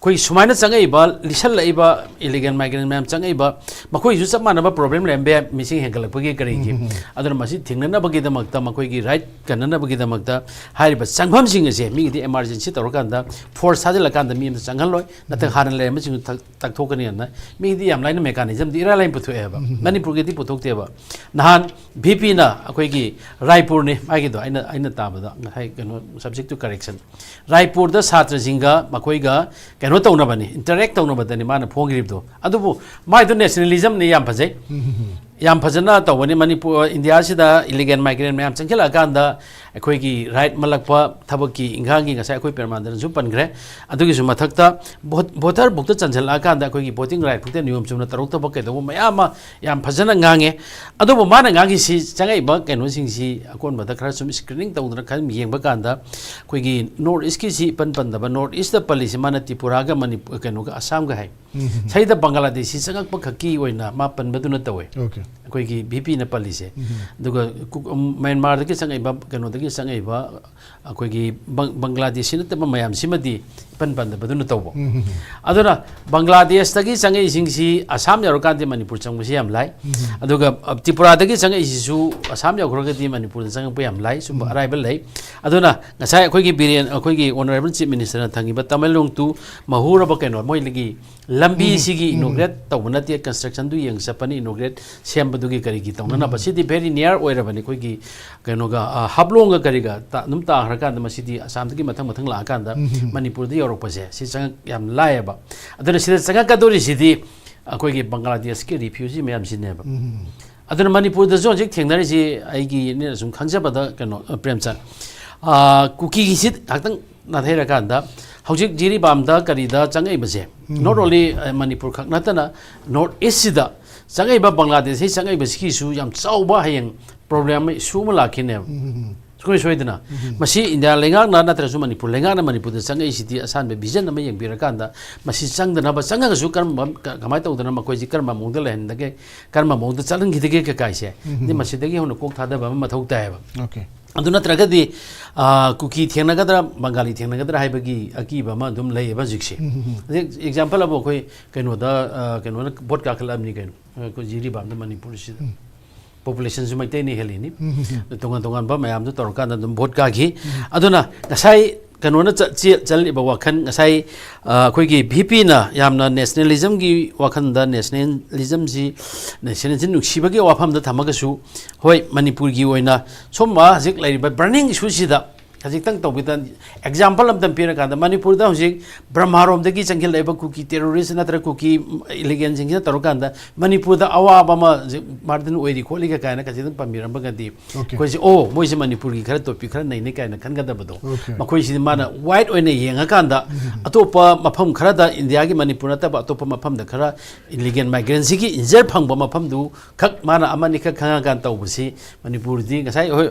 ꯑꯩꯈꯣꯏ ꯁꯨꯃꯥꯏꯅ ꯆꯪꯉꯛꯏꯕ, ꯂꯤꯁꯜꯂꯛꯏꯕ ꯏꯂꯤꯒꯦꯜ ꯃꯥꯏꯒ꯭ꯔꯦꯟ ꯃꯌꯥꯝ ꯆꯪꯉꯛꯏꯕ, ꯃꯈꯣꯏꯁꯨ ꯆꯞ ꯃꯥꯟꯅꯕ ꯄ꯭ꯔꯣꯕ꯭ꯂꯦꯝ ꯂꯩꯔꯝꯕ ꯌꯥꯏ, ꯃꯤꯁꯤꯡ ꯍꯦꯟꯒꯠꯂꯛꯄꯒꯤ ꯀꯔꯤꯒꯤ꯫ ꯑꯗꯨꯅ ꯃꯁꯤ ꯊꯤꯡꯅꯅꯕꯒꯤꯗꯃꯛꯇ, ꯃꯈꯣꯏꯒꯤ ꯔꯥꯏꯠ ꯀꯟꯅꯅꯕꯒꯤꯗꯃꯛꯇ ꯍꯥꯏꯔꯤꯕ ꯆꯪꯐꯝꯁꯤꯡ ꯑꯁꯦ ꯃꯤꯒꯤꯗꯤ ꯏꯃꯥꯔꯖꯦꯟꯁꯤ ꯇꯧꯔꯀꯥꯟꯗ ꯐꯣꯔꯁ ꯊꯥꯖꯤꯜꯂꯀꯥꯟꯗ ꯃꯤ ꯑꯃꯗ ꯆꯪꯍꯜꯂꯣꯏ, ꯅꯠꯇ꯭ꯔꯒ ꯍꯥꯟꯅ ꯂꯩꯔꯝꯕꯁꯤꯡꯗꯨ ꯊꯛ- ꯇꯛꯊꯣꯛꯀꯅꯤ ꯍꯥꯏꯅ ꯃꯤꯒꯤꯗꯤ ꯌꯥꯝ ꯂꯥꯏꯅ ꯃꯦꯀꯥꯅꯤꯖꯝꯗꯤ ꯏꯔꯥꯏ ꯂꯥꯏꯅ ꯄꯨꯊꯣꯛꯑꯦꯕ꯫ ꯃꯅꯤꯄꯨꯔꯒꯤꯗꯤ ꯄꯨꯊꯣꯛꯇꯦꯕ꯫ ꯅꯍꯥꯟ ꯚꯤ ꯄꯤꯅ ꯑꯩꯈꯣꯏꯒꯤ ꯔꯥꯏꯄꯨꯔꯅꯤ ꯃꯥꯒꯤꯗꯣ, ꯑꯩꯅ, ꯑꯩꯅ ꯇꯥꯕꯗ ꯉꯁꯥꯏ ꯀꯩꯅꯣ, subject to correction, ꯔꯥꯏꯄꯨꯔꯗ ꯁꯥꯇ꯭ꯔꯁꯤꯡꯒ ꯃꯈꯣꯏꯒ ꯀꯩꯅꯣ ꯇꯧꯅꯕꯅꯤ, ꯏꯟꯇꯔꯦꯛ ꯇꯧꯅꯕꯗꯅꯤ ꯃꯥꯅ ꯐꯣꯡꯈꯤꯕꯗꯣ꯫ ꯑꯗꯨꯕꯨ ꯃꯥꯏꯗꯣ ꯅꯦꯁꯅꯦꯂꯤꯖꯝꯅꯤ, ꯌꯥꯝ ꯐꯖꯩ꯫ ꯌꯥꯝ ꯐꯖꯅ ꯇꯧꯕꯅꯤ꯫ ꯃꯅꯤꯄꯨꯔ, ꯏꯟꯗꯤꯌꯥꯁꯤꯗ ꯏꯂꯤꯒꯦꯜ ꯃꯥꯏꯒ꯭ꯔꯦꯟ ꯃꯌꯥꯝ ꯆꯪꯁꯤꯜꯂꯛꯑꯀꯥꯟꯗ ꯑꯩꯈꯣꯏꯒꯤ ꯔꯥꯏꯠ ꯃꯜꯂꯛꯄ, ꯊꯕꯛꯀꯤ ꯏꯪꯈꯥꯡꯒꯤ ꯉꯁꯥꯏ ꯑꯩꯈꯣꯏ ꯄ꯭ꯔꯦꯃꯥꯅꯟꯗꯅꯁꯨ ꯄꯟꯈ꯭ꯔꯦ꯫ ꯑꯗꯨꯒꯤꯁꯨ ꯃꯊꯛꯇ ꯚꯣꯠ-, ꯚꯣꯇꯔ ꯕꯨꯛꯇ ꯆꯟꯁꯤꯜꯂꯛꯑꯀꯥꯟꯗ ꯑꯩꯈꯣꯏꯒꯤ ꯚꯣꯇꯤꯡ ꯔꯥꯏꯠ ꯕꯨꯛꯇ ꯅꯤꯌꯣꯝ ꯆꯨꯝꯅ ꯇꯧꯔꯛꯇꯕ ꯀꯩꯗꯧꯕ ꯃꯌꯥꯝ ꯑꯃ ꯌꯥꯝ ꯐꯖꯅ ꯉꯥꯡꯉꯦ꯫ ꯑꯗꯨꯕꯨ ꯃꯥꯅ ꯉꯥꯡꯉꯤꯁꯤ, ꯆꯪꯉꯛꯏꯕ ꯀꯩꯅꯣꯁꯤꯡꯁꯤ ꯑꯀꯣꯟꯕꯗ ꯈꯔ ꯁꯨꯝ ꯁ꯭ꯀ꯭ꯔꯤꯅꯤꯡ ꯇꯧꯗꯅ ꯈꯔ ꯌꯦꯡꯕ ꯀꯥꯟꯗ ꯑꯩꯈꯣꯏꯒꯤ ꯅꯣꯔꯠ ꯏꯁꯀꯤꯁꯤ ꯏꯄꯟ ꯄꯟꯗꯕ, ꯅꯣꯔꯠ ꯏꯁꯇ ꯄꯜꯂꯤꯁꯤ ꯃꯥꯅ ꯇ꯭ꯔꯤꯄꯨꯔꯥꯒ ꯃꯅꯤꯄꯨꯔ, ꯀꯩꯅꯣꯒ, ꯑꯁꯥꯝꯒ ꯍꯥꯏ꯫ ꯁꯤꯗ ꯕꯪꯒ꯭ꯂꯥꯗꯦꯁꯁꯤ ꯆꯪꯉꯛꯄ ꯈꯛꯀꯤ ꯑꯣꯏꯅ ꯃꯥ ꯄꯟꯕꯗꯨꯅ ꯇꯧꯋꯦ꯫ Okay. ꯑꯩꯈꯣꯏꯒꯤ ꯚꯤ ꯄꯤꯅ ꯄꯜꯂꯤꯁꯦ꯫ ꯑꯗꯨꯒ ꯀꯨ-, ꯎꯝ, ꯃ꯭ꯌꯥꯟꯃꯥꯔꯗꯒꯤ ꯆꯪꯉꯛꯏꯕ, ꯀꯩꯅꯣꯗꯒꯤ ꯆꯪꯉꯛꯏꯕ ꯑꯩꯈꯣꯏꯒꯤ ꯕꯪ-, ꯕꯪꯒ꯭ꯂꯥꯗꯦꯁꯤ ꯅꯠꯇꯕ ꯃꯌꯥꯝꯁꯤꯃꯗꯤ ꯏꯄꯟ ꯄꯟꯗꯕꯗꯨꯅ ꯇꯧꯕ꯫ ꯑꯗꯨꯅ ꯕꯪꯒ꯭ꯂꯥꯗꯦꯁꯇꯒꯤ ꯆꯪꯉꯛꯏꯁꯤꯡꯁꯤ ꯑꯁꯥꯝ ꯌꯧꯔꯀꯥꯟꯗ ꯃꯅꯤꯄꯨꯔ ꯆꯪꯕꯁꯤ ꯌꯥꯝ ꯂꯥꯏ꯫ ꯑꯗꯨꯒ, ꯑ, ꯇ꯭ꯔꯤꯄꯨꯔꯥꯗꯒꯤ ꯆꯪꯉꯛꯏꯁꯤꯁꯨ ꯑꯁꯥꯝ ꯌꯧꯈ꯭ꯔꯒꯗꯤ ꯃꯅꯤꯄꯨꯔꯗ ꯆꯪꯉꯛꯄ ꯌꯥꯝ ꯂꯥꯏ꯫ ꯁꯨꯝꯕ ꯑꯔꯥꯏꯕ ꯂꯩ꯫ ꯑꯗꯨꯅ ꯉꯁꯥꯏ ꯑꯩꯈꯣꯏꯒꯤ ꯕꯤꯔꯦꯟ, ꯑꯩꯈꯣꯏꯒꯤ Honourable Chief Ministerꯅ ꯊꯝꯈꯤꯕ ꯇꯃꯦꯡꯂꯣꯡ to ꯃꯍꯨꯔ ꯍꯥꯏꯕ ꯀꯩꯅꯣ, ꯃꯣꯏꯒꯤ ꯂꯝꯕꯤꯁꯤꯒꯤ inaugurate ꯇꯧꯕ ꯅꯠꯇꯦ, constructionꯗꯨ ꯌꯦꯡ ꯆꯠꯄꯅꯤ, inaugurate ꯁꯦꯝꯕꯗꯨꯒꯤ ꯀꯔꯤꯒꯤ ꯇꯧꯅꯅꯕ꯫ ꯁꯤꯗꯤ very near ꯑꯣꯏꯔꯕꯅꯤ ꯑꯩꯈꯣꯏꯒꯤ ꯀꯩꯅꯣꯒ, ꯑ, ꯍꯥꯐꯂꯣꯡꯒ ꯀꯔꯤꯒ ꯇ-, ꯑꯗꯨꯝ ꯇꯥꯈ꯭ꯔꯀꯥꯟꯗ ꯃꯁꯤꯗꯤ ꯑꯁꯥꯝꯗꯒꯤ ꯃꯊꯪ ꯃꯊꯪ ꯂꯥꯛꯑꯀꯥꯟꯗ ꯃꯅꯤꯄꯨꯔꯗ ꯌꯧꯔꯛꯄꯁꯦ ꯁꯤ ꯆꯪꯉꯛ ꯌꯥꯝ ꯂꯥꯏꯌꯦꯕ꯫ ꯑꯗꯨꯅ ꯁꯤꯗ ꯆꯪꯉꯛꯀꯗꯧꯔꯤꯁꯤꯗꯤ ꯑꯩꯈꯣꯏꯒꯤ ꯕꯪꯒ꯭ꯂꯥꯗꯦꯁꯀꯤ refugee ꯃꯌꯥꯝꯁꯤꯅꯦꯕ꯫ ꯑꯗꯨꯅ ꯃꯅꯤꯄꯨꯔꯗꯁꯨ ꯍꯧꯖꯤꯛ ꯊꯦꯡꯅꯔꯤꯁꯤ ꯑꯩꯒꯤ, ꯑꯩꯅ ꯁꯨꯝ ꯈꯪꯖꯕꯗ, ꯀꯩꯅꯣ, ꯑ, ꯄ꯭ꯔꯦꯝꯆꯟ, ꯑ, ꯀꯨꯀꯤꯒꯤꯁꯤ ꯉꯥꯛꯇꯪ ꯅꯥꯊꯩꯔꯀꯥꯟꯗ ꯍꯧꯖꯤꯛ ꯖꯤꯔꯤꯕꯥꯝꯗ ꯀꯔꯤꯗ ꯆꯪꯉꯛꯏꯕꯁꯦ, not only, ꯑ, ꯃꯅꯤꯄꯨꯔ ꯈꯛ ꯅꯠꯇꯅ North Eastꯁꯤꯗ ꯆꯪꯉꯛꯏꯕ, ꯕꯪꯒ꯭ꯂꯥꯗꯦꯁꯇꯒꯤ ꯆꯪꯉꯛꯏꯕꯁꯤꯒꯤꯁꯨ ꯌꯥꯝ ꯆꯥꯎꯕ ꯍꯌꯦꯡ problem ꯑꯃ, issue ꯑꯃ ꯂꯥꯛꯈꯤꯅꯦꯕ꯫ ꯁꯨꯡꯁꯣꯏ ꯁꯣꯏꯗꯅ꯫ ꯃꯁꯤ ꯏꯟꯗꯤꯌꯥ ꯂꯩꯉꯥꯛꯅ ꯅꯠꯇ꯭ꯔꯁꯨ ꯃꯅꯤꯄꯨꯔ ꯂꯩꯉꯥꯛꯅ ꯃꯅꯤꯄꯨꯔꯗ ꯆꯪꯉꯛꯏꯁꯤꯗꯤ ꯑꯁꯥꯟꯕ vision ꯑꯃ ꯌꯦꯡꯕꯤꯔꯀꯥꯟꯗ ꯃꯁꯤ ꯆꯪꯗꯅꯕ, ꯆꯪꯉꯒꯁꯨ ꯀꯔꯝꯕ, ꯀ-, ꯀꯃꯥꯏꯅ ꯇꯧꯗꯅ ꯃꯈꯣꯏꯁꯤ ꯀꯔꯝꯕ ꯃꯑꯣꯡꯗ ꯂꯩꯍꯟꯗꯒꯦ, ꯀꯔꯝꯕ ꯃꯑꯣꯡꯗ ꯆꯠꯍꯟꯈꯤꯗꯒꯦ ꯀꯀꯥꯏꯁꯦ, ꯑꯗꯤ ꯃꯁꯤꯗꯒꯤ ꯍꯧꯅ ꯀꯣꯛ ꯊꯥꯗꯕ ꯑꯃ ꯃꯊꯧ ꯇꯥꯏꯌꯦꯕ꯫ ꯑꯗꯨ ꯅꯠꯇ꯭ꯔꯒꯗꯤ, ꯑ, ꯀꯨꯀꯤ ꯊꯦꯡꯅꯒꯗ꯭ꯔꯥ, ꯕꯪꯒꯥꯂꯤ ꯊꯦꯡꯅꯒꯗ꯭ꯔꯥ ꯍꯥꯏꯕꯒꯤ ꯑꯀꯤꯕ ꯑꯃ ꯑꯗꯨꯝ ꯂꯩꯌꯦꯕ ꯍꯧꯖꯤꯛꯁꯦ꯫ ꯍꯧꯖꯤꯛ example ꯑꯃ ꯑꯩꯈꯣꯏ ꯀꯩꯅꯣꯗ, ꯑ, ꯀꯩꯅꯣꯅ ꯚꯣꯠ ꯀꯥꯈꯠꯂꯛꯑꯕꯅꯤ ꯀꯩꯅꯣ, ꯑ, ꯑꯩꯈꯣꯏ ꯖꯤꯔꯤꯕꯥꯝꯗ ꯃꯅꯤꯄꯨꯔꯁꯤꯗ꯫ Populationꯁꯨ ꯃꯩꯇꯩꯅ ꯍꯦꯜꯂꯤꯅꯤ꯫ ꯑꯗꯨ ꯇꯣꯉꯥꯟ ꯇꯣꯉꯥꯟꯕ ꯃꯌꯥꯝꯗꯨ ꯇꯧꯔꯀꯥꯟꯗ ꯑꯗꯨꯝ ꯚꯣꯠ ꯀꯥꯈꯤ꯫ ꯑꯗꯨꯅ ꯉꯁꯥꯏ ꯀꯩꯅꯣꯅ ꯆ-, ꯆꯦ-, ꯆꯠꯂꯤꯕ ꯋꯥꯈꯜ, ꯉꯁꯥꯏ, ꯑ, ꯑꯩꯈꯣꯏꯒꯤ ꯚꯤ ꯄꯤꯅ ꯌꯥꯝꯅ nationalismꯒꯤ ꯋꯥꯈꯜꯗ, nationalismꯁꯤ, nationalism ꯅꯨꯡꯁꯤꯕꯒꯤ ꯋꯥꯐꯝꯗ ꯊꯝꯃꯒꯁꯨ, ꯍꯣꯏ, ꯃꯅꯤꯄꯨꯔꯒꯤ ꯑꯣꯏꯅ ꯁꯨꯝꯕ ꯍꯧꯖꯤꯛ ꯂꯩꯔꯤꯕ burning issueꯁꯤꯗ ꯈꯖꯤꯛꯇꯪ ꯇꯧꯕꯤꯗ, example ꯑꯝꯇꯪ ꯄꯤꯔꯀꯥꯟꯗ, ꯃꯅꯤꯄꯨꯔꯗ ꯍꯧꯖꯤꯛ ꯕ꯭ꯔꯍꯃꯥꯔꯣꯝꯗꯒꯤ ꯆꯪꯁꯤꯜꯂꯛꯏꯕ ꯀꯨꯀꯤ terrorist ꯅꯠꯇ꯭ꯔꯒ ꯀꯨꯀꯤ illegalꯁꯤꯡꯁꯤꯅ ꯇꯧꯔꯀꯥꯟꯗ ꯃꯅꯤꯄꯨꯔꯗ ꯑꯋꯥꯕ ꯑꯃ ꯍꯧꯖꯤꯛ burden ꯑꯣꯏꯔꯤ ꯈꯣꯠꯂꯤꯒ ꯀꯥꯏꯅ ꯈꯖꯤꯛꯇꯪ ꯄꯟꯕꯤꯔꯝꯃꯒꯗꯤ, ꯑꯣꯀꯦ꯫ ꯑꯩꯈꯣꯏꯁꯦ, "ꯑꯣ, ꯃꯣꯏꯁꯦ ꯃꯅꯤꯄꯨꯔꯒꯤ ꯈꯔ ꯇꯣꯄꯤ ꯈꯔ ꯅꯩꯅꯩ" ꯀꯥꯏꯅ ꯈꯟꯒꯗꯕꯗꯣ, ꯑꯣꯀꯦ꯫ ꯃꯈꯣꯏꯁꯤꯗꯤ ꯃꯥꯅ wide ꯑꯣꯏꯅ ꯌꯦꯡꯉꯀꯥꯟꯗ, ꯑꯇꯣꯞꯄ ꯃꯐꯝ ꯈꯔꯗ, ꯏꯟꯗꯤꯌꯥꯒꯤ ꯃꯅꯤꯄꯨꯔ ꯅꯠꯇꯕ ꯑꯇꯣꯞꯄ ꯃꯐꯝꯗ ꯈꯔ illegal migrantꯁꯤꯒꯤ injure ꯐꯪꯕ ꯃꯐꯝꯗꯨ ꯈꯛ ꯃꯥꯅ ꯑꯃꯅꯤꯈꯛ ꯈꯪꯉꯀꯥꯟꯗ ꯇꯧꯕꯁꯤ, ꯃꯅꯤꯄꯨꯔꯗꯤ ꯉꯁꯥꯏ, ꯍꯣꯏ,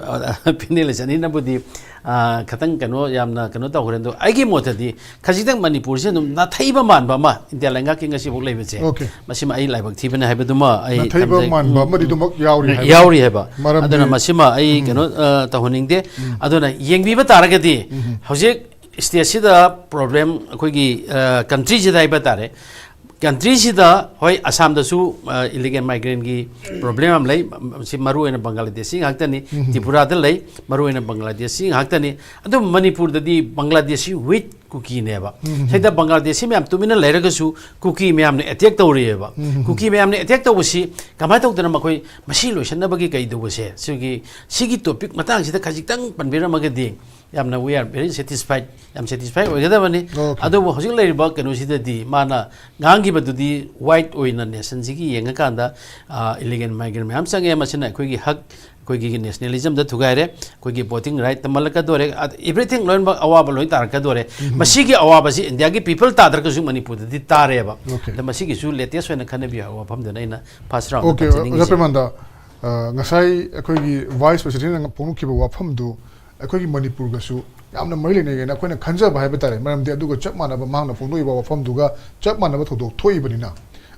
ꯄꯤꯅꯦꯂꯦ ꯆꯅꯤꯅꯕꯨꯗꯤ ꯑꯥ, ꯈꯇꯪ ꯀꯩꯅꯣ, ꯌꯥꯝꯅ ꯀꯩꯅꯣ ꯇꯧꯈ꯭ꯔꯦ꯫ ꯑꯗꯣ ꯑꯩꯒꯤ ꯃꯣꯠꯇꯗꯤ ꯈꯖꯤꯛꯇꯪ ꯃꯅꯤꯄꯨꯔꯁꯦ ꯑꯗꯨꯝ ꯅꯥꯊꯩꯕ ꯃꯥꯟꯕ ꯑꯃ ꯏꯟꯗꯤꯌꯥ ꯂꯩꯉꯥꯛꯀꯤ ꯉꯁꯤꯐꯥꯎ ꯂꯩꯕꯁꯦ, Okay. ꯃꯁꯤꯃ ꯑꯩ ꯂꯥꯏꯕꯛ ꯊꯤꯕꯅꯦ ꯍꯥꯏꯕꯗꯨꯃ ꯑꯩ ꯅꯥꯊꯩꯕ ꯊꯝꯖꯩ꯫ ꯃꯥꯟꯕ ꯎꯝ꯫ ꯑꯃꯗꯤ ꯑꯗꯨꯃꯛ ꯌꯥꯎꯔꯤ ꯍꯥꯏꯕ꯫ ꯌꯥꯎꯔꯤ ꯍꯥꯏꯕ꯫ ꯃꯔꯝꯗꯤ ꯑꯗꯨꯅ ꯃꯁꯤꯃ ꯑꯩ ꯀꯩꯅꯣ, ꯑ, ꯇꯧꯍꯟꯅꯤꯡꯗꯦ꯫ ꯑꯗꯨꯅ ꯌꯦꯡꯕꯤꯕ ꯇꯥꯔꯒꯗꯤ ꯍꯧꯖꯤꯛ ꯁ꯭ꯇꯦꯠꯁꯤꯗ ꯄ꯭ꯔꯣꯕ꯭ꯂꯦꯝ ꯑꯩꯈꯣꯏꯒꯤ, ꯑ, ꯀꯟꯇ꯭ꯔꯤꯁꯤꯗ ꯍꯥꯏꯕ ꯇꯥꯔꯦ, ꯀꯟꯇ꯭ꯔꯤꯁꯤꯗ ꯍꯣꯏ ꯑꯁꯥꯝꯗꯁꯨ, ꯑ, ꯏꯂꯤꯒꯦꯜ ꯃꯥꯏꯒ꯭ꯔꯦꯟꯒꯤ ꯄ꯭ꯔꯣꯕ꯭ꯂꯦꯝ ꯌꯥꯝ ꯂꯩ꯫ ꯃꯁꯤ ꯃꯔꯨꯑꯣꯏꯅ ꯕꯪꯒ꯭ꯂꯥꯗꯦꯁꯤ ꯉꯥꯛꯇꯅꯤ꯫ ꯇ꯭ꯔꯤꯄꯨꯔꯥꯗ ꯂꯩ, ꯃꯔꯨꯑꯣꯏꯅ ꯕꯪꯒ꯭ꯂꯥꯗꯦꯁꯤ ꯉꯥꯛꯇꯅꯤ꯫ ꯑꯗꯨꯕꯨ ꯃꯅꯤꯄꯨꯔꯗꯗꯤ ꯕꯪꯒ꯭ꯂꯥꯗꯦꯁꯤ with ꯀꯨꯀꯤꯅꯦꯕ꯫ ꯁꯤꯗ ꯕꯪꯒ꯭ꯂꯥꯗꯦꯁꯤ ꯃꯌꯥꯝ ꯇꯨꯃꯤꯟꯅ ꯂꯩꯔꯒꯁꯨ ꯀꯨꯀꯤ ꯃꯌꯥꯝꯅ ꯑꯦꯇꯦꯛ ꯇꯧꯔꯤꯑꯕ꯫ ꯀꯨꯀꯤ ꯃꯌꯥꯝꯅ ꯑꯦꯇꯦꯛ ꯇꯧꯕꯁꯤ ꯀꯃꯥꯏꯅ ꯇꯧꯗꯅ ꯃꯈꯣꯏ ꯃꯁꯤ ꯂꯣꯏꯁꯤꯟꯅꯕꯒꯤ ꯀꯩ ꯇꯧꯕꯁꯦ, ꯁꯤꯒꯤ, ꯁꯤꯒꯤ ꯇꯣꯄꯤꯛ ꯃꯇꯥꯡꯁꯤꯗ ꯈꯖꯤꯛꯇꯪ ꯄꯟꯕꯤꯔꯝꯃꯒꯗꯤ ꯌꯥꯝꯅ we are very satisfied, ꯌꯥꯝ ꯁꯦꯇꯤꯁꯐꯥꯏ ꯑꯣꯏꯒꯗꯕꯅꯤ꯫ Okay. ꯑꯗꯨꯕꯨ ꯍꯧꯖꯤꯛ ꯂꯩꯔꯤꯕ ꯀꯩꯅꯣꯁꯤꯗꯗꯤ ꯃꯥꯅ ꯉꯥꯡꯈꯤꯕꯗꯨꯗꯤ ꯋꯥꯏꯠ ꯑꯣꯏꯅ ꯅꯦꯁꯟꯁꯤꯒꯤ ꯌꯦꯡꯉꯀꯥꯟꯗ, ꯑ, ꯏꯂꯤꯒꯦꯜ ꯃꯥꯏꯒ꯭ꯔꯦꯟ ꯃꯌꯥꯝ ꯆꯪꯉꯦ, ꯃꯁꯤꯅ ꯑꯩꯈꯣꯏꯒꯤ ꯍꯛ, ꯑꯩꯈꯣꯏꯒꯤ ꯅꯦꯁꯅꯦꯂꯤꯖꯝꯗ ꯊꯨꯒꯥꯏꯔꯦ, ꯑꯩꯈꯣꯏꯒꯤ ꯚꯣꯇꯤꯡ ꯔꯥꯏꯠꯇ ꯃꯜꯂꯛꯀꯗꯣꯔꯦ, ꯑ, everything ꯂꯣꯏꯅꯃꯛ ꯑꯋꯥꯕ ꯂꯣꯏ ꯇꯥꯔꯛꯀꯗꯣꯔꯦ꯫ ꯃꯁꯤꯒꯤ ꯑꯋꯥꯕꯁꯤ ꯏꯟꯗꯤꯌꯥꯒꯤ ꯄꯤꯄꯜ ꯇꯥꯗ꯭ꯔꯒꯁꯨ ꯃꯅꯤꯄꯨꯔꯗꯗꯤ ꯇꯥꯔꯦꯕ꯫ Okay. Okay, ꯊꯝꯖꯅꯤꯡꯉꯤꯁꯦ꯫ ꯔꯦꯄ꯭ꯔꯃꯥꯟꯗ, ꯑ, ꯉꯁꯥꯏ ꯑꯩꯈꯣꯏꯒꯤ ꯚꯥꯏꯁ ꯄ꯭ꯔꯦꯁꯤꯗꯦꯟꯅ ꯐꯣꯡꯗꯣꯛꯈꯤꯕ ꯋꯥꯐꯝꯗꯨ ꯑꯩꯈꯣꯏꯒꯤ ꯃꯅꯤꯄꯨꯔꯒꯁꯨ ꯌꯥꯝꯅ ꯃꯔꯤ ꯂꯩꯅꯩꯅ ꯑꯩꯈꯣꯏꯅ ꯈꯟꯖꯕ ꯍꯥꯏꯕ ꯇꯥꯔꯦ꯫ ꯃꯔꯝꯗꯤ ꯑꯗꯨꯒ ꯆꯞ ꯃꯥꯟꯅꯕ, ꯃꯍꯥꯛꯅ ꯐꯣꯡꯗꯣꯛꯏꯕ ꯋꯥꯐꯝꯗꯨꯒ ꯆꯞ ꯃꯥꯟꯅꯕ ꯊꯧꯗꯣꯛ ꯊꯣꯛꯏꯕꯅꯤꯅ꯫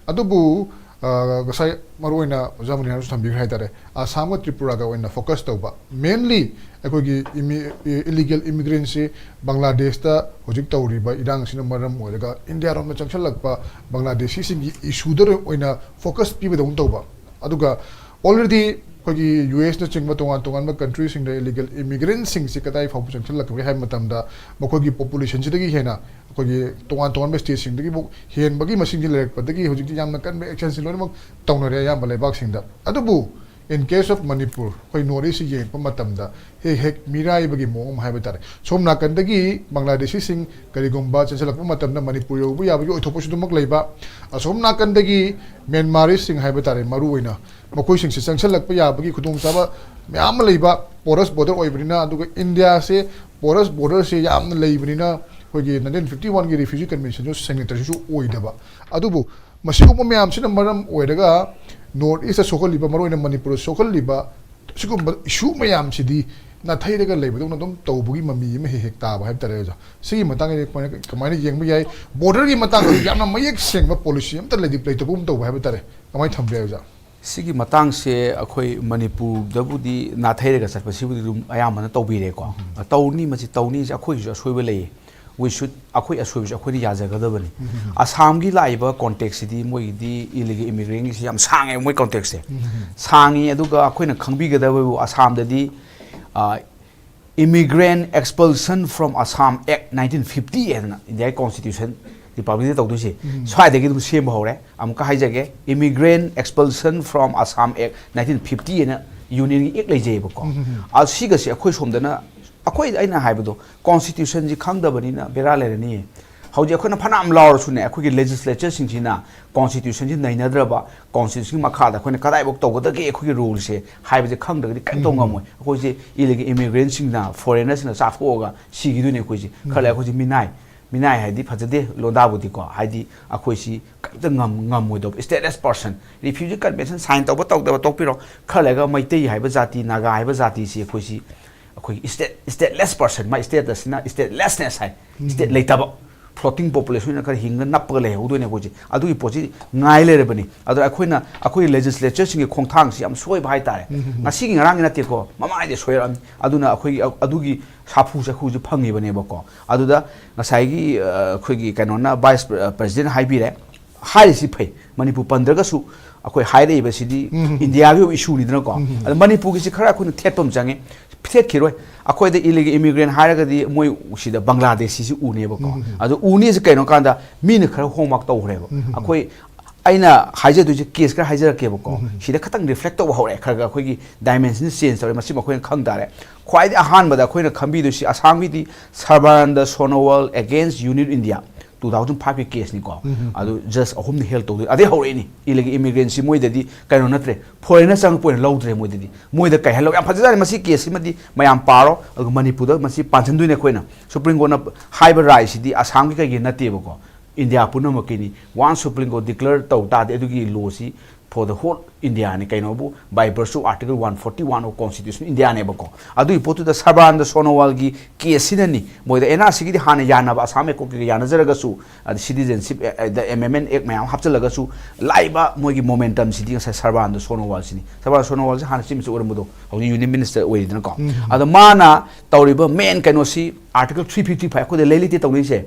ꯑꯗꯨꯕꯨ, ꯑ, ꯉꯁꯥꯏ ꯃꯔꯨꯑꯣꯏꯅ ꯑꯣꯖꯥ ꯃꯨꯅꯤꯌꯥꯅꯁꯨ ꯊꯝꯕꯤꯈ꯭ꯔꯦ ꯍꯥꯏ ꯇꯥꯔꯦ, ꯑꯁꯥꯝꯒ ꯇ꯭ꯔꯤꯄꯨꯔꯥꯒ ꯑꯣꯏꯅ ꯐꯣꯀꯁ ꯇꯧꯕ, ꯃꯦꯟꯂꯤ ꯑꯩꯈꯣꯏꯒꯤ ꯏꯂꯤꯒꯦꯜ ꯏꯃꯤꯒ꯭ꯔꯦꯟꯁꯤ ꯕꯪꯒ꯭ꯂꯥꯗꯦꯁꯇ ꯍꯧꯖꯤꯛ ꯇꯧꯔꯤꯕ ꯏꯔꯥꯡ ꯑꯁꯤꯅ ꯃꯔꯝ ꯑꯣꯏꯔꯒ ꯏꯟꯗꯤꯌꯥꯔꯣꯝꯗ ꯆꯪꯁꯤꯜꯂꯛꯄ ꯕꯪꯒ꯭ꯂꯥꯗꯦꯁꯤꯁꯤꯡꯒꯤ ꯏꯁꯨꯗ ꯑꯣꯏꯅ ꯐꯣꯀꯁ ꯄꯤꯕꯗꯧꯅ ꯇꯧꯕ꯫ ꯑꯗꯨꯒ already ꯑꯩꯈꯣꯏꯒꯤ ꯌꯨ ꯑꯦꯁꯅꯆꯤꯡꯕ ꯇꯣꯉꯥꯟ ꯇꯣꯉꯥꯟꯕ ꯀꯟꯇ꯭ꯔꯤꯁꯤꯡꯗ ꯏꯂꯤꯒꯦꯜ ꯏꯃꯤꯒ꯭ꯔꯦꯟꯁꯤꯡꯁꯤ ꯀꯗꯥꯏ ꯐꯥꯎꯕ ꯆꯪꯁꯤꯜꯂꯛꯀꯦ ꯍꯥꯏꯕ ꯃꯇꯝꯗ ꯃꯈꯣꯏꯒꯤ ꯄꯣꯄꯨꯂꯦꯁꯟꯁꯤꯗꯒꯤ ꯍꯦꯟꯅ ꯑꯩꯈꯣꯏꯒꯤ ꯇꯣꯉꯥꯟ ꯇꯣꯉꯥꯟꯕ ꯁ꯭ꯇꯦꯠꯁꯤꯡꯗꯒꯤꯐꯥꯎ ꯍꯦꯟꯕꯒꯤ ꯃꯁꯤꯡꯁꯤ ꯂꯩꯔꯛꯄꯗꯒꯤ ꯍꯧꯖꯤꯛꯇꯤ ꯌꯥꯝꯅ ꯀꯟꯕ ꯑꯦꯛꯁꯟꯁꯤ ꯂꯣꯏꯅꯃꯛ ꯇꯧꯅꯔꯦ ꯑꯌꯥꯝꯕ ꯂꯩꯕꯥꯛꯁꯤꯡꯗ꯫ ꯑꯗꯨꯕꯨ in case of ꯃꯅꯤꯄꯨꯔ, ꯑꯩꯈꯣꯏ ꯅꯣꯔꯠ ꯏꯁꯁꯤ ꯌꯦꯡꯉꯛꯄ ꯃꯇꯝꯗ ꯍꯦꯛ ꯍꯦꯛ ꯃꯤꯔꯥꯏꯕꯒꯤ ꯃꯑꯣꯡ ꯑꯃ ꯍꯥꯏꯕ ꯇꯥꯔꯦ꯫ ꯁꯣꯝ ꯅꯥꯀꯟꯗꯒꯤ ꯕꯪꯒ꯭ꯂꯥꯗꯦꯁꯤꯁꯤꯡ ꯀꯔꯤꯒꯨꯝꯕ ꯆꯦꯟꯁꯤꯜꯂꯛꯄ ꯃꯇꯝꯗ ꯃꯅꯤꯄꯨꯔ ꯌꯧꯕ ꯌꯥꯕꯒꯤ ꯑꯣꯏꯊꯣꯛꯄꯁꯨ ꯑꯗꯨꯃꯛ ꯂꯩꯕ, ꯑꯁꯣꯝ ꯅꯥꯀꯟꯗꯒꯤ ꯃ꯭ꯌꯥꯟꯃꯥꯔꯤꯁꯤꯡ ꯍꯥꯏꯕ ꯇꯥꯔꯦ, ꯃꯔꯨꯑꯣꯏꯅ ꯃꯈꯣꯏꯁꯤꯡꯁꯤ ꯆꯪꯁꯤꯜꯂꯛꯄ ꯌꯥꯕꯒꯤ ꯈꯨꯗꯣꯡꯆꯥꯕ ꯃꯌꯥꯝ ꯑꯃ ꯂꯩꯕ, ꯄꯣꯔꯁ ꯕꯣꯔꯗꯔ ꯑꯣꯏꯕꯅꯤꯅ, ꯑꯗꯨꯒ ꯏꯟꯗꯤꯌꯥꯁꯦ ꯄꯣꯔꯁ ꯕꯣꯔꯗꯔꯁꯦ ꯌꯥꯝꯅ ꯂꯩꯕꯅꯤꯅ ꯑꯩꯈꯣꯏꯒꯤ nineteen fifty one ꯒꯤ refugee convention ꯁꯨ signature ꯁꯨ ꯑꯣꯏꯗꯕ꯫ ꯑꯗꯨꯕꯨ ꯃꯁꯤꯒꯨꯝꯕ ꯃꯌꯥꯝꯁꯤꯅ ꯃꯔꯝ ꯑꯣꯏꯔꯒ ꯅꯣꯔꯠ ꯏꯁꯇ ꯁꯣꯛꯍꯜꯂꯤꯕ, ꯃꯔꯨꯑꯣꯏꯅ ꯃꯅꯤꯄꯨꯔꯗ ꯁꯣꯛꯍꯜꯂꯤꯕ ꯁꯤꯒꯨꯝꯕ ꯏꯁꯨ ꯃꯌꯥꯝꯁꯤꯗꯤ ꯅꯥꯊꯩꯔꯒ ꯂꯩꯕꯗꯧꯅ ꯑꯗꯨꯝ ꯇꯧꯕꯒꯤ ꯃꯃꯤ ꯑꯃ ꯍꯦꯛ ꯍꯦꯛ ꯇꯥꯕ ꯍꯥꯏꯕ ꯇꯥꯔꯦ ꯑꯣꯖꯥ꯫ ꯁꯤꯒꯤ ꯃꯇꯥꯡꯗꯗꯤ ꯀꯃꯥꯏꯅ, ꯀꯃꯥꯏꯅ ꯌꯦꯡꯕ ꯌꯥꯏ? ꯕꯣꯔꯗꯔꯒꯤ ꯃꯇꯥꯡꯗꯗꯤ ꯌꯥꯝꯅ ꯃꯌꯦꯛ ꯁꯦꯡꯕ ꯄꯣꯂꯤꯁꯤ ꯑꯝꯇ ꯂꯩꯇꯕꯒꯨꯝ ꯇꯧꯕ ꯍꯥꯏꯕ ꯇꯥꯔꯦ꯫ ꯀꯃꯥꯏꯅ ꯊꯝꯕ ꯌꯥꯏ ꯑꯣꯖꯥ? ꯁꯤꯒꯤ ꯃꯇꯥꯡꯁꯦ ꯑꯩꯈꯣꯏ ꯃꯅꯤꯄꯨꯔꯗꯕꯨꯗꯤ ꯅꯥꯊꯩꯔꯒ ꯆꯠꯄꯁꯤꯕꯨꯗꯤ ꯑꯗꯨꯝ ꯑꯌꯥꯝꯕꯅ ꯇꯧꯕꯤꯔꯦꯀꯣ꯫ ꯇꯧꯅꯤ, ꯃꯁꯤ ꯇꯧꯅꯤꯁꯦ ꯑꯩꯈꯣꯏꯒꯤꯁꯨ ꯑꯁꯣꯏꯕ ꯂꯩꯌꯦ꯫ We should, ꯑꯩꯈꯣꯏ ꯑꯁꯣꯏꯕꯁꯦ ꯑꯩꯈꯣꯏꯅ ꯌꯥꯖꯒꯗꯕꯅꯤ꯫ ꯑꯁꯥꯝꯒꯤ ꯂꯥꯛꯏꯕ ꯀꯣꯟꯇꯦꯛꯁꯁꯤꯗꯤ ꯃꯣꯏꯒꯤꯗꯤ ꯏꯂꯤꯒꯦꯜ ꯏꯃꯤꯒ꯭ꯔꯦꯟꯒꯤꯁꯤ ꯌꯥꯝ ꯁꯥꯡꯉꯦ, ꯃꯣꯏ ꯀꯣꯟꯇꯦꯛꯁꯁꯦ ꯁꯥꯡꯉꯤ꯫ ꯑꯗꯨꯒ ꯑꯩꯈꯣꯏꯅ ꯈꯪꯕꯤꯒꯗꯕꯕꯨ ꯑꯁꯥꯝꯗꯗꯤ immigrant expulsion from Assam Act nineteen fifty ꯍꯥꯏꯗꯅ ꯏꯟꯗꯤꯌꯥꯒꯤ ꯀꯣꯟꯁꯇꯤꯇ꯭ꯌꯨꯁꯟ ꯔꯤꯄꯕ꯭ꯂꯤꯛꯇ ꯇꯧꯗꯣꯏꯁꯦ ꯁ꯭ꯋꯥꯏꯗꯒꯤ ꯑꯗꯨꯝ ꯁꯦꯝꯕ ꯍꯧꯔꯦ꯫ ꯑꯃꯨꯛꯀ ꯍꯥꯏꯖꯒꯦ, Immigrant Expulsion from Assam Act nineteen fifty ꯍꯥꯏꯅ ꯌꯨꯅꯤꯌꯟꯒꯤ ꯑꯦꯛ ꯂꯩꯖꯩꯑꯕꯀꯣ꯫ ꯑ, ꯁꯤꯒꯁꯦ ꯑꯩꯈꯣꯏ ꯁꯣꯝꯗꯅ, ꯑꯩꯈꯣꯏ, ꯑꯩꯅ ꯍꯥꯏꯕꯗꯣ, ꯀꯣꯟꯁꯇꯤꯇ꯭ꯌꯨꯁꯟꯁꯤ ꯈꯪꯗꯕꯅꯤꯅ ꯕꯦꯔꯥ ꯂꯩꯔꯅꯤ꯫ ꯍꯧꯖꯤꯛ ꯑꯩꯈꯣꯏꯅ ꯐꯅꯌꯥꯝ ꯂꯥꯎꯔꯁꯨꯅꯦ, ꯑꯩꯈꯣꯏꯒꯤ ꯂꯦꯖꯤꯁꯂꯦꯆꯔꯁꯤꯡꯁꯤꯅ ꯀꯣꯟꯁꯇꯤꯇ꯭ꯌꯨꯁꯟꯁꯤ ꯅꯩꯅꯗ꯭ꯔꯕ, ꯀꯣꯟꯁꯇꯤꯇ꯭ꯌꯨꯁꯟꯒꯤ ꯃꯈꯥꯗ ꯑꯩꯈꯣꯏꯅ ꯀꯗꯥꯏꯐꯥꯎ ꯇꯧꯒꯗꯒꯦ ꯑꯩꯈꯣꯏꯒꯤ ꯔꯨꯜꯁꯦ ꯍꯥꯏꯕꯁꯦ ꯈꯪꯗ꯭ꯔꯒꯗꯤ ꯀꯔꯤꯝ ꯇꯧ ꯉꯝꯃꯣꯏ꯫ ꯑꯩꯈꯣꯏꯁꯦ ꯏꯂꯤꯒꯦꯜ ꯏꯃꯤꯒ꯭ꯔꯦꯟꯁꯤꯡꯅ, ꯐꯣꯔꯦꯅꯔꯁꯤꯡꯅ ꯆꯥꯊꯣꯛꯑꯒ ꯁꯤꯈꯤꯗꯣꯏꯅꯦ ꯑꯩꯈꯣꯏꯁꯦ꯫ ꯈꯔ ꯂꯩꯔꯒ ꯑꯩꯈꯣꯏꯁꯦ ꯃꯤꯅꯥꯏ, ꯃꯤꯅꯥꯏ ꯍꯥꯏꯗꯤ ꯐꯖꯗꯦ ꯂꯣꯟꯗꯥꯕꯨꯗꯤꯀꯣ, ꯍꯥꯏꯗꯤ ꯑꯩꯈꯣꯏꯁꯤ ꯀꯔꯤꯝꯇ ꯉꯝ-, ꯉꯝꯃꯣꯏꯗꯧꯕ, stateless person, refugee convention sign ꯇꯧꯕ ꯇꯧꯗꯕ ꯇꯣꯛꯄꯤꯔꯣ꯫ ꯈꯔ ꯂꯩꯔꯒ ꯃꯩꯇꯩ ꯍꯥꯏꯕ ꯖꯥꯇꯤ, ꯅꯥꯒꯥ ꯍꯥꯏꯕ ꯖꯥꯇꯤꯁꯤ ꯑꯩꯈꯣꯏꯁꯤ, ꯑꯩꯈꯣꯏꯒꯤ state, stateless person, ꯃꯥ statusꯁꯤꯅ statelessness ꯍꯥꯏ, state ꯂꯩꯇꯕ, floating population ꯑꯣꯏꯅ ꯈꯔ ꯍꯤꯡꯉ ꯅꯞꯄꯒ ꯂꯩꯍꯧꯗꯣꯏꯅꯦ ꯑꯩꯈꯣꯏꯁꯦ꯫ ꯑꯗꯨꯒꯤ ꯄꯣꯠꯁꯤ ꯉꯥꯏ ꯂꯩꯔꯕꯅꯤ꯫ ꯑꯗꯣ ꯑꯩꯈꯣꯏꯅ, ꯑꯩꯈꯣꯏꯒꯤ ꯂꯦꯖꯤꯁꯂꯦꯆꯔꯁꯤꯡꯒꯤ ꯈꯣꯡꯊꯥꯡꯁꯤ ꯌꯥꯝ ꯁꯣꯏꯕ ꯍꯥꯏꯇꯥꯔꯦ꯫ ꯉꯁꯤꯒꯤ ꯉꯔꯥꯡꯒꯤ ꯅꯠꯇꯦꯀꯣ, ꯃꯃꯥꯡꯉꯩꯗꯤ ꯁꯣꯏꯔꯛꯑꯕꯅꯤ꯫ ꯑꯗꯨꯅ ꯑꯩꯈꯣꯏꯒꯤ ꯑ-, ꯑꯗꯨꯒꯤ ꯁꯥꯐꯨ ꯆꯩꯐꯨꯁꯦ ꯐꯪꯉꯤꯕꯅꯦꯕꯀꯣ꯫ ꯑꯗꯨꯗ ꯉꯁꯥꯏꯒꯤ, ꯑ, ꯑꯩꯈꯣꯏꯒꯤ ꯀꯩꯅꯣꯅ, ꯚꯥꯏꯁ ꯄ꯭ꯔ-, ꯄ꯭ꯔꯁꯤꯗꯦꯟ ꯍꯥꯏꯕꯤꯔꯦ, ꯍꯥꯏꯔꯤꯁꯤ ꯐꯩ, ꯃꯅꯤꯄꯨꯔ ꯄꯟꯗ꯭ꯔꯒꯁꯨ ꯑꯩꯈꯣꯏ ꯍꯥꯏꯔꯛꯏꯕꯁꯤꯗꯤ ꯏꯟꯗꯤꯌꯥꯒꯤ ꯑꯣꯏꯕ ꯏꯁꯨꯅꯤꯗꯅꯀꯣ꯫ ꯑꯗꯣ ꯃꯅꯤꯄꯨꯔꯒꯤꯁꯤ ꯈꯔ ꯑꯩꯈꯣꯏꯅ ꯊꯦꯠꯄ ꯑꯃ ꯆꯪꯉꯦ꯫ ꯊꯦꯠꯈꯤꯔꯣꯏ꯫ ꯑꯩꯈꯣꯏꯗ ꯏꯂꯤꯒꯦꯜ ꯏꯃꯤꯒ꯭ꯔꯦꯟ ꯍꯥꯏꯔꯒꯗꯤ ꯃꯣꯏ ꯁꯤꯗ ꯕꯪꯒ꯭ꯂꯥꯗꯦꯁꯤꯁꯤ ꯎꯅꯦꯕꯀꯣ꯫ ꯑꯗꯣ ꯎꯅꯤꯁꯤ ꯀꯩꯅꯣ ꯀꯥꯟꯗ ꯃꯤꯅ ꯈꯔ ꯍꯣꯝꯋꯥꯛ ꯇꯧꯈ꯭ꯔꯦꯕ꯫ ꯑꯩꯈꯣꯏ, ꯑꯩꯅ ꯍꯥꯏꯖꯗꯣꯏꯁꯦ ꯀꯦꯁ ꯈꯔ ꯍꯥꯏꯖꯔꯛꯀꯦꯕꯀꯣ꯫ ꯁꯤꯗ ꯈꯇꯪ ꯔꯤꯐ꯭ꯂꯦꯛ ꯇꯧꯕ ꯍꯧꯔꯛꯑꯦ꯫ ꯈꯔ ꯈꯔ ꯑꯩꯈꯣꯏꯒꯤ ꯗꯥꯏꯃꯦꯟꯁꯟ ꯆꯦꯟꯖ ꯇꯧꯔꯦ꯫ ꯃꯁꯤ ꯑꯩꯈꯣꯏꯅ ꯈꯪ ꯇꯥꯔꯦ꯫ ꯈ꯭ꯋꯥꯏꯗꯒꯤ ꯑꯍꯥꯟꯕꯗ ꯑꯩꯈꯣꯏꯅ ꯈꯪꯕꯤꯗꯣꯏꯁꯤ ꯑꯁꯥꯝꯒꯤꯗꯤ ꯁꯔꯕꯥꯅꯟꯗ ꯁꯣꯅꯣꯋꯥꯜ against Union India two thousand five ꯀꯤ ꯀꯦꯁꯅꯤꯀꯣ꯫ ꯑꯗꯨ ꯖꯁ ꯑꯍꯨꯝꯅ ꯍꯦꯜ ꯇꯧꯗꯣꯏ꯫ ꯑꯗꯩ ꯍꯧꯔꯛꯏꯅꯤ ꯏꯂꯤꯒꯦꯜ ꯏꯃꯤꯒ꯭ꯔꯦꯟꯁꯤ ꯃꯣꯏꯗꯗꯤ ꯀꯩꯅꯣ ꯅꯠꯇ꯭ꯔꯦ, ꯐꯣꯔꯦꯟꯅꯔ ꯆꯪꯉꯛꯄ ꯑꯣꯏꯅ ꯂꯧꯗ꯭ꯔꯦ ꯃꯣꯏꯗꯗꯤ꯫ ꯃꯣꯏꯗ ꯀꯩ ꯍꯥꯏ ꯂꯧ-, ꯌꯥꯝ ꯐꯖꯖꯥꯠꯅꯤ ꯃꯁꯤ ꯀꯦꯁꯁꯤꯃꯗꯤ ꯃꯌꯥꯝ ꯄꯥꯔꯣ꯫ ꯑꯗꯨꯒ ꯃꯅꯤꯄꯨꯔꯗ ꯃꯁꯤ ꯄꯥꯟꯁꯤꯟꯗꯣꯏꯅꯦ ꯑꯩꯈꯣꯏꯅ꯫ ꯁꯨꯄ꯭ꯔꯤꯝ ꯀꯣꯔꯠꯅ ꯍꯥꯏꯕ ꯔꯥꯏꯁꯤꯗꯤ ꯑꯁꯥꯝꯒꯤ ꯀꯩꯒꯤ ꯅꯠꯇꯦꯕꯀꯣ, India ꯄꯨꯝꯅꯃꯛꯀꯤꯅꯤ꯫ Once Supreme Court declare ꯇꯧ ꯇꯥꯔꯗꯤ ꯑꯗꯨꯒꯤ ꯂꯣꯁꯤ for the whole Indiaꯅꯤ, ꯀꯩꯅꯣꯕꯨ, by virtue of Article one forty one of Constitution Indiaꯅꯦꯕꯀꯣ꯫ ꯑꯗꯨꯒꯤ ꯄꯣꯠꯇꯨꯗ ꯁꯔꯕꯥꯅꯟꯗ ꯁꯣꯅꯣꯋꯥꯜꯒꯤ case ꯁꯤꯅꯅꯤ ꯃꯣꯏꯗ, ꯑꯦꯟ ꯑꯥꯔ ꯁꯤꯒꯤꯗꯤ ꯍꯥꯟꯅ ꯌꯥꯅꯕ, ꯑꯁꯥꯝ ꯑꯦꯀꯣꯔꯗꯀꯤꯒ ꯌꯥꯅꯖꯔꯒꯁꯨ, ꯑꯗ citizenship, A, A, the amendment act ꯃꯌꯥꯝ ꯍꯥꯞꯆꯤꯜꯂꯒꯁꯨ, ꯂꯥꯛꯏꯕ ꯃꯣꯏꯒꯤ momentum ꯁꯤꯗꯤ ꯉꯁꯥꯏ ꯁꯔꯕꯥꯅꯟꯗ ꯁꯣꯅꯣꯋꯥꯜꯁꯤꯅꯤ꯫ ꯁꯔꯕꯥꯅꯟꯗ ꯁꯣꯅꯣꯋꯥꯜꯁꯤ ꯍꯥꯟꯅ Chief Minister ꯑꯣꯏꯔꯝꯕꯗꯣ, ꯍꯧꯖꯤꯛ Union Minister ꯑꯣꯏꯔꯤꯗꯅꯀꯣ꯫ ꯑꯗꯣ ꯃꯥꯅ ꯇꯧꯔꯤꯕ main ꯀꯩꯅꯣꯁꯤ Article three fifty five, ꯑꯩꯈꯣꯏꯗ ꯂꯩ ꯂꯩꯇꯦ ꯇꯧꯅꯔꯤꯁꯦ꯫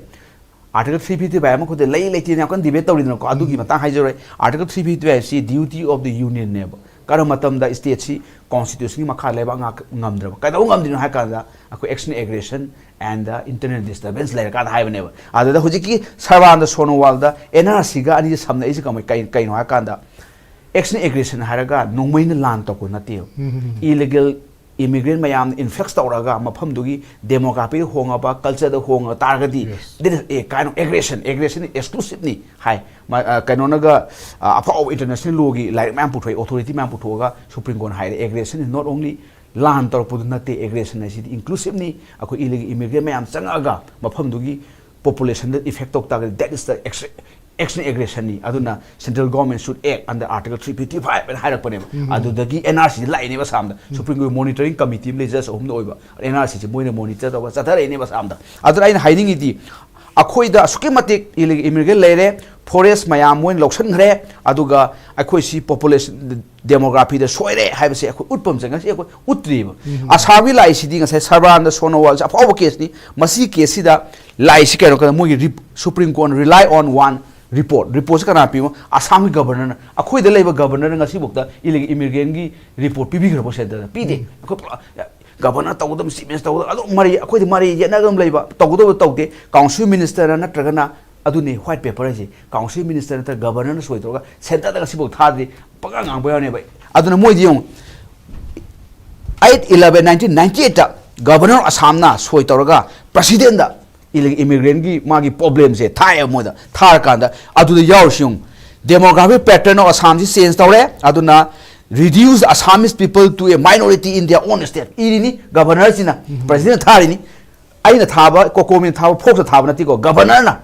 Article three fifty five ꯑꯃ ꯑꯩꯈꯣꯏꯗ ꯂꯩ ꯂꯩꯇꯦꯅ ꯌꯥꯝ ꯀꯟꯅ debate ꯇꯧꯔꯤꯗꯅꯀꯣ, ꯑꯗꯨꯒꯤ ꯃꯇꯥꯡ ꯍꯥꯏꯖꯔꯣꯏ꯫ Article three fifty five ꯁꯤ duty of the Union ꯅꯦꯕ꯫ ꯀꯔꯝꯕ ꯃꯇꯝꯗ state ꯁꯤ Constitution ꯒꯤ ꯃꯈꯥ ꯂꯩꯕꯥꯛ ꯉꯥꯛ ꯉꯝꯗ꯭ꯔꯕ, ꯀꯩꯗꯧꯕ ꯉꯝꯗ꯭ꯔꯤꯅꯣ ꯍꯥꯏ ꯀꯥꯟꯗ, ꯑꯩꯈꯣꯏ external aggression and the internal disturbance ꯂꯩꯔꯀꯥꯟꯗ ꯍꯥꯏꯕꯅꯦꯕ꯫ ꯑꯗꯨꯗ ꯍꯧꯖꯤꯛꯀꯤ ꯁꯔꯕꯥꯅꯟꯗ ꯁꯣꯅꯣꯋꯥꯜꯗ ꯑꯦꯟ ꯑꯥꯔ ꯁꯤꯒ ꯑꯅꯤꯁꯤ ꯁꯝꯅꯛꯏꯁꯦ ꯀꯃꯥꯏ-, ꯀꯩ-, ꯀꯩꯅꯣ ꯍꯥꯏ ꯀꯥꯟꯗ, external aggression ꯍꯥꯏꯔꯒ ꯅꯣꯡꯃꯩꯅ ꯂꯥꯟ ꯇꯧꯔꯛꯄ ꯅꯠꯇꯦꯕ꯫ Illegal immigrant ꯃꯌꯥꯝꯅ influx ꯇꯧꯔꯒ ꯃꯐꯝꯗꯨꯒꯤ demography ꯗ ꯍꯣꯡꯉꯕ, culture ꯗ ꯍꯣꯡꯉ ꯇꯥꯔꯒꯗꯤ, that is a kind of aggression, aggression exclusive ꯅꯤ ꯍꯥꯏ꯫ ꯃ-, ꯑ, ꯀꯩꯅꯣꯅꯒ, ꯑ, ꯑꯐꯥꯎꯕ international law ꯒꯤ ꯂꯥꯏꯔꯤꯛ ꯃꯌꯥꯝ ꯄꯨꯊꯣꯛꯑꯦ, authority ꯃꯌꯥꯝ ꯄꯨꯊꯣꯛꯑꯒ Supreme Court ꯅ ꯍꯥꯏꯔꯦ, aggression is not only ꯂꯥꯟ ꯇꯧꯔꯛꯄꯗꯨ ꯅꯠꯇꯦ, aggression ꯍꯥꯏꯁꯤꯗꯤ inclusive ꯅꯤ꯫ ꯑꯩꯈꯣꯏ illegal immigrant ꯃꯌꯥꯝ ꯆꯪꯉꯛꯑꯒ ꯃꯐꯝꯗꯨꯒꯤ population ꯗ effect ꯇꯧ ꯇꯥꯔꯒꯗꯤ, that is the ex-, external aggression ꯅꯤ꯫ ꯑꯗꯨꯅ central government should act under Article three fifty five ꯍꯥꯏꯅ ꯍꯥꯏꯔꯛꯄꯅꯦꯕ꯫ ꯑꯗꯨꯗꯒꯤ ꯑꯦꯟ ꯑꯥꯔ ꯁꯤ ꯁꯤ ꯂꯥꯛꯏꯅꯦꯕ ꯑꯁꯥꯝꯗ꯫ Supreme Court monitoring committee ꯑꯃ ꯂꯩ, judge ꯑꯍꯨꯝꯅ ꯑꯣꯏꯕ, ꯑꯦꯟ ꯑꯥꯔ ꯁꯤ ꯁꯤ ꯁꯤ ꯃꯣꯏꯅ monitor ꯇꯧꯔꯒ ꯆꯠꯊꯔꯛꯏꯅꯦꯕ ꯑꯁꯥꯝꯗ꯫ ꯑꯗꯨꯅ ꯑꯩꯅ ꯍꯥꯏꯅꯤꯡꯉꯤꯗꯤ, ꯑꯩꯈꯣꯏꯗ ꯑꯁꯨꯛꯀꯤ ꯃꯇꯤꯛ illegal immigrant ꯂꯩꯔꯦ, forest ꯃꯌꯥꯝ ꯃꯣꯏꯅ ꯂꯧꯁꯤꯟꯈ꯭ꯔꯦ, ꯑꯗꯨꯒ ꯑꯩꯈꯣꯏꯁꯤ population demography ꯗ ꯁꯣꯏꯔꯦ ꯍꯥꯏꯕꯁꯦ ꯑꯩꯈꯣꯏ ꯎꯠꯄ ꯑꯃ ꯆꯪꯉꯦ꯫ ꯉꯁꯤ ꯑꯩꯈꯣꯏ ꯎꯠꯇ꯭ꯔꯤꯕ꯫ ꯑꯁꯥꯝꯒꯤ ꯂꯥꯛꯏꯁꯤꯗꯤ ꯉꯁꯥꯏ ꯁꯔꯕꯥꯅꯟꯗ ꯁꯣꯅꯣꯋꯥꯜꯁꯦ ꯑꯐꯥꯎꯕ case ꯅꯤ꯫ ꯃꯁꯤ case ꯁꯤꯗ ꯂꯥꯛꯏꯁꯤ ꯀꯩꯅꯣ ꯀꯥꯟꯗ ꯃꯣꯏꯒꯤ ꯔꯤ-, Supreme Court rely on one report꯫ Report ꯁꯤ ꯀꯅꯥ ꯄꯤꯕ? ꯑꯁꯥꯝꯒꯤ governor ꯅ꯫ ꯑꯩꯈꯣꯏꯗ ꯂꯩꯕ governor ꯅ ꯉꯁꯤꯐꯥꯎꯗ illegal immigrant ꯒꯤ report ꯄꯤꯕꯤꯈ꯭ꯔꯕ centre ꯗ? ꯄꯤꯗꯦ꯫ ꯑꯩꯈꯣꯏ ꯄꯨꯔꯥ governor ꯇꯧꯒꯗꯕ, Chief Minister ꯇꯧꯒꯗꯕ, ꯑꯗꯨꯝ ꯃꯔꯩ, ꯑꯩꯈꯣꯏꯗꯤ ꯃꯔꯩ ꯌꯦꯠꯅꯒ ꯑꯗꯨꯝ ꯂꯩꯕ, ꯇꯧꯒꯗꯕ ꯇꯧꯗꯦ꯫ Council Minister ꯅ ꯅꯠꯇ꯭ꯔꯒꯅ, ꯑꯗꯨꯅꯤ white paper ꯍꯥꯏꯁꯦ, Council Minister ꯅꯠꯇ꯭ꯔꯒ governor ꯅ ꯁꯣꯏ ꯇꯧꯔꯒ centre ꯗ ꯉꯁꯤꯐꯥꯎ ꯊꯥꯗ꯭ꯔꯤ, ꯄꯪꯉꯥꯡ ꯉꯥꯡꯕ ꯌꯥꯎꯅꯦꯕ꯫ ꯑꯗꯨꯅ ꯃꯣꯏꯗꯤ ꯌꯦꯡꯉꯨ, eight eleven nineteen ninety eight ꯇ Governor of Assam ꯅ ꯁꯣꯏ ꯇꯧꯔꯒ President ꯗ illegal immigrant ꯒꯤ ꯃꯥꯒꯤ problem ꯁꯦ ꯊꯥꯏꯑꯕ ꯃꯣꯏꯗ꯫ ꯊꯥꯔꯀꯥꯟꯗ ꯑꯗꯨꯗ ꯌꯥꯎꯔꯤꯁꯤ ꯌꯦꯡꯉꯨ, demographic pattern of Assam ꯁꯤ change ꯇꯧꯔꯦ, ꯑꯗꯨꯅ reduce Assamese people to a minority in their own state ꯏꯔꯤꯅꯤ governor ꯁꯤꯅ꯫ President ꯅ ꯊꯥꯔꯤꯅꯤ꯫ ꯑꯩꯅ ꯊꯥꯕ, COCOMI ꯅ ꯊꯥꯕ, Forbes ꯅ ꯊꯥꯕ ꯅꯠꯇꯦꯀꯣ, governor ꯅ꯫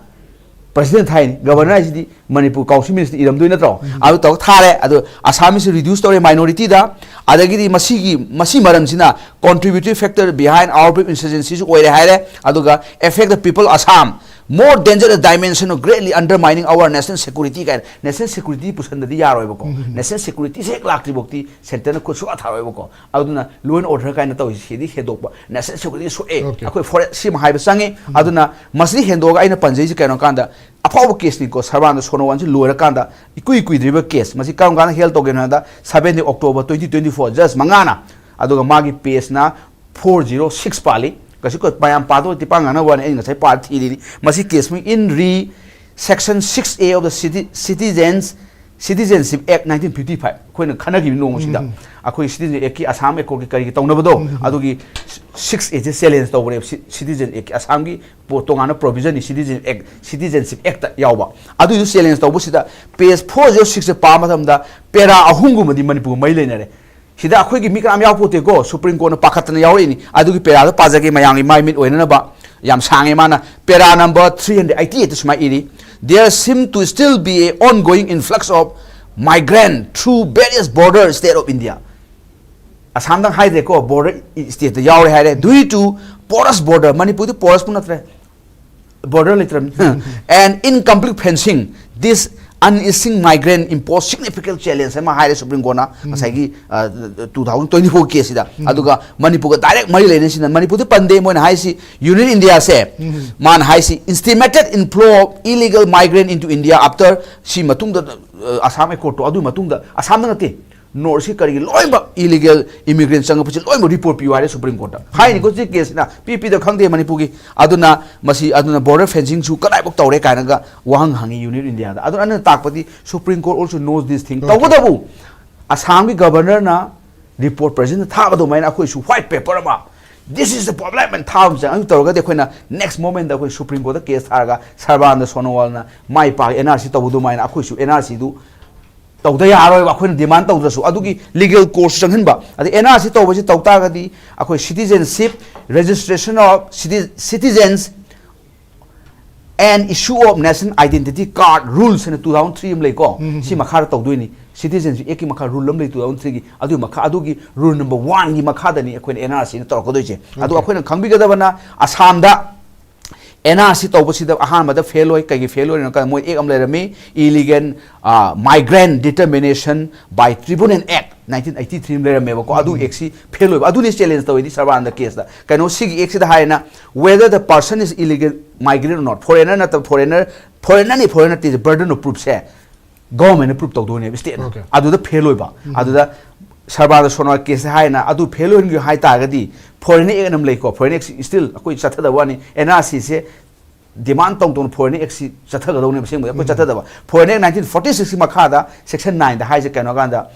ꯄ꯭ꯔꯁꯤꯗꯦꯟ ꯊꯥꯏꯅꯤ꯫ ꯒꯕꯔꯅꯔ ꯍꯥꯏꯁꯤꯗꯤ ꯃꯅꯤꯄꯨꯔ ꯀꯥꯎꯟꯁꯤꯜ ꯃꯤꯅꯤꯁꯇꯔ ꯏꯔꯝꯗꯣꯏ ꯅꯠꯇ꯭ꯔꯣ? ꯑꯗꯨ ꯇꯧ ꯊꯥꯔꯦ꯫ ꯑꯗꯣ ꯑꯁꯥꯝ ꯃꯤꯁꯤ ꯔꯤꯗ꯭ꯌꯨꯁ ꯇꯧꯔꯦ ꯃꯥꯏꯅꯣꯔꯤꯇꯤꯗ꯫ ꯑꯗꯒꯤꯗꯤ ꯃꯁꯤꯒꯤ, ꯃꯁꯤ ꯃꯔꯝꯁꯤꯅ contributory factor behind our insurgencyꯁꯨ ꯑꯣꯏꯔꯦ ꯍꯥꯏꯔꯦ꯫ ꯑꯗꯨꯒ affect the people Assam more danger the dimension of greatly undermining our national security ꯀꯥꯏꯅ, ꯅꯦꯁꯅꯦꯜ ꯁꯦꯀ꯭ꯌꯨꯔꯤꯇꯤ ꯄꯨꯁꯟꯗꯗꯤ ꯌꯥꯔꯣꯏꯕꯀꯣ꯫ ꯅꯦꯁꯅꯦꯜ ꯁꯦꯀ꯭ꯌꯨꯔꯤꯇꯤꯁꯦ ꯍꯦꯛ ꯂꯥꯛꯇ꯭ꯔꯤꯐꯥꯎꯗꯤ ꯁꯦꯟꯇꯔꯅ ꯈꯨꯠ ꯁꯨꯛꯊꯥ ꯊꯥꯔꯣꯏꯕꯀꯣ꯫ ꯑꯗꯨꯅ law and order ꯀꯥꯏꯅ ꯇꯧꯔꯤꯁꯦ ꯁꯤꯗꯤ ꯍꯦꯟꯗꯣꯛꯄ, ꯅꯦꯁꯅꯦꯜ ꯁꯦꯀ꯭ꯌꯨꯔꯤꯇꯤ ꯁꯣꯛꯑꯦ꯫ Okay. ꯑꯩꯈꯣꯏ ꯐꯣꯔꯦꯁ ꯁꯤꯃ ꯍꯥꯏꯕ ꯆꯪꯉꯤ꯫ ꯑꯗꯨꯅ ꯃꯁꯤꯗꯤ ꯍꯦꯟꯗꯣꯛꯑꯒ ꯑꯩꯅ ꯄꯟꯖꯩꯁꯦ ꯀꯩꯅꯣ ꯀꯥꯟꯗ, ꯑꯐꯥꯎꯕ ꯀꯦꯁꯅꯤꯀꯣ, ꯁꯔꯕꯥꯅꯟꯗ ꯁꯣꯅꯣꯋꯥꯜꯁꯤ ꯂꯣꯏꯔꯀꯥꯟꯗ ꯏꯀꯨꯏ ꯀꯨꯏꯗ꯭ꯔꯤꯕ ꯀꯦꯁ꯫ ꯃꯁꯤ ꯀꯔꯝ ꯀꯥꯟꯗ ꯍꯦꯜ ꯇꯧꯒꯦꯅꯣ ꯍꯥꯏꯕꯗ seventeen October twenty twenty four, ꯖꯁ ꯃꯉꯥꯅ꯫ ꯑꯗꯨꯒ ꯃꯥꯒꯤ ꯄꯦꯖꯅ four zero six ꯄꯥꯜꯂꯤ꯫ ꯀꯩꯁꯨ ꯀ-, ꯃꯌꯥꯝ ꯄꯥꯗꯣꯏ ꯇꯤꯄꯥ ꯉꯥꯡꯅꯕ ꯋꯥꯅꯤ, ꯑꯩꯅ ꯉꯁꯥꯏ ꯄꯥ ꯊꯤꯔꯤꯅꯤ꯫ ꯃꯁꯤ ꯀꯦꯁ ꯃꯤ in re section six A of the Citi-, Citizens, Citizenship Act nineteen fifty five, ꯑꯩꯈꯣꯏꯅ ꯈꯟꯅꯈꯤꯕ ꯅꯣꯡꯃꯁꯤꯗ꯫ ꯑꯩꯈꯣꯏ ꯁꯤꯇꯤꯖꯦꯟ ꯑꯦꯛꯀꯤ, ꯑꯁꯥꯝ ꯑꯦꯀꯣꯔꯗꯀꯤ ꯀꯔꯤꯒꯤ ꯇꯧꯅꯕꯗꯣ, ꯑꯗꯨꯒꯤ six A ꯁꯦ ꯆꯦꯂꯦꯟꯖ ꯇꯧꯕꯅꯦꯕ꯫ ꯁꯤ-, ꯁꯤꯇꯤꯖꯦꯟ ꯑꯦꯛꯀꯤ, ꯑꯁꯥꯝꯒꯤ ꯄꯣ-, ꯇꯣꯉꯥꯟꯕ ꯄ꯭ꯔꯣꯚꯤꯖꯟꯅꯤ ꯁꯤꯇꯤꯖꯦꯟ ꯑꯦꯛ, ꯁꯤꯇꯤꯖꯦꯟꯁꯤꯞ ꯑꯦꯛꯇ ꯌꯥꯎꯕ꯫ ꯑꯗꯨꯏꯗꯨ ꯆꯦꯂꯦꯟꯖ ꯇꯧꯕꯁꯤꯗ ꯄꯦꯖ four zero six ꯁꯦ ꯄꯥꯕ ꯃꯇꯝꯗ ꯄꯦꯔꯥ ꯑꯍꯨꯝꯒꯨꯝꯕꯗꯤ ꯃꯅꯤꯄꯨꯔꯒ ꯃꯔꯤ ꯂꯩꯅꯔꯦ꯫ ꯁꯤꯗ ꯑꯩꯈꯣꯏꯒꯤ ꯃꯤ ꯀꯅꯥꯝ ꯌꯥꯎꯄꯣꯠꯇꯦꯀꯣ, ꯁꯨꯄ꯭ꯔꯤꯝ ꯀꯣꯔꯠꯅ ꯄꯥꯈꯠꯇꯅ ꯌꯥꯎꯔꯛꯏꯅꯤ꯫ ꯑꯗꯨꯒꯤ ꯄꯦꯔꯥꯗꯣ ꯄꯥꯖꯒꯦ ꯃꯌꯥꯝꯒꯤ ꯃꯥꯏ ꯃꯤꯠ ꯑꯣꯏꯅꯅꯕ꯫ ꯌꯥꯝ ꯁꯥꯡꯉꯦ ꯃꯥꯅ꯫ Para number three hundred eighty eight ꯁꯨꯃꯥꯏꯅ ꯏꯔꯤ: "There seem to still be a ongoing influx of migrant through various border state of India"꯫ ꯑꯁꯥꯝꯗꯪ ꯍꯥꯏꯗ꯭ꯔꯦꯀꯣ, ꯕꯣꯔꯗꯔ ꯁ꯭ꯇꯦꯠꯇ ꯌꯥꯎꯔꯦ ꯍꯥꯏꯔꯦ꯫ "Due to porous border", ꯃꯅꯤꯄꯨꯔꯗꯤ ꯄꯣꯔꯁꯄꯨ ꯅꯠꯇ꯭ꯔꯦ, ꯕꯣꯔꯗꯔ ꯂꯩꯇ꯭ꯔꯕꯅꯤ꯫ "And incomplete fencing, this uneasing migrant impose significant challenge" ꯑꯃ ꯍꯥꯏꯔꯦ ꯁꯨꯄ꯭ꯔꯤꯝ ꯀꯣꯔꯠꯅ ꯉꯁꯥꯏꯒꯤ, ꯑ, two thousand twenty four ꯀꯦꯁꯁꯤꯗ꯫ ꯑꯗꯨꯒ ꯃꯅꯤꯄꯨꯔꯒ ꯗꯥꯏꯔꯦꯛ ꯃꯔꯤ ꯂꯩꯅꯩꯁꯤꯅ ꯃꯅꯤꯄꯨꯔꯗꯤ ꯄꯟꯗꯦ꯫ ꯃꯣꯏꯅ ꯍꯥꯏꯁꯤ ꯌꯨꯅꯤꯌꯟ ꯏꯟꯗꯤꯌꯥꯁꯦ, ꯃꯥꯅ ꯍꯥꯏꯁꯤ "Estimated inflow of illegal migrant into India after", ꯁꯤ ꯃꯇꯨꯡꯗ, ꯑ, ꯑꯁꯥꯝ ꯑꯦꯀꯣꯔꯠꯇꯣ ꯑꯗꯨꯒꯤ ꯃꯇꯨꯡꯗ, ꯑꯁꯥꯝꯗ ꯅꯠꯇꯦ, ꯅꯣꯔꯠ ꯏꯁꯀꯤ ꯀꯔꯤꯒꯤ ꯂꯣꯏꯅꯃꯛ ꯏꯂꯤꯒꯦꯜ ꯏꯃꯤꯒ꯭ꯔꯦꯟ ꯆꯪꯉꯛꯄꯁꯤ ꯂꯣꯏꯅꯃꯛ ꯔꯤꯄꯣꯔꯠ ꯄꯤꯌꯨ ꯍꯥꯏꯔꯦ ꯁꯨꯄ꯭ꯔꯤꯝ ꯀꯣꯔꯠꯇ꯫ ꯍꯥꯏꯅꯤꯀꯣ ꯁꯤ ꯀꯦꯁꯁꯤꯅ, ꯄꯤ ꯄꯤꯗ ꯈꯪꯗꯦ ꯃꯅꯤꯄꯨꯔꯒꯤ꯫ ꯑꯗꯨꯅ ꯃꯁꯤ, ꯑꯗꯨꯅ ꯕꯣꯔꯗꯔ ꯐꯦꯟꯁꯤꯡꯁꯨ ꯀꯗꯥꯏꯐꯥꯎ ꯇꯧꯔꯦ ꯀꯥꯏꯅꯒ ꯋꯥꯍꯪ ꯍꯪꯉꯤ ꯌꯨꯅꯤꯌꯟ ꯏꯟꯗꯤꯌꯥꯗ꯫ ꯑꯗꯨꯅ ꯑꯩꯅ ꯇꯥꯛꯄꯗꯤ supreme court also knows this thing꯫ Okay. ꯇꯧꯕꯇꯕꯨ ꯑꯁꯥꯝꯒꯤ ꯒꯕꯔꯅꯔꯅ ꯔꯤꯄꯣꯔꯠ ꯄ꯭ꯔꯖꯦꯟꯇ ꯊꯥꯕ ꯑꯗꯨꯃꯥꯏꯅ ꯑꯩꯈꯣꯏꯁꯨ ꯋꯥꯏꯠ ꯄꯦꯄꯔ ꯑꯃ, "This is the problem" ꯑꯅ ꯊꯥꯕ ꯑꯃ ꯆꯪꯉꯤ꯫ ꯑꯗꯨ ꯇꯧꯔꯒꯗꯤ ꯑꯩꯈꯣꯏꯅ ꯅꯦꯛꯁ ꯃꯣꯃꯦꯟꯗ ꯑꯩꯈꯣꯏ ꯁꯨꯄ꯭ꯔꯤꯝ ꯀꯣꯔꯠꯇ ꯀꯦꯁ ꯊꯥꯔꯒ ꯁꯔꯕꯥꯅꯟꯗ ꯁꯣꯅꯣꯋꯥꯜꯅ ꯃꯥꯏ ꯄꯥꯛꯑꯒ ꯑꯦꯟ ꯑꯥꯔ ꯁꯤ ꯇꯧꯕ ꯑꯗꯨꯃꯥꯏꯅ ꯑꯩꯈꯣꯏꯁꯨ ꯑꯦꯟ ꯑꯥꯔ ꯁꯤꯗꯨ ꯇꯧꯗ ꯌꯥꯔꯣꯏꯕ, ꯑꯩꯈꯣꯏꯅ ꯗꯤꯃꯥꯟ ꯇꯧꯗ꯭ꯔꯁꯨ꯫ ꯑꯗꯨꯒꯤ ꯂꯤꯒꯦꯜ ꯀꯣꯔꯁ ꯆꯪꯍꯟꯕ꯫ ꯑꯗꯩ ꯑꯦꯟ ꯑꯥꯔ ꯁꯤ ꯇꯧꯕꯁꯤ ꯇꯧ ꯇꯥꯔꯒꯗꯤ ꯑꯩꯈꯣꯏ Citizenship, Registration of Citi-, Citizens and Issue of National Identity Card Rules ꯍꯥꯏꯅ two thousand three ꯑꯃ ꯂꯩꯀꯣ, ꯁꯤ ꯃꯈꯥꯗ ꯇꯧꯗꯣꯏꯅꯤ꯫ Citizenship Actꯀꯤ ꯃꯈꯥ rule ꯑꯃ ꯂꯩ two thousand threeꯒꯤ, ꯑꯗꯨꯒꯤ ꯃꯈꯥ, ꯑꯗꯨꯒꯤ rule number oneꯒꯤ ꯃꯈꯥꯗꯅꯤ ꯑꯩꯈꯣꯏꯅ NRCꯅ ꯇꯧꯔꯛꯀꯗꯣꯏꯁꯦ꯫ ꯑꯗꯨ ꯑꯩꯈꯣꯏꯅ ꯈꯪꯕꯤꯒꯗꯕꯅ, ꯑꯁꯥꯝꯗ NRC ꯇꯧꯕꯁꯤꯗ ꯑꯍꯥꯟꯕꯗ fail ꯑꯣꯏ꯫ ꯀꯩꯒꯤ fail ꯑꯣꯏꯔꯤꯅꯣ ꯍꯥꯏ ꯀꯥꯟꯗ, ꯃꯣꯏ act ꯑꯃ ꯂꯩꯔꯝꯃꯤ, Illegal, ꯑ, Migrant Determination by Tribunal Act nineteen eighty three ꯑꯃ ꯂꯩꯔꯝꯃꯦꯕꯀꯣ꯫ ꯑꯗꯨ actꯁꯤ fail ꯑꯣꯏꯕ, ꯑꯗꯨꯅꯤ challenge ꯇꯧꯔꯤꯗꯤ ꯁꯔꯕꯥꯅꯟꯗ caseꯇ꯫ ꯀꯩꯅꯣ, ꯁꯤꯒꯤ actꯁꯤꯗ ꯍꯥꯏꯔꯦꯅ, whether the person is illegal migrant or not, foreigner ꯅꯠꯇꯕ foreigner, foreignerꯅꯤ, foreigner ꯅꯠꯇꯦ, burden of proofꯁꯦ governmentꯅ prove ꯇꯧꯗꯣꯏꯅꯦꯕ, stateꯅ꯫ ꯑꯗꯨꯗ fail ꯑꯣꯏꯕ꯫ ꯑꯗꯨꯗ ꯁꯔꯕꯥꯅꯟꯗ ꯁꯣꯅꯣꯋꯥꯜ caseꯁꯦ ꯍꯥꯏꯔꯦꯅ, ꯑꯗꯨ fail ꯑꯣꯏꯍꯟꯒꯦ ꯍꯥꯏ ꯇꯥꯔꯒꯗꯤ, foreigner act ꯑꯃ ꯂꯩꯀꯣ, foreigner act still ꯑꯩꯈꯣꯏ ꯆꯠꯊꯗꯕ ꯋꯥꯅꯤ, NRCꯁꯦ demand ꯇꯧ ꯇꯧꯅ foreigner actꯁꯤ ꯆꯠꯊꯒꯗꯧꯅꯦꯕ꯫ ꯑꯁꯦꯡꯕꯗꯤ ꯑꯩꯈꯣꯏ ꯆꯠꯊꯗꯕ, foreigner act nineteen forty sixꯀꯤ ꯃꯈꯥꯗ section nineꯗ ꯍꯥꯏꯁꯦ ꯀꯩꯅꯣ ꯀꯥꯟꯗ,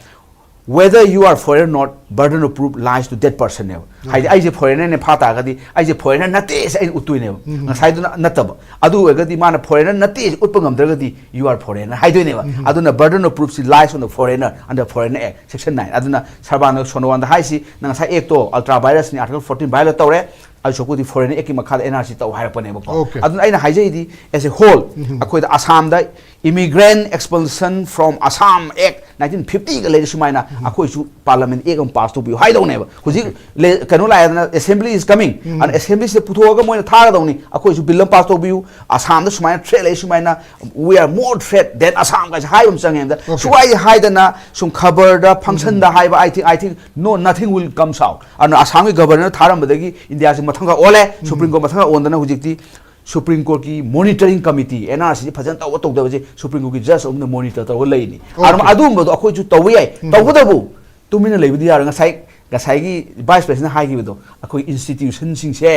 whether you are foreigner or not, burden of proof lies to that personꯅꯦꯕ꯫ ꯍꯥꯏꯗꯤ ꯑꯩꯁꯦ foreignernꯅꯦ ꯐꯥ ꯇꯥꯔꯒꯗꯤ, ꯑꯩꯁꯦ foreigner ꯅꯠꯇꯦꯁꯦ ꯑꯩꯅ ꯎꯠꯇꯣꯏꯅꯦꯕ, ꯉꯁꯥꯏꯗꯨꯅ ꯅꯠꯇꯕ꯫ ꯑꯗꯨ ꯑꯣꯏꯔꯒꯗꯤ ꯃꯥꯅ foreigner ꯅꯠꯇꯦꯁꯦ ꯎꯠꯄ ꯉꯝꯗ꯭ꯔꯒꯗꯤ, you are foreigner ꯍꯥꯏꯗꯣꯏꯅꯦꯕ꯫ ꯑꯗꯨꯅ burden of proofꯁꯤ lies on the foreigner under Foreigner Act section nine꯫ ꯑꯗꯨꯅ ꯁꯔꯕꯥꯅꯟꯗ ꯁꯣꯅꯣꯋꯥꯜꯗ ꯍꯥꯏꯁꯤ, ꯅꯪ ꯉꯁꯥꯏ actꯇꯣ ultra virusꯅꯤ, article fourteen violate ꯇꯧꯔꯦ, ꯑꯗꯨ ꯁꯔꯨꯛꯄꯨꯗꯤ foreign actꯀꯤ ꯃꯈꯥꯗ NRC ꯇꯧ ꯍꯥꯏꯔꯛꯄꯅꯦꯕꯀꯣ꯫ ꯑꯗꯨꯅ ꯑꯩꯅ ꯍꯥꯏꯖꯩꯗꯤ, as a whole, ꯑꯩꯈꯣꯏꯗ ꯑꯁꯥꯝꯗ Immigrant Expulsion from Assam Act nineteen fiftyꯒ ꯂꯩꯔꯤ ꯁꯨꯃꯥꯏꯅ, ꯑꯩꯈꯣꯏꯁꯨ parliament act ꯑꯃ pass ꯇꯧꯕꯤꯌꯨ ꯍꯥꯏꯗꯧꯅꯦꯕ꯫ ꯍꯧꯖꯤꯛ ꯂꯦ-, ꯀꯩꯅꯣ ꯂꯥꯛꯑꯦꯗꯅ, assembly is coming꯫ ꯑꯗꯨꯅ assemblyꯁꯤꯗ ꯄꯨꯊꯣꯛꯑꯒ ꯃꯣꯏꯅ ꯊꯥꯒꯗꯧꯅꯤ, ꯑꯩꯈꯣꯏꯁꯨ bill ꯑꯃ pass ꯇꯧꯕꯤꯌꯨ, ꯑꯁꯥꯝꯗ ꯁꯨꯃꯥꯏꯅ threat ꯂꯩ, ꯁꯨꯃꯥꯏꯅ we are more threat than Assam ꯀꯥꯏꯁꯦ ꯍꯥꯏꯕ ꯑꯃ ꯆꯪꯉꯦ꯫ ꯑꯗ ꯁꯨꯃꯥꯏꯅ ꯍꯥꯏꯗꯅ ꯁꯨꯝ ꯈꯕꯔꯗ, functionꯗ ꯍꯥꯏꯕ, I think, I think no, nothing will comes out꯫ ꯑꯗꯨꯅ ꯑꯁꯥꯝꯒꯤ governorꯅ ꯊꯥꯔꯝꯕꯗꯒꯤ ꯏꯟꯗꯤꯌꯥꯁꯦ ꯃꯊꯪꯒ ꯑꯣꯜꯂꯦ, Supreme Court ꯃꯊꯪꯒ ꯑꯣꯟꯗꯅ ꯍꯧꯖꯤꯛꯇꯤ Supreme Courtꯀꯤ monitoring committee, NRCꯁꯤ ꯐꯖꯅ ꯇꯧꯕ ꯇꯧꯗꯕꯁꯦ Supreme Courtꯀꯤ judge ꯑꯃꯅ monitor ꯇꯧꯔꯒ ꯂꯩꯅꯤ꯫ ꯑꯗꯨꯅ ꯑꯗꯨꯒꯨꯝꯕꯗꯣ ꯑꯩꯈꯣꯏꯁꯨ ꯇꯧꯕ ꯌꯥꯏ꯫ ꯇꯧꯕꯇꯕꯨ ꯇꯨꯃꯤꯟꯅ ꯂꯩꯕꯗꯤ ꯌꯥꯔꯣꯏ꯫ ꯉꯁꯥꯏ, ꯉꯁꯥꯏꯒꯤ vice presidentꯅ ꯍꯥꯏꯈꯤꯕꯗꯣ, ꯑꯩꯈꯣꯏ institutionꯁꯤꯡꯁꯦ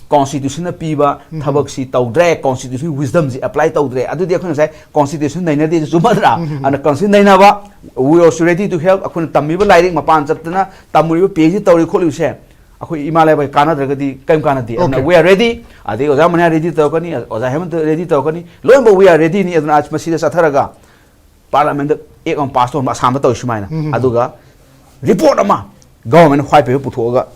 constitutionꯅ ꯄꯤꯕ ꯊꯕꯛꯁꯤ ꯇꯧꯗ꯭ꯔꯦ, constitutionꯒꯤ wisdomꯁꯤ apply ꯇꯧꯗ꯭ꯔꯦ, ꯑꯗꯨꯗꯤ ꯑꯩꯈꯣꯏ ꯉꯁꯥꯏ constitution ꯅꯩꯅꯗꯦ, ꯆꯨꯝꯃꯗ꯭ꯔꯥ? ꯑꯗꯨꯅ constitution ꯅꯩꯅꯕ, we are also ready to help꯫ ꯑꯩꯈꯣꯏꯅ ꯇꯝꯃꯤꯕ ꯂꯥꯏꯔꯤꯛ, ꯃꯄꯥꯟ ꯆꯠꯇꯅ ꯇꯝꯃꯨꯔꯤꯕ, PhD ꯇꯧꯔꯤ ꯈꯣꯠꯂꯤꯕꯁꯦ, ꯑꯩꯈꯣꯏ ꯏꯃꯥ ꯂꯩꯕꯥꯛ ꯀꯥꯟꯅꯗ꯭ꯔꯒꯗꯤ ꯀꯔꯤꯝ ꯀꯥꯟꯅꯗꯦ꯫ ꯑꯗꯨꯅ we are ready꯫ ꯑꯗꯒꯤ ꯑꯣꯖꯥ ꯃꯅꯤꯍꯥꯔ ready ꯇꯧꯔꯛꯀꯅꯤ, ꯑꯣꯖꯥ ꯍꯦꯃꯟꯇ ready ꯇꯧꯔꯛꯀꯅꯤ, ꯂꯣꯏꯅꯃꯛ we are readyꯅꯤ꯫ ꯑꯗꯨꯅ ꯑꯁ ꯃꯁꯤꯗ ꯆꯠꯊꯔꯒ parliamentꯇ act ꯑꯃ pass ꯇꯧꯍꯟꯕ, ꯑꯁꯥꯝꯗ ꯇꯧꯔꯤ ꯁꯨꯃꯥꯏꯅ꯫ ꯑꯗꯨꯒ report ꯑꯃ governmentꯅ white paper ꯄꯨꯊꯣꯛꯑꯒ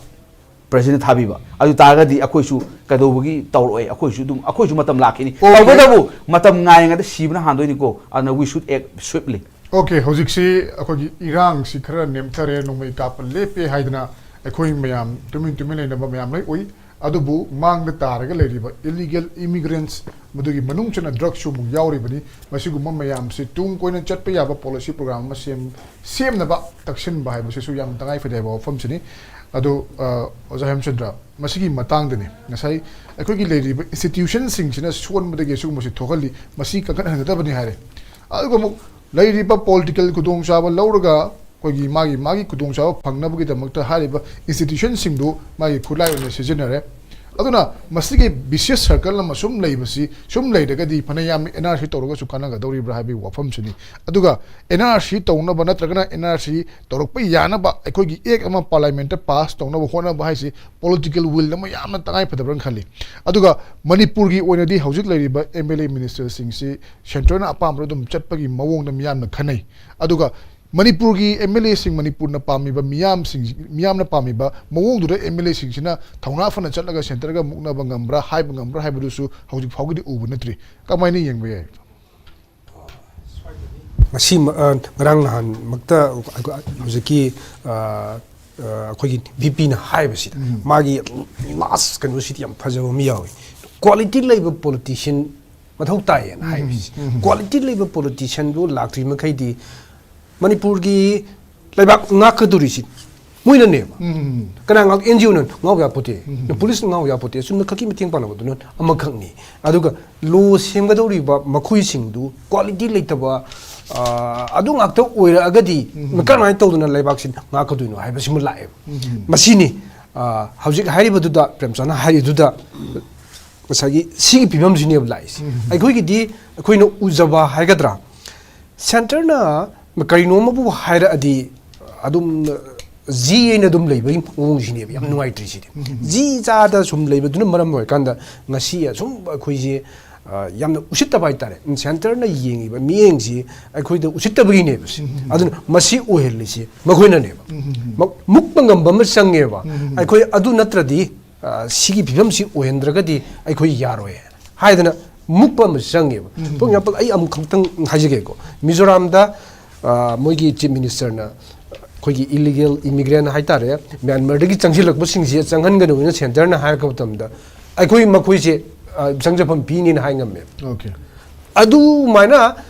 ꯄ꯭ꯔꯖꯥꯅ ꯊꯥꯕꯤꯕ꯫ ꯑꯗꯨ ꯇꯥꯔꯒꯗꯤ ꯑꯩꯈꯣꯏꯁꯨ ꯀꯩꯗꯧꯕꯒꯤ ꯇꯧꯔꯛꯑꯣꯏ? ꯑꯩꯈꯣꯏꯁꯨ ꯑꯗꯨꯝ, ꯑꯩꯈꯣꯏꯁꯨ ꯃꯇꯝ ꯂꯥꯛꯈꯤꯅꯤ꯫ Okay. ꯇꯧꯕꯇꯕꯨ ꯃꯇꯝ ꯉꯥꯏꯔꯤꯉꯩꯗ ꯁꯤꯕꯅ ꯍꯥꯟꯗꯣꯏꯅꯤꯀꯣ꯫ ꯑꯗꯨꯅ we should act swiftly. Okay, ꯍꯧꯖꯤꯛꯁꯤ ꯑꯩꯈꯣꯏꯒꯤ ꯏꯔꯥꯡꯁꯤ ꯈꯔ ꯅꯦꯝꯊꯔꯦ, ꯅꯣꯡꯃꯩ ꯀꯥꯞꯄ ꯂꯦꯞꯄꯦ ꯍꯥꯏꯗꯅ ꯑꯩꯈꯣꯏ ꯃꯌꯥꯝ ꯇꯨꯃꯤꯟ ꯇꯨꯃꯤꯟ ꯂꯩꯅꯕ ꯃꯌꯥꯝ ꯂꯣꯏ ꯎꯏ꯫ ꯑꯗꯨꯕꯨ ꯃꯥꯡꯗ ꯇꯥꯔꯒ ꯂꯩꯔꯤꯕ illegal immigrants, ꯃꯗꯨꯒꯤ ꯃꯅꯨꯡ ꯆꯟꯅ drugsꯁꯨ ꯑꯃꯨꯛ ꯌꯥꯎꯔꯤꯕꯅꯤ꯫ ꯃꯁꯤꯒꯨꯝꯕ ꯃꯌꯥꯝꯁꯤ ꯇꯨꯡ ꯀꯣꯏꯅ ꯆꯠꯄ ꯌꯥꯕ policy program ꯑꯃ ꯁꯦꯝ-, ꯁꯦꯝꯅꯕ ꯇꯛꯁꯤꯟꯕ ꯍꯥꯏꯕꯁꯤꯁꯨ ꯌꯥꯝ ꯇꯉꯥꯏ ꯐꯗꯦ ꯍꯥꯏꯕ ꯋꯥꯐꯝꯁꯤꯅꯤ꯫ ꯑꯗꯨ, ꯑ, ꯑꯣꯖꯥ ꯍꯦꯝꯆꯟꯗ꯭ꯔ, ꯃꯁꯤꯒꯤ ꯃꯇꯥꯡꯗꯅꯤ꯫ ꯉꯁꯥꯏ ꯑꯩꯈꯣꯏꯒꯤ ꯂꯩꯔꯤꯕ institutionꯁꯤꯡꯁꯤꯅ ꯁꯣꯟꯕꯗꯒꯤ ꯑꯁꯤꯒꯨꯝꯕꯁꯤ ꯊꯣꯛꯍꯜꯂꯤ, ꯃꯁꯤ ꯀꯟꯈꯠꯍꯟꯒꯗꯕꯅꯤ ꯍꯥꯏꯔꯦ꯫ ꯑꯗꯨꯒ ꯑꯃꯨꯛ ꯂꯩꯔꯤꯕ political ꯈꯨꯗꯣꯡꯆꯥꯕ ꯂꯧꯔꯒ ꯑꯩꯈꯣꯏꯒꯤ ꯃꯥꯒꯤ, ꯃꯥꯒꯤ ꯈꯨꯗꯣꯡꯆꯥꯕ ꯐꯪꯅꯕꯒꯤꯗꯃꯛꯇ ꯍꯥꯏꯔꯤꯕ institutionꯁꯤꯡꯗꯨ ꯃꯥꯒꯤ ꯈꯨꯠꯂꯥꯏ ꯑꯣꯏꯅ ꯁꯤꯖꯤꯟꯅꯔꯦ꯫ ꯑꯗꯨꯅ ꯃꯁꯤꯒꯤ vicious circle ꯑꯃ ꯁꯨꯝ ꯂꯩꯕꯁꯤ, ꯁꯨꯝ ꯂꯩꯔꯒꯗꯤ ꯐꯅ ꯌꯥꯝꯅ NRC ꯇꯧꯔꯒꯁꯨ ꯀꯥꯟꯅꯒꯗꯧꯔꯤꯕ꯭ꯔꯥ ꯍꯥꯏꯕꯒꯤ ꯋꯥꯐꯝꯁꯤꯅꯤ꯫ ꯑꯗꯨꯒ NRC ꯇꯧꯅꯕ ꯅꯠꯇ꯭ꯔꯒꯅ NRC ꯇꯧꯔꯛꯄ ꯌꯥꯅꯕ ꯑꯩꯈꯣꯏꯒꯤ act ꯑꯃ parliamentꯇ pass ꯇꯧꯅꯕ ꯍꯣꯠꯅꯕ ꯍꯥꯏꯁꯤ political will ꯑꯃ ꯌꯥꯝꯅ ꯇꯉꯥꯏ ꯐꯗꯕ꯭ꯔꯅ ꯈꯜꯂꯤ꯫ ꯑꯗꯨꯒ ꯃꯅꯤꯄꯨꯔꯒꯤ ꯑꯣꯏꯅꯗꯤ ꯍꯧꯖꯤꯛ ꯂꯩꯔꯤꯕ MLA ministerꯁꯤꯡꯁꯤ centreꯅ ꯑꯄꯥꯝꯕꯗ ꯑꯗꯨꯝ ꯆꯠꯄꯒꯤ ꯃꯑꯣꯡꯗ ꯃꯤꯌꯥꯝꯅ ꯈꯟꯅꯩ꯫ ꯑꯗꯨꯒ ꯃꯅꯤꯄꯨꯔꯒꯤ MLAꯁꯤꯡ, ꯃꯅꯤꯄꯨꯔꯅ ꯄꯥꯝꯃꯤꯕ ꯃꯤꯌꯥꯝꯁꯤꯡ, ꯃꯤꯌꯥꯝꯅ ꯄꯥꯝꯃꯤꯕ ꯃꯑꯣꯡꯗꯨꯗ MLAꯁꯤꯡꯁꯤꯅ ꯊꯧꯅꯥ ꯐꯅ ꯆꯠꯂꯒ centreꯒ ꯃꯨꯛꯅꯕ ꯉꯝꯕ꯭ꯔꯥ, ꯍꯥꯏꯕ ꯉꯝꯕ꯭ꯔꯥ ꯍꯥꯏꯕꯗꯨꯁꯨ ꯍꯧꯖꯤꯛ ꯐꯥꯎꯒꯤꯗꯤ ꯎꯕ ꯅꯠꯇ꯭ꯔꯤ꯫ ꯀꯃꯥꯏꯅ ꯌꯦꯡꯕ ꯌꯥꯏ? ꯉꯁꯤ ꯃ-, ꯑ, ꯉꯔꯥꯡ ꯅꯍꯥꯟꯃꯛꯇ ꯍꯧꯖꯤꯛꯀꯤ, ꯑ, ꯑ, ꯑꯩꯈꯣꯏꯒꯤ VPꯅ ꯍꯥꯏꯕꯁꯤꯗ ꯎꯝ꯫ ꯃꯥꯒꯤ last ꯀꯩꯅꯣꯁꯤꯗꯤ ꯌꯥꯝ ꯐꯖꯕ ꯑꯃ ꯌꯥꯎꯏ꯫ Quality ꯂꯩꯕ politician ꯃꯊꯧ ꯇꯥꯏꯌꯦꯅ ꯎꯝ, ꯍꯥꯏꯕꯁꯤ꯫ ꯎꯝ꯫ Quality ꯂꯩꯕ politicianꯗꯨ ꯂꯥꯛꯇ꯭ꯔꯤ ꯃꯈꯩꯗꯤ ꯃꯅꯤꯄꯨꯔꯒꯤ ꯂꯩꯕꯥꯛ ꯉꯥꯛꯀꯗꯧꯔꯤꯁꯤ ꯃꯣꯏꯅꯅꯦꯕ꯫ ꯎꯝ꯫ ꯀꯅꯥ ꯉꯥꯛ-, NGOꯅ ꯉꯥꯎ ꯌꯥꯄꯣꯠꯇꯦ꯫ ꯎꯝ꯫ Policeꯅ ꯉꯥꯎ ꯌꯥꯄꯣꯠꯇꯦ꯫ ꯑꯆꯨꯝꯅ ꯈꯛꯀꯤ ꯃꯇꯦꯡ ꯄꯥꯡꯅꯕꯗꯨꯅ ꯑꯃꯈꯛꯅꯤ꯫ ꯑꯗꯨꯒ law ꯁꯦꯝꯒꯗꯧꯔꯤꯕ ꯃꯈꯣꯏꯁꯤꯡꯗꯨ quality ꯂꯩꯇꯕ, ꯑ, ꯑꯗꯨ ꯉꯥꯛꯇ ꯑꯣꯏꯔꯛꯑꯒꯗꯤ ꯎꯝ꯫ ꯀꯔꯝꯍꯥꯏꯅ ꯇꯧꯗꯅ ꯂꯩꯕꯥꯛꯁꯤ ꯉꯥꯛꯀꯗꯣꯏꯅꯣ ꯍꯥꯏꯕꯁꯤꯃ ꯂꯥꯛꯑꯦꯕ꯫ ꯎꯝ꯫ ꯃꯁꯤꯅꯤ, ꯑ, ꯍꯧꯖꯤꯛ ꯍꯥꯏꯔꯤꯕꯗꯨꯗ, ꯄ꯭ꯔꯦꯝꯆꯥꯟꯅ ꯍꯥꯏꯔꯤꯗꯨꯗ ꯉꯁꯥꯏꯒꯤ ꯁꯤꯒꯤ ꯐꯤꯕꯝꯁꯤꯅꯦꯕ ꯂꯥꯛꯏꯁꯦ꯫ ꯎꯝ꯫ ꯑꯩꯈꯣꯏꯒꯤꯗꯤ ꯑꯩꯈꯣꯏꯅ ꯎꯖꯕ ꯍꯥꯏꯒꯗ꯭ꯔꯥ, centreꯅ ꯀꯔꯤꯅꯣ ꯑꯃꯕꯨ ꯍꯥꯏꯔꯛꯑꯗꯤ ꯑꯗꯨꯝ ꯖꯤ ꯑꯩꯅ ꯑꯗꯨꯝ ꯂꯩꯕꯒꯤ ꯃꯑꯣꯡꯁꯤꯅꯦꯕ ꯌꯥꯝ ꯅꯨꯡꯉꯥꯏꯇ꯭ꯔꯤꯁꯤꯗꯤ꯫ ꯎꯝ꯫ ꯖꯤ ꯆꯥꯗ ꯁꯨꯝ ꯂꯩꯕꯗꯨꯅ ꯃꯔꯝ ꯑꯣꯏꯔꯀꯥꯟꯗ ꯉꯁꯤ ꯑꯁꯨꯝ ꯑꯩꯈꯣꯏꯁꯦ, ꯑ, ꯌꯥꯝꯅ ꯎꯁꯤꯠꯇꯕ ꯍꯥꯏꯇꯥꯔꯦ꯫ ꯁꯦꯟꯇꯔꯅ ꯌꯦꯡꯉꯤꯕ ꯃꯤꯠꯌꯦꯡꯁꯤ ꯑꯩꯈꯣꯏꯗ ꯎꯁꯤꯠꯇꯕꯒꯤꯅꯦꯕ ꯁꯤ꯫ ꯎꯝ, ꯎꯝ, ꯎꯝ꯫ ꯑꯗꯨꯅ ꯃꯁꯤ ꯑꯣꯏꯍꯜꯂꯤꯁꯤ ꯃꯈꯣꯏꯅꯅꯦꯕ꯫ ꯎꯝ, ꯎꯝ, ꯎꯝ꯫ ꯃ-, ꯃꯨꯛꯄ ꯉꯝꯕ ꯑꯃ ꯆꯪꯉꯦꯕ꯫ ꯎꯝ, ꯎꯝ, ꯎꯝ꯫ ꯑꯩꯈꯣꯏ ꯑꯗꯨ ꯅꯠꯇ꯭ꯔꯗꯤ, ꯑ, ꯁꯤꯒꯤ ꯐꯤꯕꯝꯁꯤ ꯑꯣꯏꯍꯟꯗ꯭ꯔꯒꯗꯤ ꯑꯩꯈꯣꯏ ꯌꯥꯔꯣꯏ ꯍꯥꯏꯗꯅ ꯃꯨꯛꯄ ꯑꯃ ꯆꯪꯉꯦꯕ꯫ ꯎꯝ, ꯎꯝ, ꯎꯝ꯫ For example, ꯑꯩ ꯑꯃꯨꯛ ꯈꯛꯇꯪ ꯍꯥꯏꯖꯒꯦꯀꯣ꯫ ꯃꯤꯖꯣꯔꯥꯝꯗ, ꯑ, ꯃꯣꯏꯒꯤ ꯆꯤꯐ ꯃꯤꯅꯤꯁꯇꯔꯅ ꯑꯩꯈꯣꯏꯒꯤ ꯏꯂꯤꯒꯦꯜ ꯏꯃꯤꯒ꯭ꯔꯦꯟ ꯍꯥꯏꯇꯥꯔꯦ, ꯃ꯭ꯌꯥꯟꯃꯥꯔꯗꯒꯤ ꯆꯪꯁꯤꯜꯂꯛꯄꯁꯤꯡꯁꯦ ꯆꯪꯍꯟꯒꯅꯨꯅ ꯁꯦꯟꯇꯔꯅ ꯍꯥꯏꯔꯛꯄ ꯃꯇꯝꯗ ꯑꯩꯈꯣꯏ ꯃꯈꯣꯏꯁꯦ, ꯑ, ꯆꯪꯖꯐꯝ ꯄꯤꯅꯤꯅ ꯍꯥꯏ ꯉꯝꯃꯦꯕ꯫ Okay꯫ ꯑꯗꯨꯃꯥꯏꯅ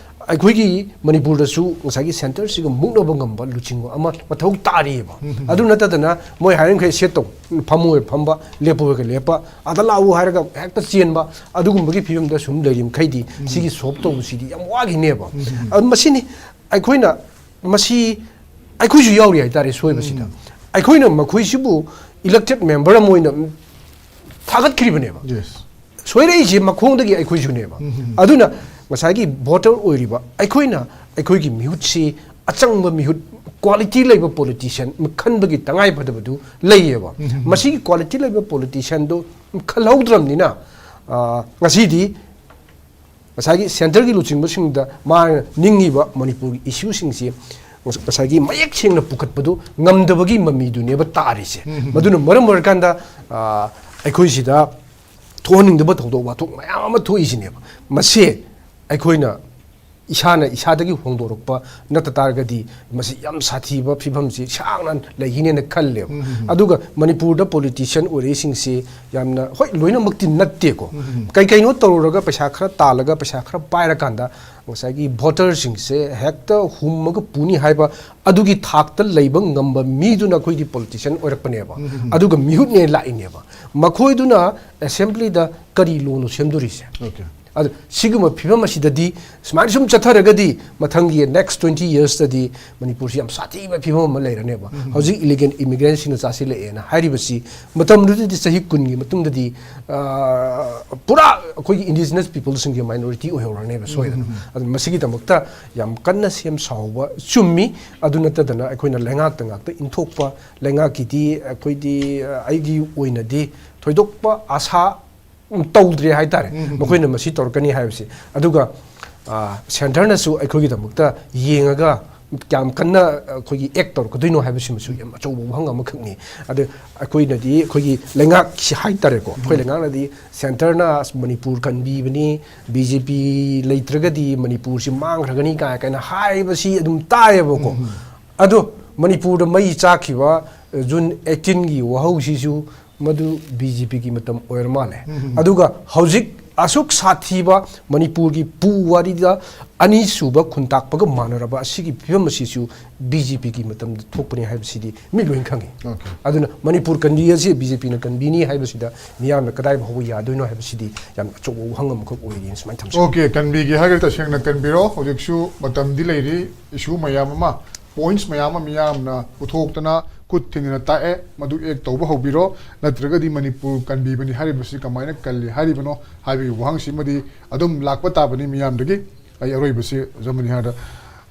ꯑꯩꯈꯣꯏꯒꯤ ꯃꯅꯤꯄꯨꯔꯗꯁꯨ ꯉꯁꯥꯏꯒꯤ ꯁꯦꯟꯇꯔꯁꯤꯒ ꯃꯨꯛꯅꯕ ꯉꯝꯕ ꯂꯨꯆꯤꯡꯕ ꯑꯃ ꯃꯊꯧ ꯇꯥꯔꯤꯑꯕ꯫ ꯎꯝ, ꯎꯝ, ꯎꯝ꯫ ꯑꯗꯨ ꯅꯠꯇꯗꯅ ꯃꯣꯏ ꯍꯥꯏꯔꯤꯃꯈꯩ ꯁꯦꯠ ꯇꯧ, ꯐꯝꯃꯣꯏ ꯐꯝꯕ, ꯂꯦꯞꯄꯣꯏꯒ ꯂꯦꯞꯄ, ꯑꯗ ꯂꯥꯛꯎ ꯍꯥꯏꯔꯒ ꯍꯦꯛꯇ ꯆꯦꯟꯕ, ꯑꯗꯨꯒꯨꯝꯕꯒꯤ ꯐꯤꯕꯝꯗ ꯁꯨꯝ ꯂꯩꯔꯤꯃꯈꯩꯗꯤ ꯎꯝ꯫ ꯁꯤꯒꯤ ꯁꯣꯜꯕ ꯇꯧꯕꯁꯤꯗꯤ ꯌꯥꯝ ꯋꯥꯈꯤꯅꯦꯕ꯫ ꯎꯝ, ꯎꯝ, ꯎꯝ꯫ ꯑꯗꯨ ꯃꯁꯤꯅꯤ ꯑꯩꯈꯣꯏꯅ, ꯃꯁꯤ ꯑꯩꯈꯣꯏꯁꯨ ꯌꯥꯎꯔꯤ ꯍꯥꯏꯇꯥꯔꯦ ꯁꯣꯏꯕꯁꯤꯗ꯫ ꯎꯝ꯫ ꯑꯩꯈꯣꯏꯅ ꯃꯈꯣꯏꯁꯤꯕꯨ elected member ꯑꯃ ꯑꯣꯏꯅ ꯊꯥꯒꯠꯈ꯭ꯔꯤꯕꯅꯦꯕ꯫ Yes꯫ ꯁꯣꯏꯔꯛꯏꯁꯦ ꯃꯈꯣꯡꯗꯒꯤ ꯑꯩꯈꯣꯏꯁꯨꯅꯦꯕ꯫ ꯎꯝ, ꯎꯝ, ꯎꯝ꯫ ꯑꯗꯨꯅ ꯉꯁꯥꯏꯒꯤ voter ꯑꯣꯏꯔꯤꯕ ꯑꯩꯈꯣꯏꯅ ꯑꯩꯈꯣꯏꯒꯤ ꯃꯤꯍꯨꯠꯁꯤ ꯑꯆꯪꯕ ꯃꯤꯍꯨꯠ, quality ꯂꯩꯕ politician ꯈꯟꯕꯒꯤ ꯇꯉꯥꯏꯐꯗꯕꯗꯨ ꯂꯩꯌꯦꯕ꯫ ꯎꯝ, ꯎꯝ, ꯎꯝ꯫ ꯃꯁꯤꯒꯤ quality ꯂꯩꯕ politicianꯗꯨ ꯈꯜꯍꯧꯗ꯭ꯔꯕꯅꯤꯅ, ꯑ, ꯉꯁꯤꯗꯤ ꯉꯁꯥꯏꯒꯤ ꯁꯦꯟꯇꯔꯒꯤ ꯂꯨꯆꯤꯡꯕꯁꯤꯡꯗ ꯃꯥꯅ ꯅꯤꯡꯉꯤꯕ ꯃꯅꯤꯄꯨꯔꯒꯤ issueꯁꯤꯡꯁꯤ ꯉꯁꯥꯏꯒꯤ ꯃꯌꯦꯛ ꯁꯦꯡꯅ ꯄꯨꯈꯠꯄꯗꯨ ꯉꯝꯗꯕꯒꯤ ꯃꯃꯤꯗꯨꯅꯦꯕ ꯇꯥꯔꯤꯁꯦ꯫ ꯎꯝ, ꯎꯝ, ꯎꯝ꯫ ꯃꯗꯨꯅ ꯃꯔꯝ ꯑꯣꯏꯔꯀꯥꯟꯗ, ꯑ, ꯑꯩꯈꯣꯏꯁꯤꯗ ꯊꯣꯛꯍꯟꯅꯤꯡꯗꯕ ꯊꯧꯗꯣꯛ ꯋꯥꯊꯣꯛ ꯃꯌꯥꯝ ꯑꯃ ꯊꯣꯛꯏꯁꯤꯅꯦꯕ꯫ ꯃꯁꯦ ꯑꯩꯈꯣꯏꯅ ꯏꯁꯥꯅ ꯏꯁꯥꯗꯒꯤ ꯍꯣꯡꯗꯣꯔꯛꯄ ꯅꯠꯇ ꯇꯥꯔꯒꯗꯤ ꯃꯁꯤ ꯌꯥꯝ ꯁꯥꯊꯤꯕ ꯐꯤꯕꯝꯁꯤ ꯁꯥꯡꯅ ꯂꯩꯈꯤꯅꯦꯅ ꯈꯜꯂꯦꯕ꯫ ꯎꯝ, ꯎꯝ, ꯎꯝ꯫ ꯑꯗꯨꯒ ꯃꯅꯤꯄꯨꯔꯗ politician ꯑꯣꯏꯔꯛꯏꯁꯤꯡꯁꯤ ꯌꯥꯝꯅ, ꯍꯣꯏ, ꯂꯣꯏꯅꯃꯛꯇꯤ ꯅꯠꯇꯦꯀꯣ꯫ ꯎꯝ, ꯎꯝ꯫ ꯀꯩ ꯀꯩꯅꯣ ꯇꯧꯔꯨꯔꯒ ꯄꯩꯁꯥ ꯈꯔ ꯇꯥꯜꯂꯒ ꯄꯩꯁꯥ ꯈꯔ ꯄꯥꯏꯔꯀꯥꯟꯗ ꯉꯁꯥꯏꯒꯤ voterꯁꯤꯡꯁꯦ ꯍꯦꯛꯇ ꯍꯨꯝꯃꯒ ꯄꯨꯅꯤ ꯍꯥꯏꯕ ꯑꯗꯨꯒꯤ ꯊꯥꯛꯇ ꯂꯩꯕ ꯉꯝꯕ ꯃꯤꯗꯨꯅ ꯑꯩꯈꯣꯏꯗꯤ politician ꯑꯣꯏꯔꯛꯄꯅꯦꯕ꯫ ꯎꯝ, ꯎꯝ, ꯎꯝ꯫ ꯑꯗꯨꯒ ꯃꯤꯍꯨꯠꯅꯦ ꯂꯥꯛꯏꯅꯦꯕ꯫ ꯃꯈꯣꯏꯗꯨꯅ assemblyꯗ ꯀꯔꯤ ꯂꯣꯅꯣ ꯁꯦꯝꯗꯣꯔꯤꯁꯦ? Okay꯫ ꯑꯗꯨ ꯁꯤꯒꯨꯝꯕ ꯐꯤꯕꯝ ꯑꯁꯤꯗꯗꯤ ꯁꯨꯃꯥꯏꯅ ꯁꯨꯝ ꯆꯠꯊꯔꯒꯗꯤ ꯃꯊꯪꯒꯤ next twenty yearsꯇꯗꯤ ꯃꯅꯤꯄꯨꯔꯁꯤ ꯌꯥꯝ ꯁꯥꯊꯤꯕ ꯐꯤꯕꯝ ꯑꯃ ꯂꯩꯔꯅꯦꯕ꯫ ꯎꯝ꯫ ꯍꯧꯖꯤꯛ illegal immigrantꯁꯤꯡꯅ ꯆꯥꯁꯤꯜꯂꯛꯑꯦꯅ ꯍꯥꯏꯔꯤꯕꯁꯤ ꯃꯇꯝꯗꯨꯗꯗꯤ ꯆꯍꯤ ꯀꯨꯟꯒꯤ ꯃꯇꯨꯡꯗꯗꯤ, ꯑ, ꯄꯨꯔꯥ ꯑꯩꯈꯣꯏꯒꯤ indigenous peopleꯁꯤꯡꯒꯤ minority ꯑꯣꯏꯍꯧꯔꯅꯦꯕ ꯁꯣꯏꯗꯅ꯫ ꯎꯝ, ꯎꯝ, ꯎꯝ꯫ ꯑꯗꯨꯅ ꯃꯁꯤꯒꯤꯗꯃꯛꯇ ꯌꯥꯝ ꯀꯟꯅ ꯁꯦꯝ ꯁꯥꯍꯧꯕ ꯆꯨꯝꯃꯤ꯫ ꯑꯗꯨ ꯅꯠꯇꯗꯅ ꯑꯩꯈꯣꯏꯅ ꯂꯩꯉꯥꯛꯇ ꯉꯥꯛꯇ ꯏꯟꯊꯣꯛꯄ, ꯂꯩꯉꯥꯛꯀꯤꯗꯤ ꯑꯩꯈꯣꯏꯗꯤ, ꯑ, ꯑꯩꯒꯤ ꯑꯣꯏꯅꯗꯤ ꯊꯣꯏꯗꯣꯛꯄ ꯑꯥꯁꯥ ꯇꯧꯗ꯭ꯔꯦ ꯍꯥꯏꯇꯥꯔꯦ꯫ ꯃꯈꯣꯏꯅ ꯃꯁꯤ ꯇꯧꯔꯛꯀꯅꯤ ꯍꯥꯏꯕꯁꯤ꯫ ꯑꯗꯨꯒ ꯁꯦꯟꯇꯔꯅꯁꯨ ꯑꯩꯈꯣꯏꯒꯤꯗꯃꯛꯇ ꯌꯦꯡꯉꯒ ꯀꯌꯥꯝ ꯀꯟꯅ ꯑꯩꯈꯣꯏꯒꯤ ꯑꯦꯛ ꯇꯧꯔꯛꯀꯗꯣꯏꯅꯣ ꯍꯥꯏꯕꯁꯤꯃꯁꯨ ꯌꯥꯝ ꯑꯆꯧꯕ ꯋꯥꯍꯪ ꯑꯃꯈꯛꯅꯤ꯫ ꯑꯗ ꯑꯩꯈꯣꯏꯅꯗꯤ, ꯑꯩꯈꯣꯏꯒꯤ ꯂꯩꯉꯥꯛꯁꯤ ꯍꯥꯏꯇꯥꯔꯦꯀꯣ, ꯑꯩꯈꯣꯏ ꯂꯩꯉꯥꯛꯅꯗꯤ ꯁꯦꯟꯇꯔꯅ ꯃꯅꯤꯄꯨꯔ ꯀꯟꯕꯤꯕꯅꯤ, ꯕꯤ ꯖꯦ ꯄꯤ ꯂꯩꯇ꯭ꯔꯒꯗꯤ ꯃꯅꯤꯄꯨꯔꯁꯤ ꯃꯥꯡꯈ꯭ꯔꯒꯅꯤ ꯀꯥꯏ ꯀꯥꯏꯅ ꯍꯥꯏꯕꯁꯤ ꯑꯗꯨꯝ ꯇꯥꯏꯌꯦꯕꯀꯣ꯫ ꯑꯗꯣ ꯃꯅꯤꯄꯨꯔꯗ ꯃꯩ ꯆꯥꯛꯈꯤꯕ ꯖꯨꯟ ꯑꯩꯠꯇꯤꯟꯒꯤ ꯋꯥꯍꯧꯁꯤꯁꯨ ꯃꯗꯨ ꯕꯤ ꯖꯦ ꯄꯤꯒꯤ ꯃꯇꯝ ꯑꯣꯏꯔ ꯃꯥꯜꯂꯦ꯫ ꯑꯗꯨꯒ ꯍꯧꯖꯤꯛ ꯑꯁꯨꯛ ꯁꯥꯊꯤꯕ ꯃꯅꯤꯄꯨꯔꯒꯤ ꯄꯨ ꯋꯥꯔꯤꯗ ꯑꯅꯤꯁꯨꯕ ꯈꯨꯟꯇꯥꯛꯄꯒ ꯃꯥꯟꯅꯔꯕ ꯑꯁꯤꯒꯤ ꯐꯤꯕꯝ ꯑꯁꯤꯁꯨ ꯕꯤ ꯖꯦ ꯄꯤꯒꯤ ꯃꯇꯝꯗ ꯊꯣꯛꯄꯅꯤ ꯍꯥꯏꯕꯁꯤꯗꯤ ꯃꯤ ꯂꯣꯏꯅ ꯈꯪꯉꯤ꯫ ꯑꯗꯨꯅ ꯃꯅꯤꯄꯨꯔ ꯀꯟꯕꯤ ꯑꯁꯤ ꯕꯤ ꯖꯦ ꯄꯤꯅ ꯀꯟꯕꯤꯅꯤ ꯍꯥꯏꯕꯁꯤꯗ ꯃꯤꯌꯥꯝꯅ ꯀꯗꯥꯏ ꯐꯥꯎꯕ ꯌꯥꯗꯣꯏꯅꯣ ꯍꯥꯏꯕꯁꯤꯗꯤ ꯌꯥꯝ ꯑꯆꯧꯕ ꯋꯥꯍꯪ ꯑꯃꯈꯛ ꯑꯣꯏꯔꯤꯅ ꯁꯨꯃꯥꯏꯅ ꯊꯝꯖꯒꯦ꯫ ꯑꯣꯀꯦ, ꯀꯟꯕꯤꯒꯦ ꯍꯥꯏꯔꯒꯗꯤ ꯇꯁꯦꯡꯅ ꯀꯟꯕꯤꯔꯣ꯫ ꯍꯧꯖꯤꯛꯁꯨ ꯃꯇꯝꯗꯤ ꯂꯩꯔꯤ, ꯏꯁꯨ ꯃꯌꯥꯝ ꯑꯃ, ꯄꯣꯏꯟꯠꯁ ꯃꯌꯥꯝ ꯑꯃ ꯃꯤꯌꯥꯝꯅ ꯄꯨꯊꯣꯛꯇꯅ ꯈꯨꯠ ꯊꯤꯟꯗꯅ ꯇꯥꯛꯑꯦ, ꯃꯗꯨ ꯑꯦꯛ ꯇꯧꯕ ꯍꯧꯕꯤꯔꯣ, ꯅꯠꯇ꯭ꯔꯒꯗꯤ ꯃꯅꯤꯄꯨꯔ ꯀꯟꯕꯤꯕꯅꯤ ꯍꯥꯏꯔꯤꯕꯁꯤ ꯀꯃꯥꯏꯅ ꯀꯜꯂꯤ ꯍꯥꯏꯔꯤꯕꯅꯣ ꯍꯥꯏꯕꯒꯤ ꯋꯥꯍꯪꯁꯤꯃꯗꯤ ꯑꯗꯨꯝ ꯂꯥꯛꯄ ꯇꯥꯕꯅꯤ ꯃꯤꯌꯥꯝꯗꯒꯤ꯫ ꯑꯩ ꯑꯔꯣꯏꯕꯁꯤ ꯑꯣꯖꯥ ꯃꯅꯤꯍꯥꯔꯗ,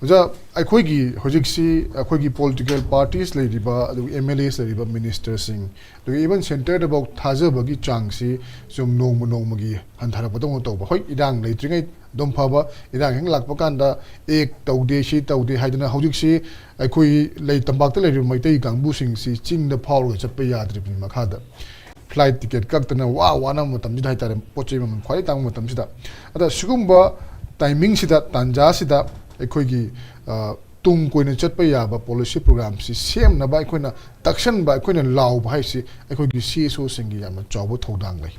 ꯑꯣꯖꯥ, ꯑꯩꯈꯣꯏꯒꯤ ꯍꯧꯖꯤꯛꯁꯤ ꯑꯩꯈꯣꯏꯒꯤ ꯄꯣꯂꯤꯇꯤꯀꯦꯜ ꯄꯥꯔꯇꯤꯁ ꯂꯩꯔꯤꯕ, ꯑꯗꯨꯒ ꯑꯦꯝ ꯑꯦꯜ ꯑꯦꯁ ꯂꯩꯔꯤꯕ, ꯃꯤꯅꯤꯁꯇꯔꯁꯤꯡ, ꯑꯗꯨꯒ ꯏꯚꯟ ꯁꯦꯟꯇꯔꯗꯐꯥꯎ ꯊꯥꯖꯕꯒꯤ ꯆꯥꯡꯁꯤ ꯁꯨꯝ ꯅꯣꯡꯃ ꯅꯣꯡꯃꯒꯤ ꯍꯟꯊꯔꯛꯄꯗꯧꯅ ꯇꯧꯕ꯫ ꯍꯣꯏ, ꯏꯔꯥꯡ ꯂꯩꯇ꯭ꯔꯤꯉꯩ ꯑꯗꯨꯝ ꯐꯕ, ꯏꯔꯥꯡ ꯍꯦꯛ ꯂꯥꯛꯄ ꯀꯥꯟꯗ ꯑꯦꯛ ꯇꯧꯗꯦ, ꯁꯤ ꯇꯧꯗꯦ ꯍꯥꯏꯗꯅ ꯍꯧꯖꯤꯛꯁꯤ ꯑꯩꯈꯣꯏ ꯂꯩ, ꯇꯝꯄꯥꯛꯇ ꯂꯩꯔꯤꯕ ꯃꯩꯇꯩ ꯀꯥꯡꯕꯨꯁꯤꯡꯁꯤ ꯆꯤꯡꯗ ꯐꯥꯎꯔꯒ ꯆꯠꯄ ꯌꯥꯗ꯭ꯔꯤꯕꯅꯤ꯫ ꯃꯈꯥꯗ ꯐ꯭ꯂꯥꯏꯠ ꯇꯤꯀꯦꯠ ꯀꯛꯇꯅ ꯋꯥ ꯋꯥꯅ ꯃꯇꯝꯁꯤꯗ ꯍꯥꯏꯇꯥꯔꯦ, ꯄꯣꯠ ꯆꯩ ꯃꯃꯜ ꯈ꯭ꯋꯥꯏꯗꯒꯤ ꯇꯥꯡꯕ ꯃꯇꯝꯁꯤꯗ꯫ ꯑꯗ ꯁꯤꯒꯨꯝꯕ ꯇꯥꯏꯃꯤꯡꯁꯤꯗ, ꯇꯥꯟꯖꯥꯁꯤꯗ ꯑꯩꯈꯣꯏꯒꯤ, ꯑ, ꯇꯨꯡ ꯀꯣꯏꯅ ꯆꯠꯄ ꯌꯥꯕ ꯄꯣꯂꯤꯁꯤ ꯄ꯭ꯔꯣꯒ꯭ꯔꯥꯝꯁꯤ ꯁꯦꯝꯅꯕ ꯑꯩꯈꯣꯏꯅ ꯇꯛꯁꯟꯕ, ꯑꯩꯈꯣꯏꯅ ꯂꯥꯎꯕ ꯍꯥꯏꯁꯤ ꯑꯩꯈꯣꯏꯒꯤ ꯁꯤ ꯑꯦꯁ ꯑꯣꯁꯤꯡꯒꯤ ꯌꯥꯝꯅ ꯆꯥꯎꯕ ꯊꯧꯗꯥꯡ ꯂꯩ꯫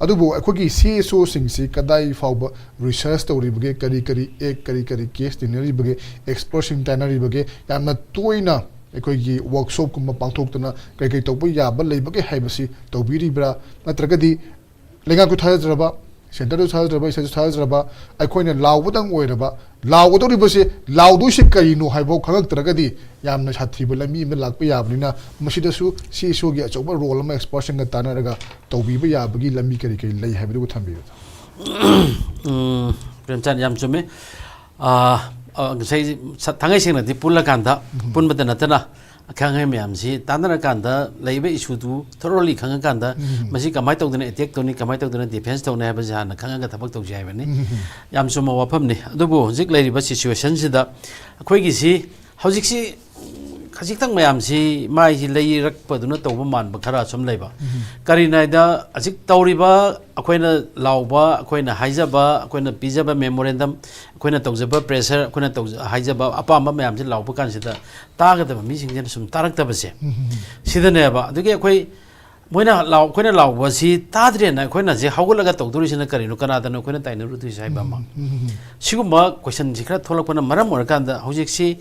ꯑꯗꯨꯕꯨ ꯑꯩꯈꯣꯏꯒꯤ ꯁꯤ ꯑꯦꯁ ꯑꯣꯁꯤꯡꯁꯤ ꯀꯗꯥꯏ ꯐꯥꯎꯕ ꯔꯤꯁꯔꯁ ꯇꯧꯔꯤꯕꯒꯦ, ꯀꯔꯤ ꯀꯔꯤ ꯑꯦꯛ, ꯀꯔꯤ ꯀꯔꯤ ꯀꯦꯁ ꯊꯦꯡꯅꯔꯤꯕꯒꯦ, ꯑꯦꯛꯁꯄꯔꯠꯁꯤꯡ ꯇꯥꯟꯅꯔꯤꯕꯒꯦ, ꯌꯥꯝꯅ ꯇꯣꯏꯅ ꯑꯩꯈꯣꯏꯒꯤ ꯋꯥꯔꯛꯁꯣꯞꯀꯨꯝꯕ ꯄꯥꯡꯊꯣꯛꯇꯅ ꯀꯔꯤ ꯀꯔꯤ ꯇꯧꯕ ꯌꯥꯕ ꯂꯩꯕꯒꯦ ꯍꯥꯏꯕꯁꯤ ꯇꯧꯕꯤꯔꯤꯕ꯭ꯔꯥ? ꯅꯠꯇ꯭ꯔꯒꯗꯤ ꯂꯩꯉꯥꯛꯁꯨ ꯊꯥꯖꯗ꯭ꯔꯕ, ꯁꯦꯟꯇꯔꯗꯁꯨ ꯊꯥꯖꯗ꯭ꯔꯕ, ꯏꯁꯇꯦꯠꯁꯨ ꯊꯥꯖꯗ꯭ꯔꯕ, ꯑꯩꯈꯣꯏꯅ ꯂꯥꯎꯕꯗꯪ ꯑꯣꯏꯔꯕ, ꯂꯥꯎꯒꯗꯧꯔꯤꯕꯁꯦ, ꯂꯥꯎꯗꯣꯏꯁꯦ ꯀꯔꯤꯅꯣ ꯍꯥꯏꯕꯐꯥꯎ ꯈꯪꯉꯛꯇ꯭ꯔꯒꯗꯤ ꯌꯥꯝꯅ ꯁꯥꯊꯤꯕ ꯂꯝꯕꯤ ꯑꯃꯗ ꯂꯥꯛꯄ ꯌꯥꯕꯅꯤꯅ ꯃꯁꯤꯗꯁꯨ ꯁꯤ ꯑꯦꯁ ꯑꯣꯒꯤ ꯑꯆꯧꯕ ꯔꯣꯜ ꯑꯃ ꯑꯦꯛꯁꯄꯔꯠꯁꯤꯡꯒ ꯇꯥꯟꯅꯔꯒ ꯇꯧꯕꯤꯕ ꯌꯥꯕꯒꯤ ꯂꯝꯕꯤ ꯀꯔꯤ ꯀꯔꯤ ꯂꯩ ꯍꯥꯏꯕꯗꯨꯕꯨ ꯊꯝꯕꯤꯌꯨ꯫ ꯎꯝ, ꯄ꯭ꯔꯦꯝꯆꯥꯟ, ꯌꯥꯝ ꯆꯨꯝꯃꯤ꯫ ꯑꯥ, ꯑꯥ, ꯉꯁꯥꯏ ꯁ-, ꯊꯥꯡꯉꯩ ꯁꯦꯡꯅꯗꯤ ꯄꯨꯜꯂꯀꯥꯟꯗ, ꯎꯝ꯫ ꯄꯨꯟꯕꯗ ꯅꯠꯇꯅ ꯑꯈꯪ ꯑꯍꯩ ꯃꯌꯥꯝꯁꯤ ꯇꯥꯟꯅꯔꯀꯥꯟꯗ ꯂꯩꯔꯤꯕ ꯏꯁꯨꯗꯨ ꯊꯣꯔꯣꯂꯤ ꯈꯪꯉꯀꯥꯟꯗ ꯃꯁꯤ ꯀꯃꯥꯏꯅ ꯇꯧꯗꯅ ꯑꯦꯇꯦꯛ ꯇꯧꯅꯤ, ꯀꯃꯥꯏꯅ ꯇꯧꯗꯅ ꯗꯤꯐꯦꯟꯁ ꯇꯧꯅꯤ ꯍꯥꯏꯕꯁꯤ ꯍꯥꯟꯅ ꯈꯪꯉꯒ ꯊꯕꯛ ꯇꯧꯁꯤ ꯍꯥꯏꯕꯅꯤ꯫ ꯌꯥꯝ ꯆꯨꯝꯕ ꯋꯥꯐꯝꯅꯤ꯫ ꯑꯗꯨꯕꯨ ꯍꯧꯖꯤꯛ ꯂꯩꯔꯤꯕ ꯁꯤꯆꯨꯋꯦꯁꯟꯁꯤꯗ ꯑꯩꯈꯣꯏꯒꯤꯁꯤ ꯍꯧꯖꯤꯛꯁꯤ ꯈꯖꯤꯛꯇꯪ ꯃꯌꯥꯝꯁꯤ ꯃꯥꯏꯁꯤ ꯂꯩꯔꯛꯄꯗꯨꯅ ꯇꯧꯕ ꯃꯥꯟꯕ ꯈꯔ ꯁꯨꯝ ꯂꯩꯕ꯫ ꯀꯔꯤꯅꯣ ꯍꯥꯏꯗ ꯍꯧꯖꯤꯛ ꯇꯧꯔꯤꯕ ꯑꯩꯈꯣꯏꯅ ꯂꯥꯎꯕ, ꯑꯩꯈꯣꯏꯅ ꯍꯥꯏꯖꯕ, ꯑꯩꯈꯣꯏꯅ ꯄꯤꯖꯕ ꯃꯦꯃꯣꯔꯦꯟꯗꯝ, ꯑꯩꯈꯣꯏꯅ ꯇꯧꯖꯕ ꯄ꯭ꯔꯦꯁꯔ, ꯑꯩꯈꯣꯏꯅ ꯇꯧꯖ-, ꯍꯥꯏꯖꯕ ꯑꯄꯥꯝꯕ ꯃꯌꯥꯝꯁꯤ ꯂꯥꯎꯕ ꯀꯥꯟꯁꯤꯗ ꯇꯥꯒꯗꯕ ꯃꯤꯁꯤꯡꯁꯤꯅ ꯁꯨꯝ ꯇꯥꯔꯛꯇꯕꯁꯦ ꯁꯤꯗꯅꯦꯕ꯫ ꯑꯗꯨꯒꯤ ꯑꯩꯈꯣꯏ ꯃꯣꯏꯅ ꯂꯥꯎ-, ꯑꯩꯈꯣꯏꯅ ꯂꯥꯎꯕꯁꯤ ꯇꯥꯗ꯭ꯔꯦꯅ ꯑꯩꯈꯣꯏꯅ ꯍꯧꯖꯤꯛ ꯍꯧꯒꯠꯂꯒ ꯇꯧꯗꯣꯔꯤꯁꯤꯅ ꯀꯔꯤꯅꯣ, ꯀꯅꯥꯗꯅꯣ ꯑꯩꯈꯣꯏꯅ ꯇꯥꯏꯅꯔꯨꯗꯣꯏꯁꯦ ꯍꯥꯏꯕ ꯑꯃ꯫ ꯁꯤꯒꯨꯝꯕ ꯀꯣꯏꯁꯟꯁꯤ ꯈꯔ ꯊꯣꯛꯂꯛꯄꯅ ꯃꯔꯝ ꯑꯣꯏꯔꯀꯥꯟꯗ ꯍꯧꯖꯤꯛꯁꯤ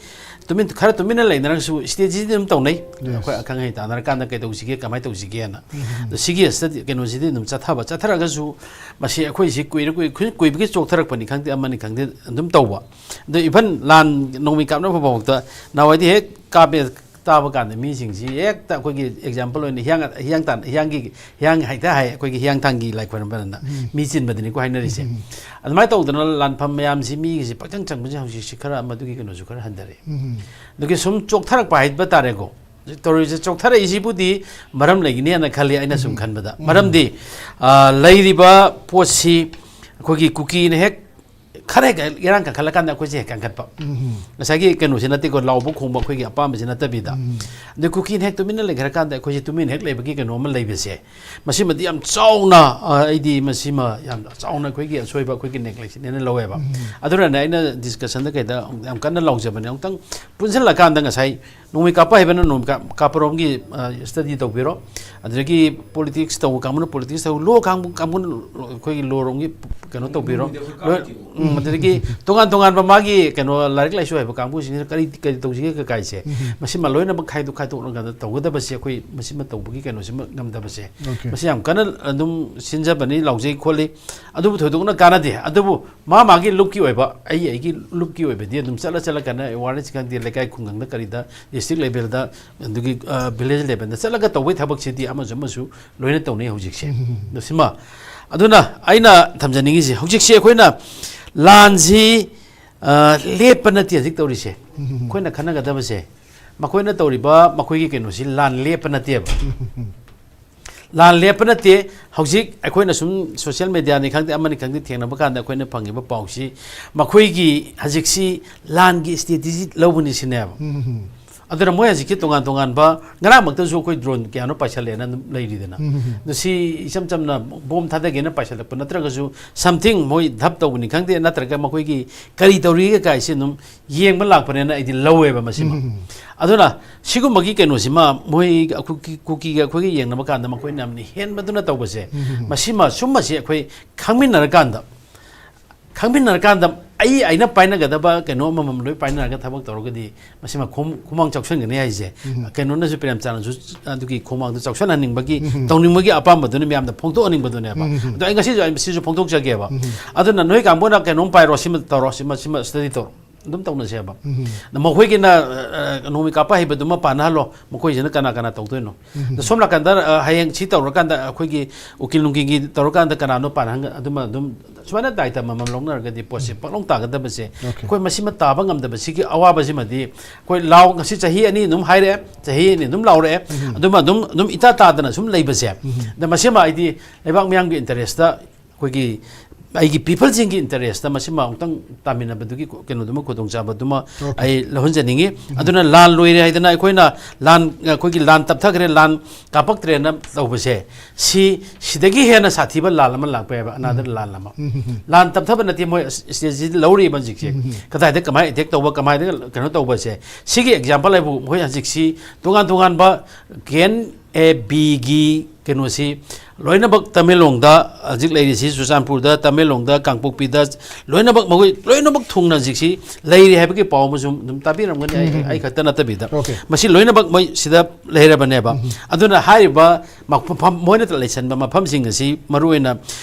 ꯇꯨꯃꯤꯟ, ꯈꯔ ꯇꯨꯃꯤꯟꯅ ꯂꯩꯅꯔꯒꯁꯨ ꯁ꯭ꯇꯦꯠꯁꯤꯗꯤ ꯑꯗꯨꯝ ꯇꯧꯅꯩ꯫ Yes. ꯑꯩꯈꯣꯏ ꯑꯈꯪ ꯑꯍꯩ ꯇꯥꯟꯅꯔꯀꯥꯟꯗ ꯀꯩꯗꯧꯁꯤꯒꯦ, ꯀꯃꯥꯏꯅ ꯇꯧꯁꯤꯒꯦꯅ꯫ ꯑꯗꯣ ꯁꯤꯒꯤ ꯁ꯭ꯇꯗꯤ ꯀꯩꯅꯣꯁꯤꯗꯤ ꯑꯗꯨꯝ ꯆꯠꯊꯕ, ꯆꯠꯊꯔꯒꯁꯨ ꯃꯁꯤ ꯑꯩꯈꯣꯏꯁꯤ ꯀꯨꯏꯔ-, ꯀꯨꯏ-, ꯀꯨꯏ-, ꯀꯨꯏꯕꯒꯤ ꯆꯣꯛꯊꯔꯛꯄꯅꯤ ꯈꯪꯗꯦ, ꯑꯃꯅꯤ ꯈꯪꯗꯦ, ꯑꯗꯨꯝ ꯇꯧꯕ꯫ ꯑꯗꯣ even ꯂꯥꯟ ꯅꯣꯡꯃꯩ ꯀꯥꯞꯅꯕ ꯐꯥꯎꯕꯗ ꯅꯍꯥꯟꯋꯥꯏꯗꯤ ꯍꯦꯛ ꯀꯥꯞꯄꯦ ꯇꯥꯕ ꯀꯥꯟꯗ ꯃꯤꯁꯤꯡꯁꯤ ꯍꯦꯛꯇ ꯑꯩꯈꯣꯏꯒꯤ ꯑꯦꯛꯖꯥꯝꯄꯜ ꯑꯣꯏꯅ ꯍꯤꯌꯥꯡ, ꯍꯤꯌꯥꯡ ꯇꯥꯟ-, ꯍꯤꯌꯥꯡꯒꯤ, ꯍꯤꯌꯥꯡ ꯍꯥꯏꯇꯥ ꯍꯥꯏ, ꯑꯩꯈꯣꯏꯒꯤ ꯍꯤꯌꯥꯡꯊꯥꯡꯒꯤ ꯂꯥꯏ ꯈꯣꯏꯔꯝꯕꯅ ꯃꯤ ꯆꯤꯟꯕꯗꯅꯤꯀꯣ ꯍꯥꯏꯅꯔꯤꯁꯦ꯫ ꯑꯗꯨꯃꯥꯏꯅ ꯇꯧꯗꯅ ꯂꯥꯟꯐꯝ ꯃꯌꯥꯝꯁꯤ ꯃꯤꯒꯤꯁꯤ ꯄꯪꯆꯪ ꯆꯪꯕꯁꯦ ꯍꯧꯖꯤꯛꯁꯤ ꯈꯔ ꯃꯗꯨꯒꯤ ꯀꯩꯅꯣꯁꯨ ꯈꯔ ꯍꯟꯊꯔꯛꯑꯦ꯫ ꯑꯗꯨꯒꯤ ꯁꯨꯝ ꯆꯣꯛꯊꯔꯛꯄ ꯍꯥꯏꯕ ꯇꯥꯔꯦꯀꯣ꯫ ꯇꯧꯔꯤꯁꯦ ꯆꯣꯛꯊꯔꯛꯏꯁꯤꯕꯨꯗꯤ ꯃꯔꯝ ꯂꯩꯒꯅꯤꯅ ꯈꯜꯂꯤ ꯑꯩꯅ ꯁꯨꯝ ꯈꯟꯕꯗ꯫ ꯃꯔꯝꯗꯤ, ꯑ, ꯂꯩꯔꯤꯕ ꯄꯣꯠꯁꯤ ꯑꯩꯈꯣꯏꯒꯤ ꯀꯨꯀꯤꯅ ꯍꯦꯛ ꯈꯔ ꯍꯦꯛ ꯏꯔꯥꯡ ꯀꯟꯈꯠꯂꯀꯥꯟꯗ ꯑꯩꯈꯣꯏꯁꯦ ꯍꯦꯛ ꯀꯟꯈꯠꯄ꯫ ꯉꯁꯥꯏꯒꯤ ꯀꯩꯅꯣꯁꯤ ꯅꯠꯇꯦꯀꯣ, ꯂꯥꯎꯕ ꯈꯣꯡꯕ ꯑꯩꯈꯣꯏꯒꯤ ꯑꯄꯥꯝꯕꯁꯤ ꯅꯠꯇꯕꯤꯗ꯫ ꯑꯗꯩ ꯀꯨꯀꯤꯅ ꯍꯦꯛ ꯇꯨꯃꯤꯟꯅ ꯂꯩꯈ꯭ꯔꯀꯥꯟꯗ ꯑꯩꯈꯣꯏꯁꯦ ꯇꯨꯃꯤꯟꯅ ꯍꯦꯛ ꯂꯩꯕꯒꯤ ꯀꯩꯅꯣ ꯑꯃ ꯂꯩꯕꯁꯦ, ꯃꯁꯤꯃꯗꯤ ꯌꯥꯝ ꯆꯥꯎꯅ, ꯑ, ꯑꯩꯗꯤ ꯃꯁꯤꯃ ꯌꯥꯝ ꯆꯥꯎꯅ ꯑꯩꯈꯣꯏꯒꯤ ꯑꯁꯣꯏꯕ, ꯑꯩꯈꯣꯏꯒꯤ ꯅꯦꯒ꯭ꯂꯦꯛꯁꯤꯅꯦꯅ ꯂꯧꯋꯦꯕ꯫ ꯑꯗꯨꯅꯅꯦ ꯑꯩꯅ ꯗꯤꯁꯀꯁꯟꯗ ꯀꯩꯗ ꯌꯥꯝ ꯀꯟꯅ ꯂꯥꯎꯖꯕꯅꯦ꯫ ꯑꯃꯨꯛꯇꯪ ꯄꯨꯟꯁꯤꯜꯂꯀꯥꯟꯗ ꯉꯁꯥꯏ ꯅꯣꯡꯃꯩ ꯀꯥꯞꯄ ꯍꯩꯕꯅ ꯅꯣꯡꯃꯩ ꯀꯥꯞ-, ꯀꯥꯞꯄꯔꯣꯝꯒꯤ, ꯑ, ꯁ꯭ꯇꯗꯤ ꯇꯧꯕꯤꯔꯣ꯫ ꯑꯗꯨꯗꯒꯤ ꯄꯣꯂꯤꯇꯤꯛꯁ ꯇꯧꯕ ꯀꯥꯡꯕꯨꯅ ꯄꯣꯂꯤꯇꯤꯛꯁ ꯇꯧ, ꯂꯣ ꯀꯥꯡꯕꯨ, ꯀꯥꯡꯕꯨꯅ ꯂꯣ-, ꯑꯩꯈꯣꯏꯒꯤ ꯂꯣꯔꯣꯝꯒꯤ ꯀꯩꯅꯣ ꯇꯧꯕꯤꯔꯣ꯫ ꯂꯣꯏ-, ꯎꯝ, ꯑꯗꯨꯗꯒꯤ ꯇꯣꯉꯥꯟ ꯇꯣꯉꯥꯟꯕ ꯃꯥꯒꯤ ꯀꯩꯅꯣ ꯂꯥꯏꯔꯤꯛ ꯂꯥꯏꯁꯨ ꯍꯩꯕ ꯀꯥꯡꯕꯨꯁꯤꯡꯁꯤꯅ ꯀꯔꯤ, ꯀꯔꯤ ꯇꯧꯁꯤꯒꯦ ꯀꯀꯥꯏꯁꯦ? ꯃꯁꯤꯃ ꯂꯣꯏꯅꯃꯛ ꯈꯥꯏꯗꯣꯛ ꯈꯥꯏꯗꯣꯛꯅ ꯀꯥꯟꯗ ꯇꯧꯒꯗꯕꯁꯦ, ꯑꯩꯈꯣꯏ ꯃꯁꯤꯃ ꯇꯧꯕꯒꯤ ꯀꯩꯅꯣꯁꯤꯃ ꯉꯝꯗꯕꯁꯦ꯫ Okay. ꯃꯁꯤ ꯌꯥꯝ ꯀꯟꯅ ꯑꯗꯨꯝ ꯁꯤꯟꯖꯕꯅꯤ, ꯂꯥꯎꯖꯩ ꯈꯣꯠꯂꯤ꯫ ꯑꯗꯨꯕꯨ ꯊꯣꯏꯗꯣꯛꯅ ꯀꯥꯟꯅꯗꯦ꯫ ꯑꯗꯨꯕꯨ ꯃꯥ ꯃꯥꯒꯤ ꯂꯨꯞꯀꯤ ꯑꯣꯏꯕ, ꯑꯩ ꯑꯩꯒꯤ ꯂꯨꯞꯀꯤ ꯑꯣꯏꯕꯗꯤ ꯑꯗꯨꯝ ꯆꯠꯂ ꯆꯠꯂ ꯀꯥꯟꯗ ꯑꯦꯋꯥꯔꯅꯦꯁ ꯈꯪꯗꯦ, ꯂꯩꯀꯥꯏ ꯈꯨꯡꯒꯪꯗ ꯀꯔꯤꯗ, ꯗꯤꯁꯇ꯭ꯔꯤꯛ ꯂꯦꯚꯦꯜꯗ, ꯑꯗꯨꯒꯤ, ꯑ, ꯚꯤꯂꯦꯖ ꯂꯦꯚꯦꯜꯗ ꯆꯠꯂꯒ ꯇꯧꯕꯒꯤ ꯊꯕꯛꯁꯤꯗꯤ ꯑꯃꯁꯨ ꯑꯃꯁꯨ ꯂꯣꯏꯅ ꯇꯧꯅꯩ ꯍꯧꯖꯤꯛꯁꯦ꯫ ꯑꯗꯣ ꯁꯤꯃ, ꯑꯗꯨꯅ ꯑꯩꯅ ꯊꯝꯖꯅꯤꯡꯉꯤꯁꯦ, ꯍꯧꯖꯤꯛꯁꯦ ꯑꯩꯈꯣꯏꯅ ꯂꯥꯟꯁꯤ, ꯑ, ꯂꯦꯞꯄ ꯅꯠꯇꯦ ꯍꯧꯖꯤꯛ ꯇꯧꯔꯤꯁꯦ꯫ ꯑꯩꯈꯣꯏꯅ ꯈꯟꯅꯒꯗꯕꯁꯦ, ꯃꯈꯣꯏꯅ ꯇꯧꯔꯤꯕ ꯃꯈꯣꯏꯒꯤ ꯀꯩꯅꯣꯁꯤ ꯂꯥꯟ ꯂꯦꯞꯄ ꯅꯠꯇꯦꯕ꯫ ꯂꯥꯟ ꯂꯦꯞꯄ ꯅꯠꯇꯦ꯫ ꯍꯧꯖꯤꯛ ꯑꯩꯈꯣꯏꯅ ꯁꯨꯝ ꯁꯣꯁꯤꯌꯦꯜ ꯃꯦꯗꯤꯌꯥꯅꯤ ꯈꯪꯗꯦ, ꯑꯃꯅꯤ ꯈꯪꯗꯦ, ꯊꯦꯡꯅꯕ ꯀꯥꯟꯗ ꯑꯩꯈꯣꯏꯅ ꯐꯪꯉꯤꯕ ꯄꯥꯎꯁꯤ, ꯃꯈꯣꯏꯒꯤ ꯍꯧꯖꯤꯛꯁꯤ ꯂꯥꯟꯒꯤ ꯏꯁꯇ꯭ꯔꯦꯇꯤꯖꯤ ꯂꯧꯕꯅꯤ ꯁꯤꯅꯦꯕ꯫ ꯑꯗꯨꯅ ꯃꯣꯏ ꯍꯧꯖꯤꯛꯀꯤ ꯇꯣꯉꯥꯟ ꯇꯣꯉꯥꯟꯕ, ꯉꯔꯥꯡꯃꯛꯇꯁꯨ ꯑꯩꯈꯣꯏ ꯗ꯭ꯔꯣꯟ ꯀꯌꯥꯅꯣ ꯄꯥꯏꯁꯜꯂꯦꯅ ꯑꯗꯨꯝ ꯂꯩꯔꯤꯗꯅ꯫ ꯑꯗꯨ ꯁꯤ ꯏꯆꯝ ꯆꯝꯅ ꯕꯣꯝ ꯊꯥꯗꯒꯦꯅ ꯄꯥꯏꯁꯜꯂꯛꯄ ꯅꯠꯇ꯭ꯔꯒꯁꯨ, something ꯃꯣꯏ ꯙꯞ ꯇꯧꯕꯅꯤ ꯈꯪꯗꯦ, ꯅꯠꯇ꯭ꯔꯒ ꯃꯈꯣꯏꯒꯤ ꯀꯔꯤ ꯇꯧꯔꯤꯒꯦ ꯀꯥꯏꯁꯤ ꯑꯗꯨꯝ ꯌꯦꯡꯕ ꯂꯥꯛꯄꯅꯦꯅ ꯑꯩꯗꯤ ꯂꯧꯋꯦꯕ ꯃꯁꯤꯃ꯫ ꯑꯗꯨꯅ ꯁꯤꯒꯨꯝꯕꯒꯤ ꯀꯩꯅꯣꯁꯤꯃ ꯃꯣꯏ ꯀꯨꯀꯤ-, ꯀꯨꯀꯤꯒ ꯑꯩꯈꯣꯏꯒ ꯌꯦꯡꯅꯕ ꯀꯥꯟꯗ ꯃꯈꯣꯏꯅ ꯌꯥꯝꯅ ꯍꯦꯟꯕꯗꯨꯅ ꯇꯧꯕꯁꯦ, ꯃꯁꯤꯃ, ꯁꯨꯝꯕꯁꯤ ꯑꯩꯈꯣꯏ ꯈꯪꯃꯤꯟꯅꯔꯀꯥꯟꯗ, ꯈꯪꯃꯤꯟꯅꯔꯀꯥꯟꯗ ꯑꯩ ꯑꯩꯅ ꯄꯥꯏꯅꯒꯗꯕ ꯀꯩꯅꯣ ꯑꯃꯃꯝ ꯂꯣꯏ ꯄꯥꯏꯅꯔꯒ ꯊꯕꯛ ꯇꯧꯔꯒꯗꯤ ꯃꯁꯤꯃ ꯈꯨꯝ-, ꯈꯨꯃꯥꯡ ꯆꯥꯎꯁꯟꯒꯅꯤ ꯍꯥꯏꯁꯦ꯫ ꯀꯩꯅꯣꯅꯁꯨ, ꯄ꯭ꯔꯦꯝꯆꯥꯟꯗꯁꯨ ꯑꯗꯨꯒꯤ ꯈꯨꯃꯥꯡꯗꯣ ꯆꯥꯎꯁꯟꯍꯟꯅꯤꯡꯕꯒꯤ, ꯇꯧꯅꯤꯡꯕꯒꯤ ꯑꯄꯥꯝꯕꯗꯨꯅ ꯃꯌꯥꯝꯗ ꯐꯣꯡꯗꯣꯛꯍꯟꯅꯤꯡꯕꯗꯨꯅꯦꯕ꯫ ꯑꯗꯣ ꯑꯩ ꯉꯁꯤꯁꯨ ꯑꯩ ꯁꯤꯁꯨ ꯐꯣꯡꯗꯣꯛꯆꯒꯦꯕ꯫ ꯑꯗꯨꯅ ꯅꯣꯏ ꯀꯥꯡꯕꯨꯅ ꯀꯩꯅꯣꯝ ꯄꯥꯏꯔꯣ, ꯁꯤꯃ ꯇꯧꯔꯣ, ꯁꯤꯃ, ꯁꯤꯃ study ꯇꯧꯔꯣ꯫ ꯑꯗꯨꯝ ꯇꯧꯅꯁꯦꯕ꯫ ꯑꯗ ꯃꯈꯣꯏꯒꯤꯅ, ꯑ, ꯑ, ꯅꯣꯡꯃꯩ ꯀꯥꯞꯄ ꯍꯩꯕꯗꯨꯃ ꯄꯥꯟꯅꯍꯜꯂꯣ, ꯃꯈꯣꯏꯁꯤꯅ ꯀꯅꯥ ꯀꯅꯥ ꯇꯧꯗꯣꯏꯅꯣ? ꯑꯗ ꯁꯣꯝ ꯅꯥꯀꯟꯗ, ꯑ, ꯍꯌꯦꯡ ꯁꯤ ꯇꯧꯔꯀꯥꯟꯗ ꯑꯩꯈꯣꯏꯒꯤ ꯎꯀꯤꯜ ꯅꯨꯡꯀꯤꯜꯒꯤ ꯇꯧꯔꯀꯥꯟꯗ ꯀꯅꯥꯅꯣ ꯄꯥꯟꯅꯍꯟꯒ-, ꯑꯗꯨꯃ ꯑꯗꯨꯝ ꯁꯨꯃꯥꯏꯅ ꯗꯥꯏꯇ ꯑꯃꯃꯝ ꯂꯧꯅꯔꯒꯗꯤ ꯄꯣꯠꯁꯦ ꯄꯥꯛꯂꯧ ꯇꯥꯒꯗꯕꯁꯦ, ꯑꯩꯈꯣꯏ ꯃꯁꯤꯃ ꯇꯥꯕ ꯉꯝꯗꯕꯁꯤꯒꯤ ꯑꯋꯥꯕꯁꯤꯃꯗꯤ, ꯑꯩꯈꯣꯏ ꯂꯥꯎ, ꯉꯁꯤ ꯆꯍꯤ ꯑꯅꯤ ꯑꯗꯨꯝ ꯍꯥꯏꯔꯛꯑꯦ, ꯆꯍꯤ ꯑꯅꯤ ꯑꯗꯨꯝ ꯂꯥꯎꯔꯛꯑꯦ, ꯑꯗꯨꯃ ꯑꯗꯨꯝ, ꯑꯗꯨꯝ ꯏꯇꯥ ꯇꯥꯗꯅ ꯁꯨꯝ ꯂꯩꯕꯁꯦ, ꯑꯗ ꯃꯁꯤꯃ ꯑꯩꯗꯤ ꯂꯩꯕꯥꯛ ꯃꯤꯌꯥꯝꯒꯤ interest-ꯇ, ꯑꯩꯈꯣꯏꯒꯤ, ꯑꯩꯒꯤ ꯄꯤꯄꯜꯁꯤꯡꯒꯤ interest-ꯇ ꯃꯁꯤꯃ ꯑꯃꯨꯛꯇꯪ ꯇꯥꯃꯤꯟꯅꯕꯗꯨꯒꯤ ꯀꯩꯅꯣꯗꯨꯃ, ꯈꯨꯗꯣꯡꯆꯥꯕꯗꯨꯃ ꯑꯩ ꯂꯧꯍꯟꯖꯅꯤꯡꯉꯤ꯫ ꯑꯗꯨꯅ ꯂꯥꯟ ꯂꯣꯏꯔꯦ ꯍꯥꯏꯗꯅ ꯑꯩꯈꯣꯏꯅ ꯂꯥꯟ, ꯑꯩꯈꯣꯏꯒꯤ ꯂꯥꯟ ꯇꯞꯊꯈ꯭ꯔꯦ, ꯂꯥꯟ ꯀꯥꯞꯄꯛꯇ꯭ꯔꯦꯅ ꯇꯧꯕꯁꯦ, ꯁꯤ, ꯁꯤꯗꯒꯤ ꯍꯦꯟꯅ ꯁꯥꯊꯤꯕ ꯂꯥꯟ ꯑꯃ ꯂꯥꯛꯄ ꯌꯥꯏꯕ, another ꯂꯥꯟ ꯑꯃ꯫ ꯂꯥꯟ ꯇꯞꯊꯕ ꯅꯠꯇꯦ, ꯃꯣꯏ strategy ꯂꯧꯔꯤꯕ ꯍꯧꯖꯤꯛꯁꯦ꯫ ꯀꯗꯥꯏꯗ ꯀꯃꯥꯏꯅ attack ꯇꯧꯕ, ꯀꯃꯥꯏꯅ ꯀꯩꯅꯣ ꯇꯧꯕꯁꯦ꯫ ꯁꯤꯒꯤ example ꯍꯥꯏꯕꯨ ꯃꯣꯏ ꯍꯧꯖꯤꯛꯁꯤ ꯇꯣꯉꯥꯟ ꯇꯣꯉꯥꯟꯕ ꯀꯦꯟ ꯑꯦ ꯕꯤꯒꯤ ꯀꯩꯅꯣꯁꯤ ꯂꯣꯏꯅꯃꯛ ꯇꯃꯦꯡꯂꯣꯡꯗ ꯍꯧꯖꯤꯛ ꯂꯩꯔꯤꯁꯤ, ꯆꯨꯔꯆꯥꯟꯄꯨꯔꯗ, ꯇꯃꯦꯡꯂꯣꯡꯗ, ꯀꯥꯡꯄꯣꯛꯄꯤꯗ, ꯂꯣꯏꯅꯃꯛ ꯃꯈꯣꯏ ꯂꯣꯏꯅꯃꯛ ꯊꯨꯡꯅ ꯍꯧꯖꯤꯛꯁꯤ ꯂꯩꯔꯤ ꯍꯥꯏꯕꯒꯤ ꯄꯥꯎ ꯑꯃꯁꯨ ꯑꯗꯨꯝ ꯇꯥꯕꯤꯔꯝꯒꯅꯤ, ꯑꯩ, ꯑꯩ ꯈꯛꯇ ꯅꯠꯇꯕꯤꯗ꯫ ꯃꯁꯤ ꯂꯣꯏꯅꯃꯛ ꯃꯣꯏ ꯁꯤꯗ ꯂꯩꯔꯕꯅꯦꯕ꯫ ꯑꯗꯨꯅ ꯍꯥꯏꯔꯤꯕ ꯃꯐꯝ, ꯃꯣꯏꯅ ꯂꯩꯁꯟꯕ ꯃꯐꯝꯁꯤꯡ ꯑꯁꯤ ꯃꯔꯨꯑꯣꯏꯅ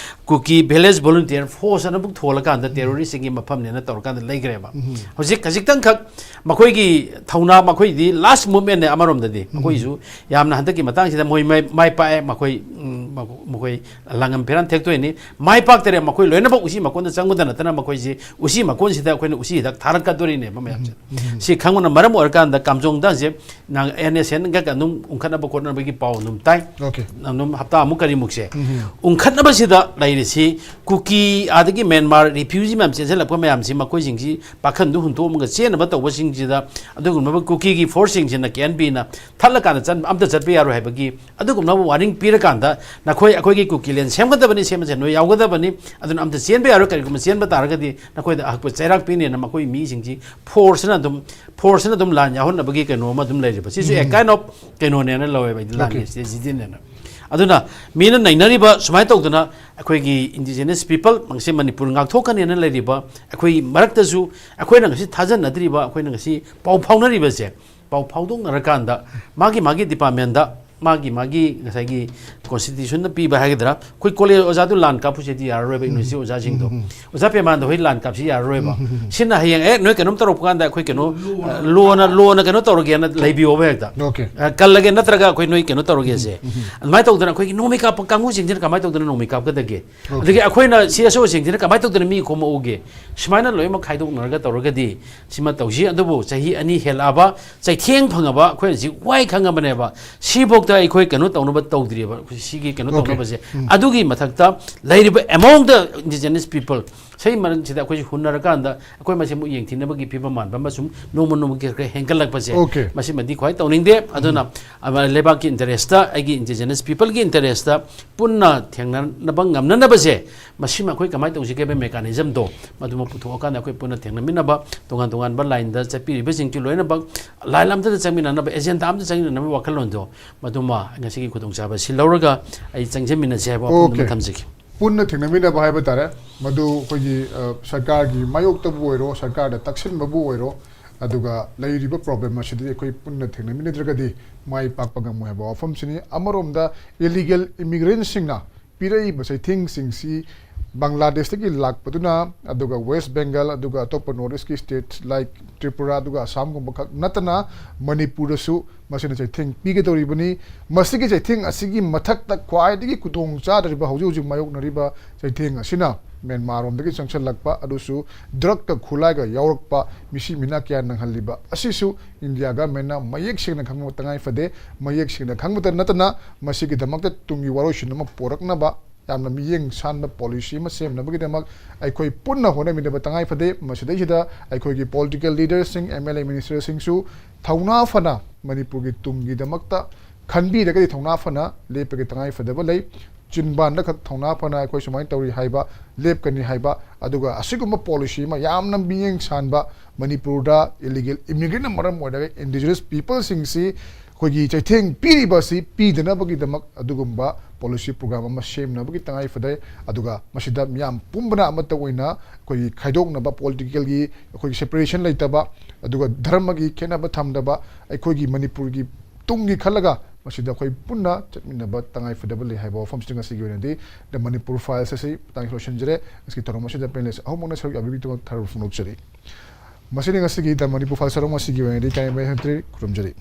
ꯀꯨꯀꯤ village volunteer force ꯑꯅ ꯑꯃꯨꯛ ꯊꯣꯜꯂꯀꯥꯟꯗ terrorist-ꯁꯤꯡꯒꯤ ꯃꯐꯝꯅꯦꯅ ꯇꯧꯔꯀꯥꯟꯗ ꯂꯩꯈ꯭ꯔꯦꯕ꯫ ꯍꯧꯖꯤꯛ ꯈꯖꯤꯛꯇꯪꯈꯛ ꯃꯈꯣꯏꯒꯤ ꯊꯧꯅꯥ, ꯃꯈꯣꯏꯗꯤ last movement-ꯅꯦ ꯑꯃꯔꯣꯝꯗꯗꯤ꯫ ꯃꯈꯣꯏꯁꯨ ꯌꯥꯝꯅ ꯍꯟꯗꯛꯀꯤ ꯃꯇꯥꯡꯁꯤꯗ ꯃꯣꯏ ꯃꯥꯏ, ꯃꯥꯏ ꯄꯥꯛꯑꯦ, ꯃꯈꯣꯏ, ꯎꯝ, ꯃꯈꯣꯏ ꯂꯥꯡꯉꯝ ꯐꯤꯔꯥꯟ ꯊꯦꯛꯇꯣꯏꯅꯤ꯫ ꯃꯥꯏ ꯄꯥꯛꯇꯔꯦ, ꯃꯈꯣꯏ ꯂꯣꯏꯅꯃꯛ ꯎꯆꯤ ꯃꯀꯣꯟꯗ ꯆꯪꯕꯗ ꯅꯠꯇꯅ ꯃꯈꯣꯏꯁꯤ ꯎꯆꯤ ꯃꯀꯣꯟꯁꯤꯗ ꯑꯩꯈꯣꯏꯅ ꯎꯆꯤ ꯍꯤꯗꯥꯛ ꯊꯥꯔꯛꯀꯗꯣꯔꯤꯅꯦꯕ ꯃꯌꯥꯝꯁꯦ꯫ ꯁꯤ ꯈꯪꯕꯅ ꯃꯔꯝ ꯑꯣꯏꯔꯀꯥꯟꯗ ꯀꯥꯝꯖꯣꯡꯗꯁꯦ ꯑꯦꯟ ꯑꯦꯁ ꯑꯦꯟꯒ ꯑꯗꯨꯝ ꯎꯪꯈꯠꯅꯕ ꯈꯣꯠꯅꯕꯒꯤ ꯄꯥꯎ ꯑꯗꯨꯝ ꯇꯥꯏ꯫ ꯑꯗꯨꯝ ꯍꯞꯇꯥ ꯑꯃꯨꯛ ꯀꯔꯤꯃꯨꯛꯁꯦ ꯎꯪꯈꯠꯅꯕꯁꯤꯗ ꯂꯩꯔꯤꯁꯤ ꯀꯨꯀꯤ ꯑꯥꯗꯒꯤ ꯃ꯭ꯌꯥꯟꯃꯥꯔ ꯔꯤꯐ꯭ꯌꯨꯖꯤ ꯃꯌꯥꯝ ꯆꯦꯟꯁꯤꯜꯂꯛꯄ ꯃꯌꯥꯝꯁꯤ ꯃꯈꯣꯏꯁꯤꯡꯁꯤ ꯄꯥꯈꯟꯗꯨ ꯍꯨꯟꯗꯣꯛꯑꯝꯃꯒ ꯆꯦꯟꯅꯕ ꯇꯧꯕꯁꯤꯡꯁꯤꯗ ꯑꯗꯨꯒꯨꯝꯂꯕ ꯀꯨꯀꯤꯒꯤ ꯐꯣꯔꯁꯁꯤꯡꯁꯤꯅ ꯀꯦ ꯑꯦꯟ ꯕꯤꯅ ꯊꯠꯂꯀꯥꯟꯗ ꯆꯠ-, ꯑꯝꯇ ꯆꯠꯄ ꯌꯥꯔꯣꯏ ꯍꯥꯏꯕꯒꯤ ꯑꯗꯨꯒꯨꯝꯂꯕ ꯋꯥꯔꯅꯤꯡ ꯄꯤꯔꯀꯥꯟꯗ ꯅꯈꯣꯏ ꯑꯩꯈꯣꯏꯒꯤ ꯀꯨꯀꯤꯂꯦꯟ ꯁꯦꯝꯒꯗꯕꯅꯤ, ꯁꯦꯝꯕꯁꯦ ꯅꯣꯏ ꯌꯥꯎꯒꯗꯕꯅꯤ, ꯑꯗꯨꯅ ꯑꯝꯇ ꯆꯦꯟꯕ ꯌꯥꯔꯣꯏ, ꯀꯔꯤꯒꯨꯝꯕ ꯆꯦꯟꯕ ꯇꯥꯔꯒꯗꯤ ꯅꯈꯣꯏꯗ ꯑꯍꯛꯄ ꯆꯩꯔꯥꯛ ꯄꯤꯅꯦꯅ ꯃꯈꯣꯏ ꯃꯤꯁꯤꯡꯁꯤ ꯐꯣꯔꯁꯅ ꯑꯗꯨꯝ, ꯐꯣꯔꯁꯅ ꯑꯗꯨꯝ ꯂꯥꯟ ꯌꯥꯎꯍꯟꯅꯕꯒꯤ ꯀꯩꯅꯣ ꯑꯃ ꯑꯗꯨꯝ ꯂꯩꯔꯤꯕ꯫ ꯁꯤꯁꯨ ꯑꯦ ꯀꯥꯏꯟ ꯑꯣꯐ ꯀꯩꯅꯣꯅꯦꯅ ꯂꯧꯋꯦꯕ ꯑꯩꯗꯤ, ꯂꯥꯟꯒꯤ ꯁꯤꯗꯅꯦꯅ꯫ ꯑꯗꯨꯅ ꯃꯤꯅ ꯅꯩꯅꯔꯤꯕ ꯁꯨꯃꯥꯏꯅ ꯇꯧꯗꯅ ꯑꯩꯈꯣꯏꯒꯤ ꯏꯟꯗꯤꯖꯤꯅꯁ ꯄꯤꯄꯜ ꯃꯁꯤ ꯃꯅꯤꯄꯨꯔ ꯉꯥꯛꯊꯣꯛꯀꯅꯦꯅ ꯂꯩꯔꯤꯕ ꯑꯩꯈꯣꯏꯒꯤ ꯃꯔꯛꯇꯁꯨ ꯑꯩꯈꯣꯏꯅ ꯉꯁꯤ ꯊꯥꯖꯅꯗ꯭ꯔꯤꯕ, ꯑꯩꯈꯣꯏꯅ ꯉꯁꯤ ꯄꯥꯎ ꯐꯥꯎꯅꯔꯤꯕꯁꯦ, ꯄꯥꯎ ꯐꯥꯎꯗꯣꯛꯅꯔꯀꯥꯟꯗ ꯃꯥꯒꯤ ꯃꯥꯒꯤ ꯗꯤꯄꯥꯔꯠꯃꯦꯟꯗ ꯃꯥꯒꯤ ꯃꯥꯒꯤ ꯉꯁꯥꯏꯒꯤ ꯀꯣꯟꯁꯇꯤꯇ꯭ꯌꯨꯁꯟꯅ ꯄꯤꯕ ꯍꯥꯏꯒꯗ꯭ꯔꯥ, ꯑꯩꯈꯣꯏ ꯀꯣꯂꯦꯖ ꯑꯣꯖꯥꯗꯨ ꯂꯥꯟ ꯀꯥꯞꯄꯨꯁꯦꯗꯤ ꯌꯥꯔꯔꯣꯏꯕ, ꯌꯨꯅꯤꯚꯔꯁꯤꯇꯤ ꯑꯣꯖꯥꯁꯤꯡꯗꯣ꯫ ꯑꯣꯖꯥ ꯄꯦꯃꯥꯟꯗ ꯍꯣꯏ ꯂꯥꯟ ꯀꯥꯞꯁꯤ ꯌꯥꯔꯔꯣꯏꯕ꯫ ꯁꯤꯅ ꯍꯌꯦꯡ ꯑꯦ ꯅꯣꯏ ꯀꯩꯅꯣꯝ ꯇꯧꯔꯛꯄ ꯀꯥꯟꯗ ꯑꯩꯈꯣꯏ ꯀꯩꯅꯣ, ꯑ, ꯂꯣꯅ, ꯂꯣꯅ ꯀꯩꯅꯣ ꯇꯧꯔꯒꯦꯅ ꯂꯩꯕꯤꯌꯣꯕ ꯍꯦꯛꯇ꯫ ꯑ, ꯀꯜꯂꯒꯦ ꯅꯠꯇ꯭ꯔꯒ ꯑꯩꯈꯣꯏ ꯅꯣꯏ ꯀꯩꯅꯣ ꯇꯧꯔꯒꯦꯁꯦ꯫ ꯑꯗꯨꯃꯥꯏꯅ ꯇꯧꯗꯅ ꯑꯩꯈꯣꯏꯒꯤ ꯅꯣꯡꯃꯩ ꯀꯥꯞꯄ ꯀꯥꯡꯕꯨꯁꯤꯡꯁꯤꯅ ꯀꯃꯥꯏꯅ ꯇꯧꯗꯅ ꯅꯣꯡꯃꯩ ꯀꯥꯞꯀꯗꯒꯦ? ꯑꯗꯒꯤ ꯑꯩꯈꯣꯏꯅ ꯁꯤ ꯑꯦꯁ ꯑꯣꯁꯤꯡꯁꯤꯅ ꯀꯃꯥꯏꯅ ꯇꯧꯗꯅ ꯃꯤ ꯈꯣꯝꯃꯛꯎꯒꯦ? ꯁꯨꯃꯥꯏꯅ ꯂꯣꯏꯅꯃꯛ ꯈꯥꯏꯗꯣꯛꯅꯔꯒ ꯇꯧꯔꯒꯗꯤ ꯁꯤꯃ ꯇꯧꯁꯤ꯫ ꯑꯗꯨꯕꯨ ꯆꯍꯤ ꯑꯅꯤ ꯍꯦꯜꯂꯛꯑꯕ, ꯆꯩꯊꯦꯡ ꯐꯪꯉꯕ, ꯑꯩꯈꯣꯏ ꯍꯧꯖꯤꯛ ꯋꯥꯏ ꯈꯪꯉꯕꯅꯦꯕ꯫ ꯁꯤꯐꯧꯗ ꯑꯩꯈꯣꯏ ꯀꯩꯅꯣ ꯇꯧꯅꯕ ꯇꯧꯗ꯭ꯔꯤꯕ, ꯑꯩꯈꯣꯏ ꯁꯤꯒꯤ ꯀꯩꯅꯣ ꯇꯧꯅꯕꯁꯦ꯫ ꯑꯗꯨꯒꯤ ꯃꯊꯛꯇ ꯂꯩꯔꯤꯕ among the indigenous people ꯁꯤ ꯃꯔꯝꯁꯤꯗ ꯑꯩꯈꯣꯏꯁꯤ ꯍꯨꯟꯅꯔꯀꯥꯟꯗ ꯑꯩꯈꯣꯏ ꯃꯁꯦꯟꯕꯨ ꯌꯦꯡꯊꯤꯅꯕꯒꯤ ꯐꯤꯕꯝ ꯃꯥꯟꯕ ꯑꯃ ꯁꯨꯝ ꯅꯣꯡꯃ ꯅꯣꯡꯃꯒꯤ ꯈꯔ ꯈꯔ ꯍꯦꯟꯒꯠꯂꯛꯄꯁꯦ, ꯃꯁꯤꯃꯗꯤ ꯈ꯭ꯋꯥꯏ ꯇꯧꯅꯤꯡꯗꯦ꯫ ꯑꯗꯨꯅ ꯑꯃ ꯂꯩꯕꯥꯛꯀꯤ ꯏꯟꯇꯔꯦꯁꯇ, ꯑꯩꯒꯤ ꯏꯟꯗꯤꯖꯤꯅꯁ ꯄꯤꯄꯜꯒꯤ ꯏꯟꯇꯔꯦꯁꯇ ꯄꯨꯟꯅ ꯊꯦꯡꯅꯅꯕ ꯉꯝꯅꯅꯕꯁꯦ, ꯃꯁꯤꯃ ꯑꯩꯈꯣꯏ ꯀꯃꯥꯏꯅ ꯇꯧꯁꯤꯒꯦ ꯍꯥꯏꯕ ꯃꯦꯀꯥꯅꯤꯖꯝꯗꯣ ꯃꯗꯨꯃ ꯄꯨꯊꯣꯛꯑꯀꯥꯟꯗ ꯑꯩꯈꯣꯏ ꯄꯨꯟꯅ ꯊꯦꯡꯅꯃꯤꯟꯅꯕ, ꯇꯣꯉꯥꯟ ꯇꯣꯉꯥꯟꯕ ꯂꯥꯏꯟꯗ ꯆꯠꯄꯤꯔꯤꯕꯁꯤꯡꯁꯨ ꯂꯣꯏꯅꯃꯛ ꯂꯥꯏꯟ ꯑꯃꯗ ꯆꯪꯃꯤꯟꯅꯅꯕ, ꯑꯦꯖꯦꯟꯗꯥ ꯑꯃꯗ ꯆꯪꯃꯤꯟꯅꯅꯕ ꯋꯥꯈꯜꯂꯣꯟꯗꯣ ꯃꯗꯨꯃ ꯉꯁꯤꯒꯤ ꯈꯨꯗꯣꯡꯆꯥꯕ ꯑꯁꯤ ꯂꯧꯔꯒ ꯑꯩ ꯆꯪꯖꯃꯤꯟꯅꯁꯦ ꯍꯥꯏꯕ ꯋꯥꯐꯝꯗꯨꯃ ꯊꯝꯖꯒꯦ꯫ ꯄꯨꯟꯅ ꯊꯦꯡꯅꯃꯤꯟꯅꯕ ꯍꯥꯏꯕ ꯇꯥꯔꯦ꯫ ꯃꯗꯨ ꯑꯩꯈꯣꯏꯒꯤ, ꯑ, ꯁꯔꯀꯥꯔꯒꯤ ꯃꯥꯌꯣꯛꯇꯕꯨ ꯑꯣꯏꯔꯣ, ꯁꯔꯀꯥꯔꯗ ꯇꯛꯁꯤꯟꯕꯕꯨ ꯑꯣꯏꯔꯣ, ꯑꯗꯨꯒ ꯂꯩꯔꯤꯕ ꯄ꯭ꯔꯣꯕ꯭ꯂꯦꯝ ꯑꯁꯤꯗꯗꯤ ꯑꯩꯈꯣꯏ ꯄꯨꯟꯅ ꯊꯦꯡꯅꯃꯤꯟꯅꯗ꯭ꯔꯒꯗꯤ ꯃꯥꯏ ꯄꯥꯛꯄ ꯉꯝꯃꯣꯏ ꯍꯥꯏꯕ ꯋꯥꯐꯝꯁꯤꯅꯤ꯫ ꯑꯃꯔꯣꯝꯗ ꯏꯂꯤꯒꯦꯜ ꯏꯃꯤꯒ꯭ꯔꯦꯟꯁꯤꯡꯅ ꯄꯤꯔꯛꯏꯕ ꯆꯩꯊꯦꯡꯁꯤꯡꯁꯤ ꯕꯪꯒ꯭ꯂꯥꯗꯦꯁꯇꯒꯤ ꯂꯥꯛꯄꯗꯨꯅ, ꯑꯗꯨꯒ ꯋꯦꯁ ꯕꯦꯡꯒꯜ, ꯑꯗꯨꯒ ꯑꯇꯣꯞꯄ ꯅꯣꯔꯠ ꯏꯁꯀꯤ ꯁ꯭ꯇꯦꯠ ꯂꯥꯏꯛ ꯇ꯭ꯔꯤꯄꯨꯔꯥꯒꯨꯝꯕ ꯈꯛ ꯅꯠꯇꯅ ꯃꯅꯤꯄꯨꯔꯗꯁꯨ ꯃꯁꯤꯅ ꯆꯩꯊꯦꯡ ꯄꯤꯒꯗꯧꯔꯤꯕꯅꯤ꯫ ꯃꯁꯤꯒꯤ ꯆꯩꯊꯦꯡ ꯑꯁꯤꯒꯤ ꯃꯊꯛꯇ ꯈ꯭ꯋꯥꯏꯗꯒꯤ ꯈꯨꯗꯣꯡ ꯆꯥꯗ꯭ꯔꯤꯕ, ꯍꯧꯖꯤꯛ ꯍꯧꯖꯤꯛ ꯃꯥꯌꯣꯛꯅꯔꯤꯕ ꯆꯩꯊꯦꯡ ꯑꯁꯤꯅ ꯃ꯭ꯌꯥꯟꯃꯥꯔꯔꯣꯝꯗꯒꯤ ꯆꯪꯁꯤꯜꯂꯛꯄ, ꯑꯗꯨꯁꯨ ꯗ꯭ꯔꯒꯀ ꯈꯨꯠꯂꯥꯏꯒ ꯌꯥꯎꯔꯛꯄ ꯃꯤꯁꯤ ꯃꯤꯅꯥ ꯀꯌꯥ ꯅꯪꯍꯜꯂꯤꯕ ꯑꯁꯤꯁꯨ ꯏꯟꯗꯤꯌꯥ ꯒꯃꯦꯟꯅ ꯃꯌꯦꯛ ꯁꯦꯡꯅ ꯈꯪꯕ ꯇꯉꯥꯏ ꯐꯗꯦ꯫ ꯃꯌꯦꯛ ꯁꯦꯡꯅ ꯈꯪꯕꯇ ꯅꯠꯇꯅ ꯃꯁꯤꯒꯤꯗꯃꯛꯇ ꯇꯨꯡꯒꯤ ꯋꯥꯔꯣꯏꯁꯤꯟ ꯑꯃ ꯄꯣꯔꯛꯅꯕ ꯌꯥꯝꯅ ꯃꯤꯠꯌꯦꯡ ꯁꯥꯟꯕ ꯄꯣꯂꯤꯁꯤ ꯑꯃ ꯁꯦꯝꯅꯕꯒꯤꯗꯃꯛ ꯑꯩꯈꯣꯏ ꯄꯨꯟꯅ ꯍꯣꯠꯅꯃꯤꯟꯅꯕ ꯇꯉꯥꯏ ꯐꯗꯦ꯫ ꯃꯁꯤꯗꯩꯁꯤꯗ ꯑꯩꯈꯣꯏꯒꯤ ꯄꯣꯂꯤꯇꯤꯀꯦꯜ ꯂꯤꯗꯔꯁꯤꯡ, ꯑꯦꯝ ꯑꯦꯜ ꯑꯦ, ꯃꯤꯅꯤꯁꯇꯔꯁꯤꯡꯁꯨ ꯊꯧꯅꯥ ꯐꯅ ꯃꯅꯤꯄꯨꯔꯒꯤ ꯇꯨꯡꯒꯤꯗꯃꯛꯇ ꯈꯟꯕꯤꯔꯒꯗꯤ ꯊꯧꯅꯥ ꯐꯅ ꯂꯦꯞꯄꯒꯤ ꯇꯉꯥꯏ ꯐꯗꯕ ꯂꯩ꯫ ꯆꯤꯟꯕꯥꯟꯗ ꯈꯛ ꯊꯧꯅꯥ ꯐꯅ ꯑꯩꯈꯣꯏ ꯁꯨꯃꯥꯏꯅ ꯇꯧꯔꯤ ꯍꯥꯏꯕ, ꯂꯦꯞꯀꯅꯤ ꯍꯥꯏꯕ, ꯑꯗꯨꯒ ꯑꯁꯤꯒꯨꯝꯕ ꯄꯣꯂꯤꯁꯤ ꯑꯃ ꯌꯥꯝꯅ ꯃꯤꯠꯌꯦꯡ ꯁꯥꯟꯕ ꯃꯅꯤꯄꯨꯔꯗ ꯏꯂꯤꯒꯦꯜ ꯏꯃꯤꯒ꯭ꯔꯦꯟꯅ ꯃꯔꯝ ꯑꯣꯏꯔꯒ ꯏꯟꯗꯤꯖꯤꯅꯁ ꯄꯤꯄꯜꯁꯤꯡꯁꯤ ꯑꯩꯈꯣꯏꯒꯤ ꯆꯩꯊꯦꯡ ꯄꯤꯔꯤꯕ ꯑꯁꯤ ꯄꯤꯗꯅꯕꯒꯤꯗꯃꯛ ꯑꯗꯨꯒꯨꯝꯕ ꯄꯣꯂꯤꯁꯤ ꯄ꯭ꯔꯣꯒ꯭ꯔꯥꯝ ꯑꯃ ꯁꯦꯝꯅꯕꯒꯤ ꯇꯉꯥꯏ ꯐꯗꯦ꯫ ꯑꯗꯨꯒ ꯃꯁꯤꯗ ꯃꯤꯌꯥꯝ ꯄꯨꯝꯕꯅ ꯑꯃꯠꯇ ꯑꯣꯏꯅ ꯑꯩꯈꯣꯏꯒꯤ ꯈꯥꯏꯗꯣꯛꯅꯕ, ꯄꯣꯂꯤꯇꯤꯀꯦꯜꯒꯤ ꯑꯩꯈꯣꯏꯒꯤ ꯁꯦꯄꯔꯦꯁꯟ ꯂꯩꯇꯕ, ꯑꯗꯨꯒ ꯙꯔꯃꯒꯤ ꯈꯦꯠꯅꯕ ꯊꯝꯗꯕ, ꯑꯩꯈꯣꯏꯒꯤ ꯃꯅꯤꯄꯨꯔꯒꯤ ꯇꯨꯡꯒꯤ ꯈꯜꯂꯒ ꯃꯁꯤꯗ ꯑꯩꯈꯣꯏ ꯄꯨꯟꯅ ꯆꯠꯃꯤꯟꯅꯕ ꯇꯉꯥꯏ ꯐꯗꯕ ꯂꯩ ꯍꯥꯏꯕ ꯋꯥꯐꯝꯁꯤ ꯉꯁꯤꯒꯤ ꯑꯣꯏꯅꯗꯤ ꯗ ꯃꯅꯤꯄꯨꯔ ꯐꯥꯏꯜꯁ ꯑꯁꯤ ꯃꯇꯥꯡꯁꯤ ꯂꯣꯏꯁꯤꯟꯖꯔꯦ꯫ ꯉꯁꯤꯒꯤ ꯊꯧꯔꯝ ꯑꯁꯤꯗ ꯄꯦꯅꯦꯂꯤꯁ ꯑꯍꯨꯝꯃꯛꯅ ꯁꯔꯨꯛ ꯌꯥꯕꯤꯕꯒꯤꯗꯃꯛ ꯊꯥꯒꯠꯄ ꯐꯣꯡꯗꯣꯛꯆꯔꯤ꯫ ꯃꯁꯤꯅ ꯉꯁꯤꯒꯤ ꯗ ꯃꯅꯤꯄꯨꯔ ꯐꯥꯏꯜꯁ ꯊꯧꯔꯝ ꯑꯁꯤꯒꯤ ꯑꯣꯏꯅꯗꯤ ꯀꯥꯏꯅꯕ ꯍꯟꯇ꯭ꯔꯤ ꯈꯨꯔꯨꯝꯖꯔꯤ꯫